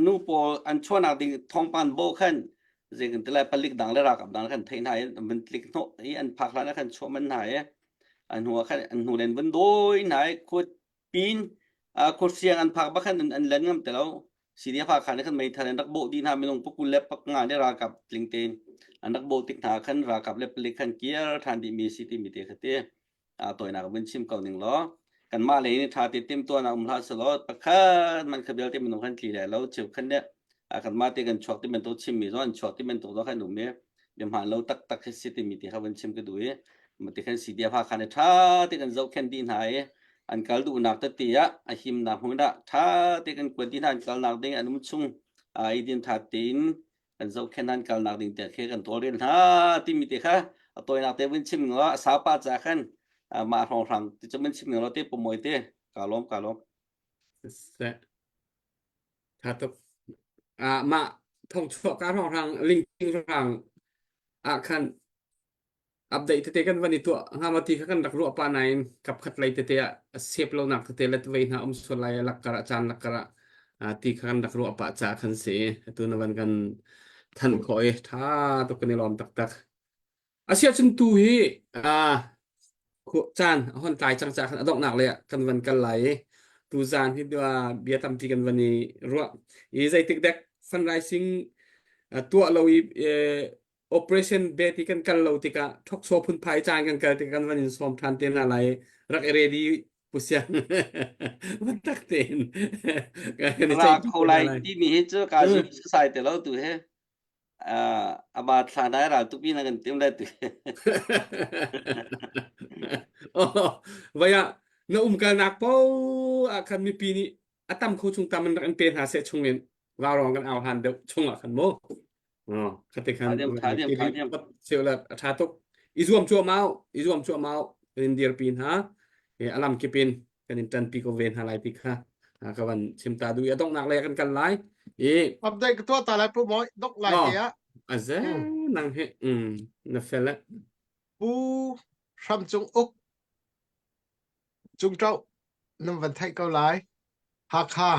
nu pawl an chuahnak ding thawngpang bo khan zei kan ti lai palik dang le ralkap dang khan theih hna i an vun tlik hnawh i an phak hlan ah khan chuah manh hna i an hnu ah khan an hnu len vun dawi hna i khut pin khuasiang an phak bak khan an len ngam ti lo. CDF Hakha nih khan meithal an rak bawh dih hna minung pakul le paknga nih ralkap tling tein an rak bawh tik hna khan ralkap le palik khan kir ṭhan dihmi si timi te kha ti tawinak vun chim ko ning law kanmah lei nih ṭha te timhtuahnak um hlah selaw pakhat man kha vialte minung khan tli le lo cheu khan nih kanmah te kan chuak ti bantuk chimmi zong an chuak ti bantuk zong khan um i bia hmaan lo taktak hi si timi ti kha vun chim ka duh i mati khan CDF Hakha nih ṭha te kan zohkhenh dih hna i an kal duhnak tete ah a himnak hmun ah ṭha te kan kuat dih hna an kalnak ding an um chung i din ṭha tein kan zohkhenh an kalnak ding te khi kan tawlrel hna timi te kha a tawinak te vun chim law a sapa ca khan mah hrawnghrang ti cu vun chim law te pamoy te ka lawm ka lawm Seh. Tha tuk. Ah mah thongchuah ka hrawnghrang lingking hrang ah khan update tete kan van i tuah hnga maw ti kha kan rak ruah pah nain kapkhat lei tete ah a sep lonak tete le vei hna um sual lai lakkar ah caan lakkar ah ti kha kan rak ruah pah caah khan si atu na van kan thanh khawh i tha tuk kan i lawm taktak asiahcun tu hi caan a hon tlai cang caah khan a donghnak lei ah kan van kal lai i tu zan hi bia tampi kan van i ruah i zeitik dek fundraising tuah lo i operation bet i kan kal lo tikah thokchaw phunphai caan kan kal tikah kan van in sawm ṭhan te hna lai rak i ready pusiang tak tein kan i ceih kho lai timi hi cu ka zum sai te lo tu he aba thla dai ral tupi na kan tim lai tu oh vaya na umkalnak po ah khan mipi nih a tam kho chung tam in rak in pe hna seh chung in ralrong kan au han deuh chung ah khan mu khate khan seulat a tha tuk i zuam cuahmah i zuam cuahmah kan in dirpi hna alam kipin kan in tanpi ko ve hna lai ti kha ka van chim ta du i a donghnak lei kan kal lai i update ka tuah ta lai pu moi dok lai te ah aze nang he na fel pu hram cung uk cung ṭoh nan van theih ko lai. Hakha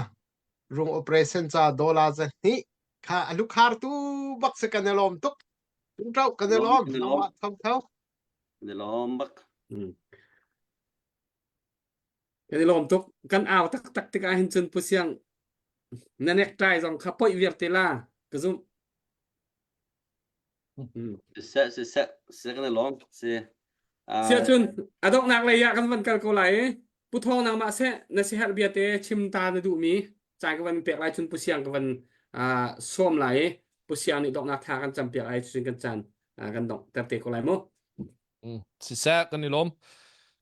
rung operation ca dollar zahnih kha a lukhartu bak si kan i lawm tuk. Cung ṭoh kan i lawm. Nangmah tho tho. Kan i lawm bak. Kan i lawm tuk. Kan au taktak tikah hin cun Pu Siang na necktie zong kha poih viar te la ka zumh. Siseh, siseh, siseh kan i lawm. Si. Siah cun a donghnak lei ah kan van kal ko lai i Pu Thawng nangmah seh na siaherh bia te chim ta na duhmi caan ka van pek lai cun Pu Siang ka van sawm lai i Pu Siang nih donghnak thla kan cam piak lai cun kan caan kan dongh ter te ko lai mu. Siseh kan i lawm.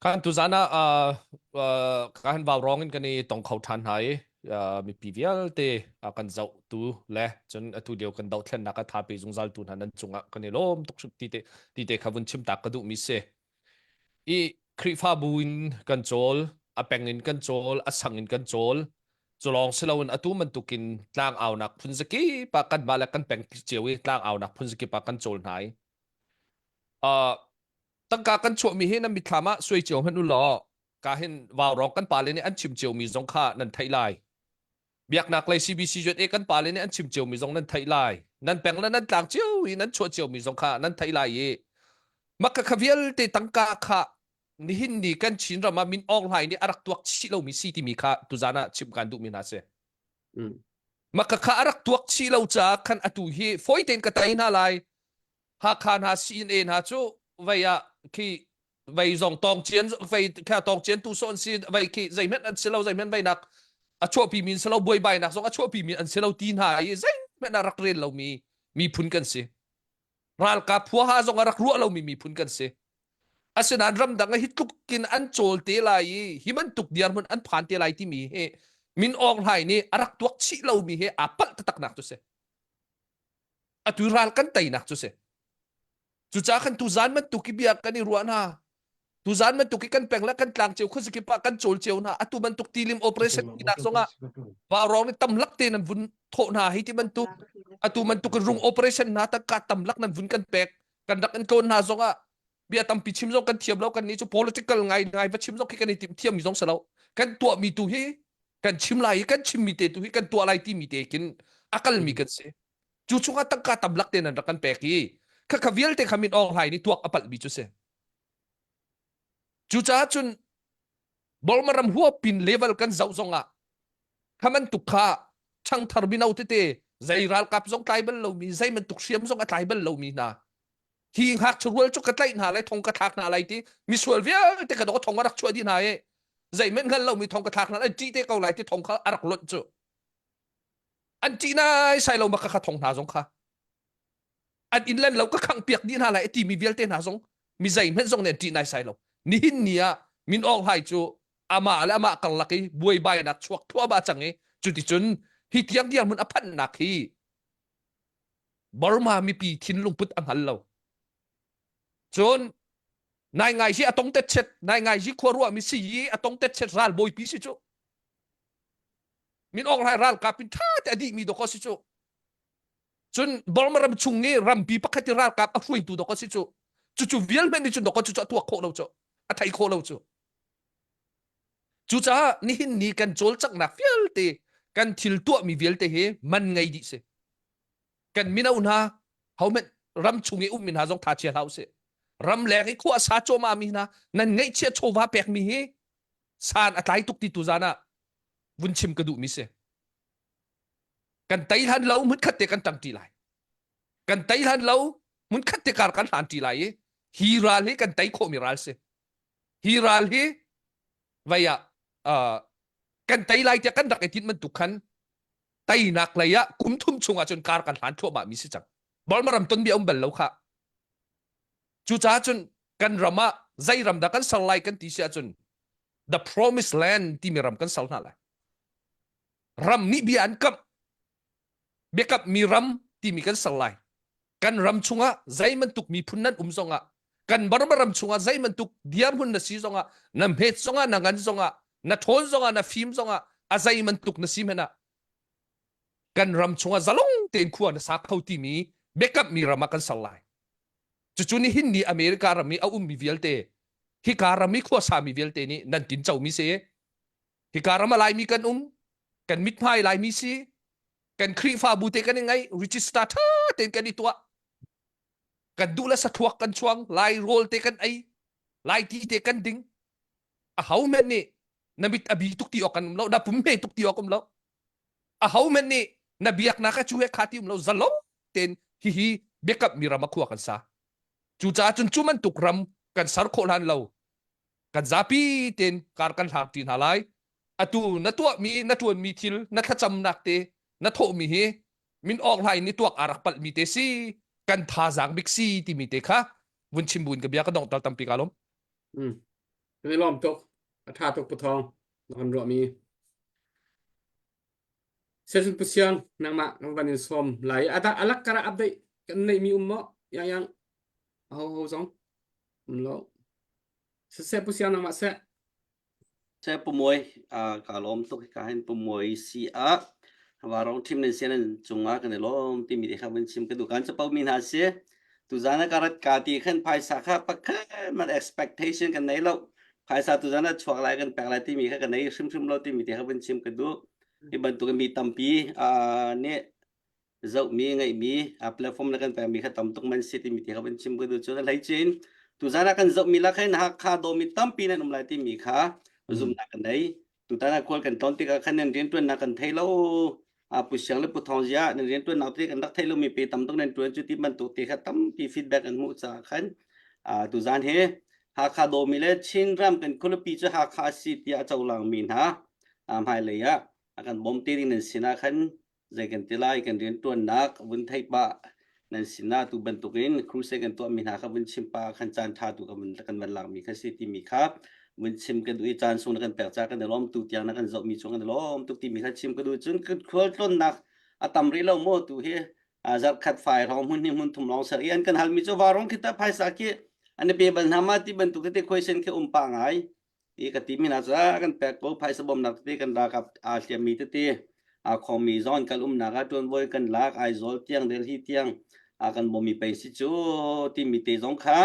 Khan tuzan ah ka han vau rong in kan i tong kho ṭhan hna i mipi vialte kan zohtu le cun atu lio kan dohthlennak a thape zungzal tu hna nan cungah kan i lawm tuk ti te ti te kha vun chim tak ka duhmi si. I Khrihfabu in kan cawl, a peng in kan cawl, a sang in kan cawl. Culawng si loin atu bantukin tlang aunak phun zakip ah kanmah le kan peng cio i tlang aunak phun zakip ah kan cawl hna i uh, tangka kan chuahmi hi nan mitthlam ah suai cio hmanh u law ka hin vaurawng kan pale nih an chim ciomi zong kha nan theih lai biaknak lei CBC USA kan pale nih an chim ciomi zong nan theih lai nan peng le nan tlang cio i nan chuah ciomi zong kha nan theih lai i maka kha vialte tangka kha nihin ni kan Chin ram ah Min Aung Hlaing nih a rak tuak chih lomi si timi kha tuzan ah chim kan duhmi hna si. Maka kha a rak tuak chih lo caah khan atu hi fawi tein ka tai hna lai. Hakha hna CNA hna cu vei ah khi vei zong tawng cian vei kha tawng cian tu sawn si vei khi zeihmanh an si lo zeihmanh veinak a chuahpi mi an si lo buaibainak zong a chuahpi mi an si lo ti hna i zeihmanh a rak rel lomi miphun kan si ralkap huaha zong a rak ruah lomi miphun kan si asinain ramdang ah hi tluk in an cawl te lai i hi bantuk dirhmun an phan te lai timi hi. Min Aung Hlaing nih a rak tuak chih lomi he aa palh taktaknak cu si. Atu ral kan teinak cu si. Cucaah kan tuzan bantuk i bia kan i ruah hna. Tuzan bantuk i kan peng le kan tlang cio khuazakip ah kan cawl cio hna. Atu bantuk tilim operation tinak zongah vaurawng nih tamlak te nan vun thawh hna hi ti bantuk atu bantuk in rung operation hna tangka tamlak nan vun kan pek kan rak in tlawn hna zongah bia tampi chim zong kan thiam lo kan nih cu political ngai ngai va chim zong khi kan i timh thiam mi zong si lo kan tuah mi tu hi kan chim lai i kan chim mi te tu hi kan tuah lai ti mi te kin a kal mi kan si cu chungah tangka tamlak te nan rak kan pek i kha kha vialte kha min Aung Hlaing nih tuak a palh mi cu si cucaah cun Burma ram huapin level kan zoh zongah kha bantuk kha ṭhangthar mino tete zei ralkap zong tlai bal lomi zei bantuk hriam zong a tlai bal lomi hna hi ngakchia rual cu ka tlaih hna lai thong ka thlak hna lai ti misual vialte ka thong a rak chuah dih hna i zeihmanh hngal lomi thong ka thlak hna an ṭih te ko lai ti thong kha a rak lonh cu an ṭih nai sai lo ma ka kha thong hna zong kha an inn len lo ka khangh piak dih hna lai a timi vialte hna zong mi zeihmanh zong nih an ṭih nai sai lo nihin ni ah Min Aung Hlaing cu amah le amah karlak i buaibainak chuak thluahmah cang i cuticun hi tiang dirhmun a phanhnak hi Burma mipi thinlung put a hngal lo. Cun nai ngai hi a tong tet chet nai ngai hi khua ruah mi si i a tong tet chet ral bawipi si cu. Min Aung Hlaing ralkap in tha te a dih mi dawk si cu. Cun Burma ram chung i rampi pakhat i ralkap a hruaitu dawk si cu. Cucu vial hmanh nih cun dawk cu cu a tuak khawh lo cu. A thei khawh lo cu. Cucaah nihin ni kan cawlcanghnak vialte kan thil tuahmi vialte hi man ngei dih si. Kan mino hna hohmanh ram chung i ummi hna zong tha chia hlah usih. Ram leng i khua sa cuahmah mi hna nan ngeihchiah chawva pekmi hi san a tlai tuk ti tu zan ah vun chim ka duhmi si. Kan tei hlan lo hmunkhat te kan ṭangṭi lai. Kan tei hlan lo hmunkhat te kar kan hlan ṭi lai i hi ral hi kan tei khawhmi ral si. Hi ral hi vei ah uh, kan tei lai tiah kan rak i tinh bantuk khan teinak lei ah kum thum chung ah cun kar kan hlan thluahmah mi si cang. Burma ram ton bia um bal lo kha. Cucaah cun kan ram ah zei ram dah kan ser lai kan ti si ahcun the promised land timi ram kan ser hna lai. Ram nih bia an kamh. Biakamh mi ram timi kan ser lai. Kan ram chungah zei bantuk miphun nan um zongah kan Burma ram chungah zei bantuk dirhmun na si zongah na hmet zongah na ngan zongah na ṭhawn zongah na fim zongah a zei bantuk na si hmanh ah kan ram chungah zalong tein khua na sa kho timi biakamh mi ram ah kan ser lai. Cucu nihin ni America ram i a ummi vialte hika ram i khuasa mi vialte nih nan tin comi si. Hika ram a Laimi kan um, kan mithmai Laimi si, kan Khrihfabu te kan i ngeih, register ṭha tein kan i tuah. Kan duh le sathuak kan chuang, Lai rawl te kan ei, Lai ti te kan ding. A ho hmanh nih na mit a bi tuk ti awk kan um lo, na pum hme tuk ti awk um lo. A ho hmanh nih na biaknak a cu he kha ti um lo, zalo tein hihi biakamh mi ram a khua kan sa. Cucaah cun cu bantuk ram kan ser khawh hlan lo kan zapi tein kar kan hlang ṭi hna lai. Atu na tuahmi na ṭuanmi thil na thlacamnak te na thawhmi hi min awk hlai ni tuak aa rak palhmi te si kan thazaang bik si timi te kha vun chim buin ka bia ka donghter tampi ka lawm. Mm. Kan i lawm tuk. A ṭha tuk Pu Thawng. Na kan ruahmi. Sesun Pu Siang, nangmah kan van in sawm lai. Ada alak kara update kan neihmi um maw? Yang yang. Ho ho zong. Um lo. Siseh Pu Siang nangmah seh. Seh Pu Mawi, kaa lawm tuk hika hin Pu Mawi si ah Varong ṭhim nan sian cungah kan i lawm timi te kha vun chim ka duh. Kan capo mi hna si. Tuzan ah ka rat ka ti khan phaisa kha pakhat man expectation kan nei lo. Phaisa tuzan ah chuak lai kan pek lai timi kha ka nei hrimhrim lo timi te kha vun chim ka duh. Hi bantuk mi tampi nih zohmi ngeihmi a platform na kan pekmi kha tam tuk man si timi ti kha van chim ka duh cu hlei chin tuzan ah kan zohmi lak hin Hakha dawmi tampi nan um lai timi kha zumhnak kan nei tutan ah khual kan tlawn tikah khan nan riantuannak kan thei lo a pu siang le pu thawng zia nan riantuannak te kan rak thei lo mi pe tam tuk nan tuan cu ti bantuk te kha tampi feedback an hmuh caah khan tuzan hi Hakha dawmi le Chin ram kan khualipi cu Hakha si tiah a cohlang mi hna hmailei ah a kan bawm te ding nan sinah khan zei kan ti lai kan riantuannak vun theih pah. Nan sinah tu bantukin crusade kan tuahmi hna kha vun chim pa khan caan ṭha tu kan kan van lakmi kha si timi kha vun chim ka duh i caan sung na kan pek ca kan i lawm tu tiang na kan zohmi chung kan i lawm tuk timi kha chim ka duh cun kan khualtlawnnak a tam rih lo maw tu hi zarhkhat fai hrawng hmun hnih hmun thum lawng ser i an kan halmi cu varong khi ta phaisa khi an i pe bal hna ma ti bantuk tete question khi um pa ngai i ka timi hna cu kan pek ko phaisa bawmnak tete kan ralkap aa hliammi tete aa khawngmi zong an kal umnak ah ṭuanvo kan lak Aizawl tiang Delhi tiang a kan bawmmi pei si cu timi te zong kha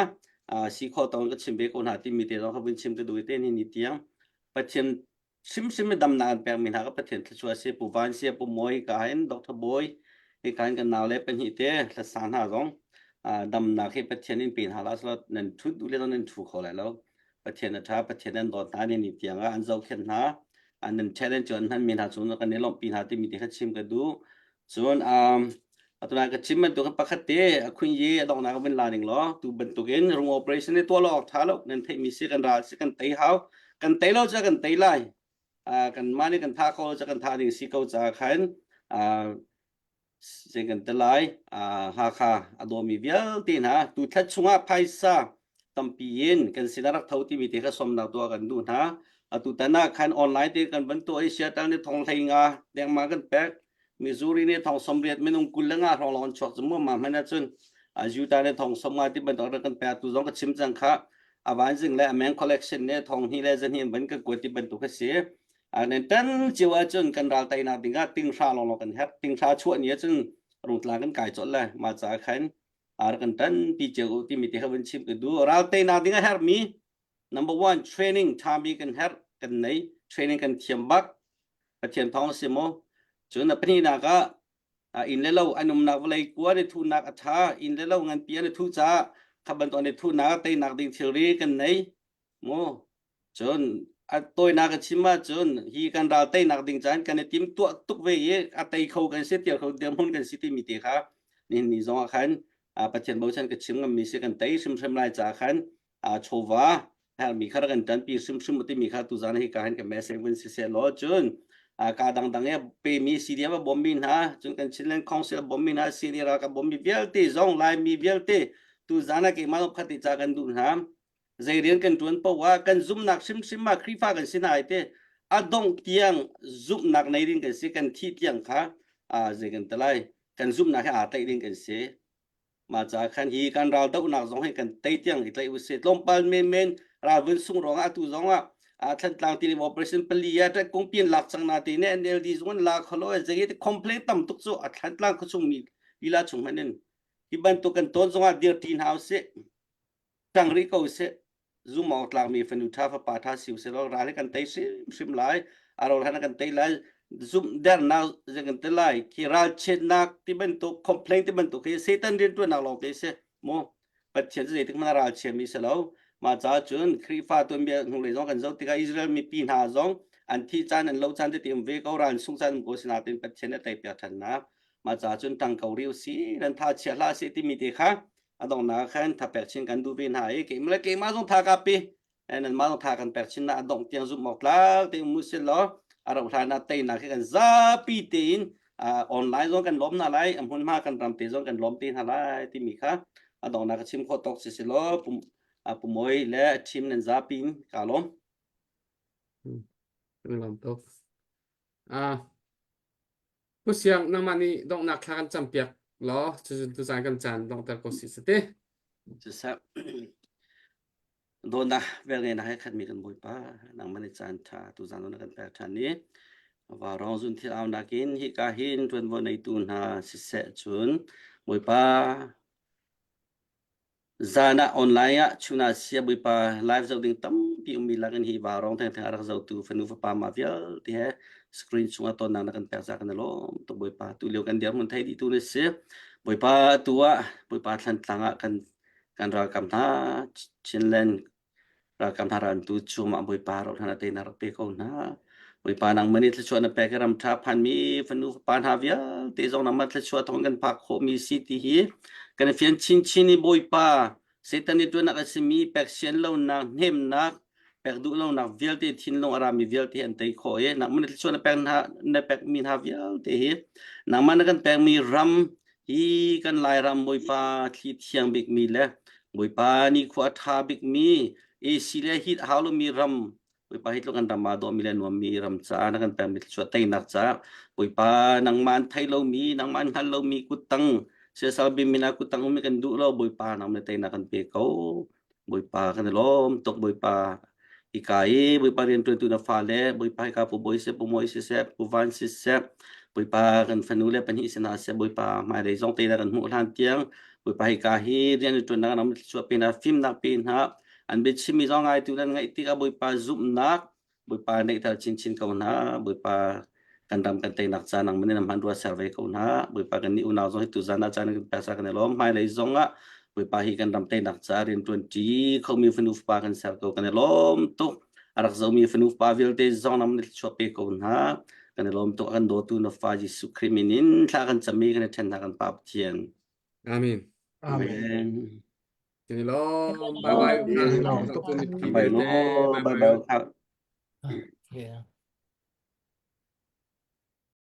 si khawh tawng ka chim ve ko hna timi te zong kha vun chim ka duh te ni ni tiang Pathian hrimhrim in damnak an pekmi hna ka Pathian thluachuah a si Pu Van Sia Pu Mawi ka hin Dr. Bawi hi ka hin kan nau le pahnih te hlasa hna zong damnak hi Pathian in pe hna la selaw nan ṭhut duh le nan ṭhu kho lai lo Pathian a ṭha Pathian an dawt hna ni ni tiang ah an zohkhenh hna an nan challenge cu an hmanmi hna cung kan i lawmhpi hna timi te kha chim ka duh cun um, atuna ka chim bantuk pakhat te a khun yi a donghnak vun la ning law tu bantukin rung operation ni tuah lo awk ṭha lo nan theihmi si kan ral si kan tei hau kan tei lo cu kan tei lai kan mah nih kan tha kho lo cu kan tha ding si ko caah khan zei kan ti lai Hakha a dawmi vialte hna tu thla chungah phaisa tampi in kan sin a rak tho timi te kha sawmnak tuah kan duh hna atu tan ah khan online te kan van tuah i Seattle nih thong hlei nga dengmang kan pek Missouri nih thong 80 minung 20 nga hrawng lawng an chuak cu mu ma hmanh ahcun Utah nih thong 50 ti bantuk rak kan pek tu zong ka chim cang kha Avanzing le Ameng collection nih thong hnih le zahnih in van kan kuat ti bantuk a si nen tan cio ahcun kan ral teinak ding ah tinghra lawnglawng kan herh tinghra chuah ni ahcun rungtlang kan kai colh lai mah caah khan ar kan tan pi cio timi te kha vun chim ka duh ral teinak ding a herhmi number one training ṭhami kan herh kan nei training kan thiam bak Pathian thawng si maw cun a pahnihnak ah inn le lo an umnak vawlei kua an i thuhnak a ṭha inn le lo nganpi an i thuh caah kha bantuk an i thuhnak teinak ding thilri kan nei mu cun a tawinak a chim ahcun hi kan ral teinak ding caan kan i tim tuah tuk ve i a tei kho kan si tial kho dirhmun kan si timi te kha nihin ni zong ah khan Pathian bochan ka chim ngammi si kan tei hrimhrim lai caah khan chawva herhmi kha rak kan ṭanpi hrimhrim timi kha tuzan hi ka han ka message vun si seh law cun ka dangdang e pemi CDF a bawmmi hna cun kan Chinland Council a bawmmi hna CNA ralkap bawmmi vialte zong Laimi vialte tuzan ah keimah khat ca kan duh hna zei rian kan ṭuan paoh ah kan zumhnak hrimhrim ah Khrihfa kan si hna ai te a dongh tiang zumhnak nei ding kan si kan thih tiang kha zei kan ti lai kan zumhnak he aa tlaih ding kan si mah caah khan hi kan ral dohnak zong hi kan tei tiang i tlaih usih tlawmpal menmen ral vun sung ruangah atu zong ah Thantlang tilim operation pali ah ṭet kungpi an lak cang na te ne NLD zong an la kholo zei te complaint tam tuk cu a Thantlang khuachung mi lila chung hman in hi bantuk kan tawn zong ah dir ṭi hna usih ṭang rih ko seh zumawng tlangmi fanu ṭha fapa ṭha si usih law ral hi kan tei hrimhrim lai a ro hlan kan tei lai zumh dernak zeng kan ti lai khi ralchiatnak ti bantuk complaint ti bantuk hi Satan rianṭuannak lawng te si mu Pathian cu zeitik hmanh a ralchiami si lo mah caah cun Khrihfa tuanbia hnulei zong kan zoh tikah Israel mipi hna zong an thih caan an lo caan tete um ve ko ral an sung caan um ko sinain Pathian a tei piak ṭhannak mah caah cun ṭang ko rih usih nan tha chia hlah sih timi te kha a donghnak ah khan thapek chin kan duh ve hna i keimah le keimah zong tha ka pi nanmah zong tha kan pek chin na a dongh tiang zumh awk tlak te um usih law a rauh hlan ah teinak hi kan zapi tein online zong kan lawm hna lai a hmunhma kan ram te zong kan lawm te hna lai timi kha a donghnak ka chim khawh tawk si si law pumoi le team nan zapi in ka lawm Kan lawm tuk. Ah Pu Siang, nangmah nih donghnak thla kan campiak law cucun tuzaan kan caan donghter ko sih sate. Siseh. Dawtnak velngeihnak he khatmi kan Bawipa, nangmah nih caan ṭha tuzaan na kan pek ṭhan i vaurawng zun thil aunak in hika hin ṭuanvo neitu hna siseh cun Bawipa Zan ah online ah chun ah siabawipa live zoh ding tampi ummi lakin hi vaurawng thengtheng a rak zohtu fanu fapa mah vialte he screen chungah tonnak na kan pek za kan i lawm tuk Bawipa tu lio kan dirhmun thei dih tu na si Bawipa tu ah Bawipa Thlantlang ah kan kan ralkap hna Chinland Ralkap hna ral tu cungah Bawipa rawlhlan a teinak rak pe ko hna. Bawipa nangmah nih thluachuah na pek i ram ṭha phanmi fanu fapa hna vialte zong nangmah thluachuah thawng kan phak khawhmi si ti hi kan i fian chinchin i Bawipa Satan nih ṭuannak a simi pek sian lonak hnemnak pek duh lonak vialte thinlung a rami vialte an tei khawh i nangmah nih thluachuah na pek hna na pekmi hna vialte hi nangmah na kan pekmi ram. Hi kan Lairam Bawipa thli thiang bikmi le Bawipa nikhua a ṭha bikmi AC le heat hau lomi ram Bawipa hi tluk kan ram aa dawhmi le nuammi ram caah na kan pekmi thluachuah teinak caah Bawipa nangmah an thei lomi nangmah an hngal lomi kuttang siasal bimina kuttang ummi kan duh lo Bawipa nang le teinak kan pe ko Bawipa kan i lawm tuk Bawipa hika i Bawipa rianṭuantu na fale Bawipa hika Pu Bawi siseh Pu Mawi siseh Pu Van siseh Bawipa kan fanu le pahnih si hna seh Bawipa hmailei zong teinak kan hmuh hlan tiang Bawipa hika hi rian ṭuannak ram thluachuah pe hna fimnak pe hna an biachimmi zong ngaitu nan ngaih tikah Bawipa zumhnak Bawipa neihter chinchin ko hna Bawipa kan ram kan teinak ca nang manin hman rua ser ve ko hna Bawipa kan nih unau zong hi tu zan ah caan kan pesa kan i lawm hmailei zong ah Bawipa hi kan ram teinak ca rian ṭuan ṭi khomi fanu fapa kan ser ko kan i lawm tuk a rak zomi fanu fapa vialte zong nam ni thluachuah pe ko hna kan i lawm tuk kan dawtu na fa Jesuh Khrih min in thla kan cami kan i ṭhen hna kan Pa Pathian Amen. Amen. Amen. Kan i lawm. Bye bye. Kan i lawm tuk. Bye bye. Bye bye. Yeah.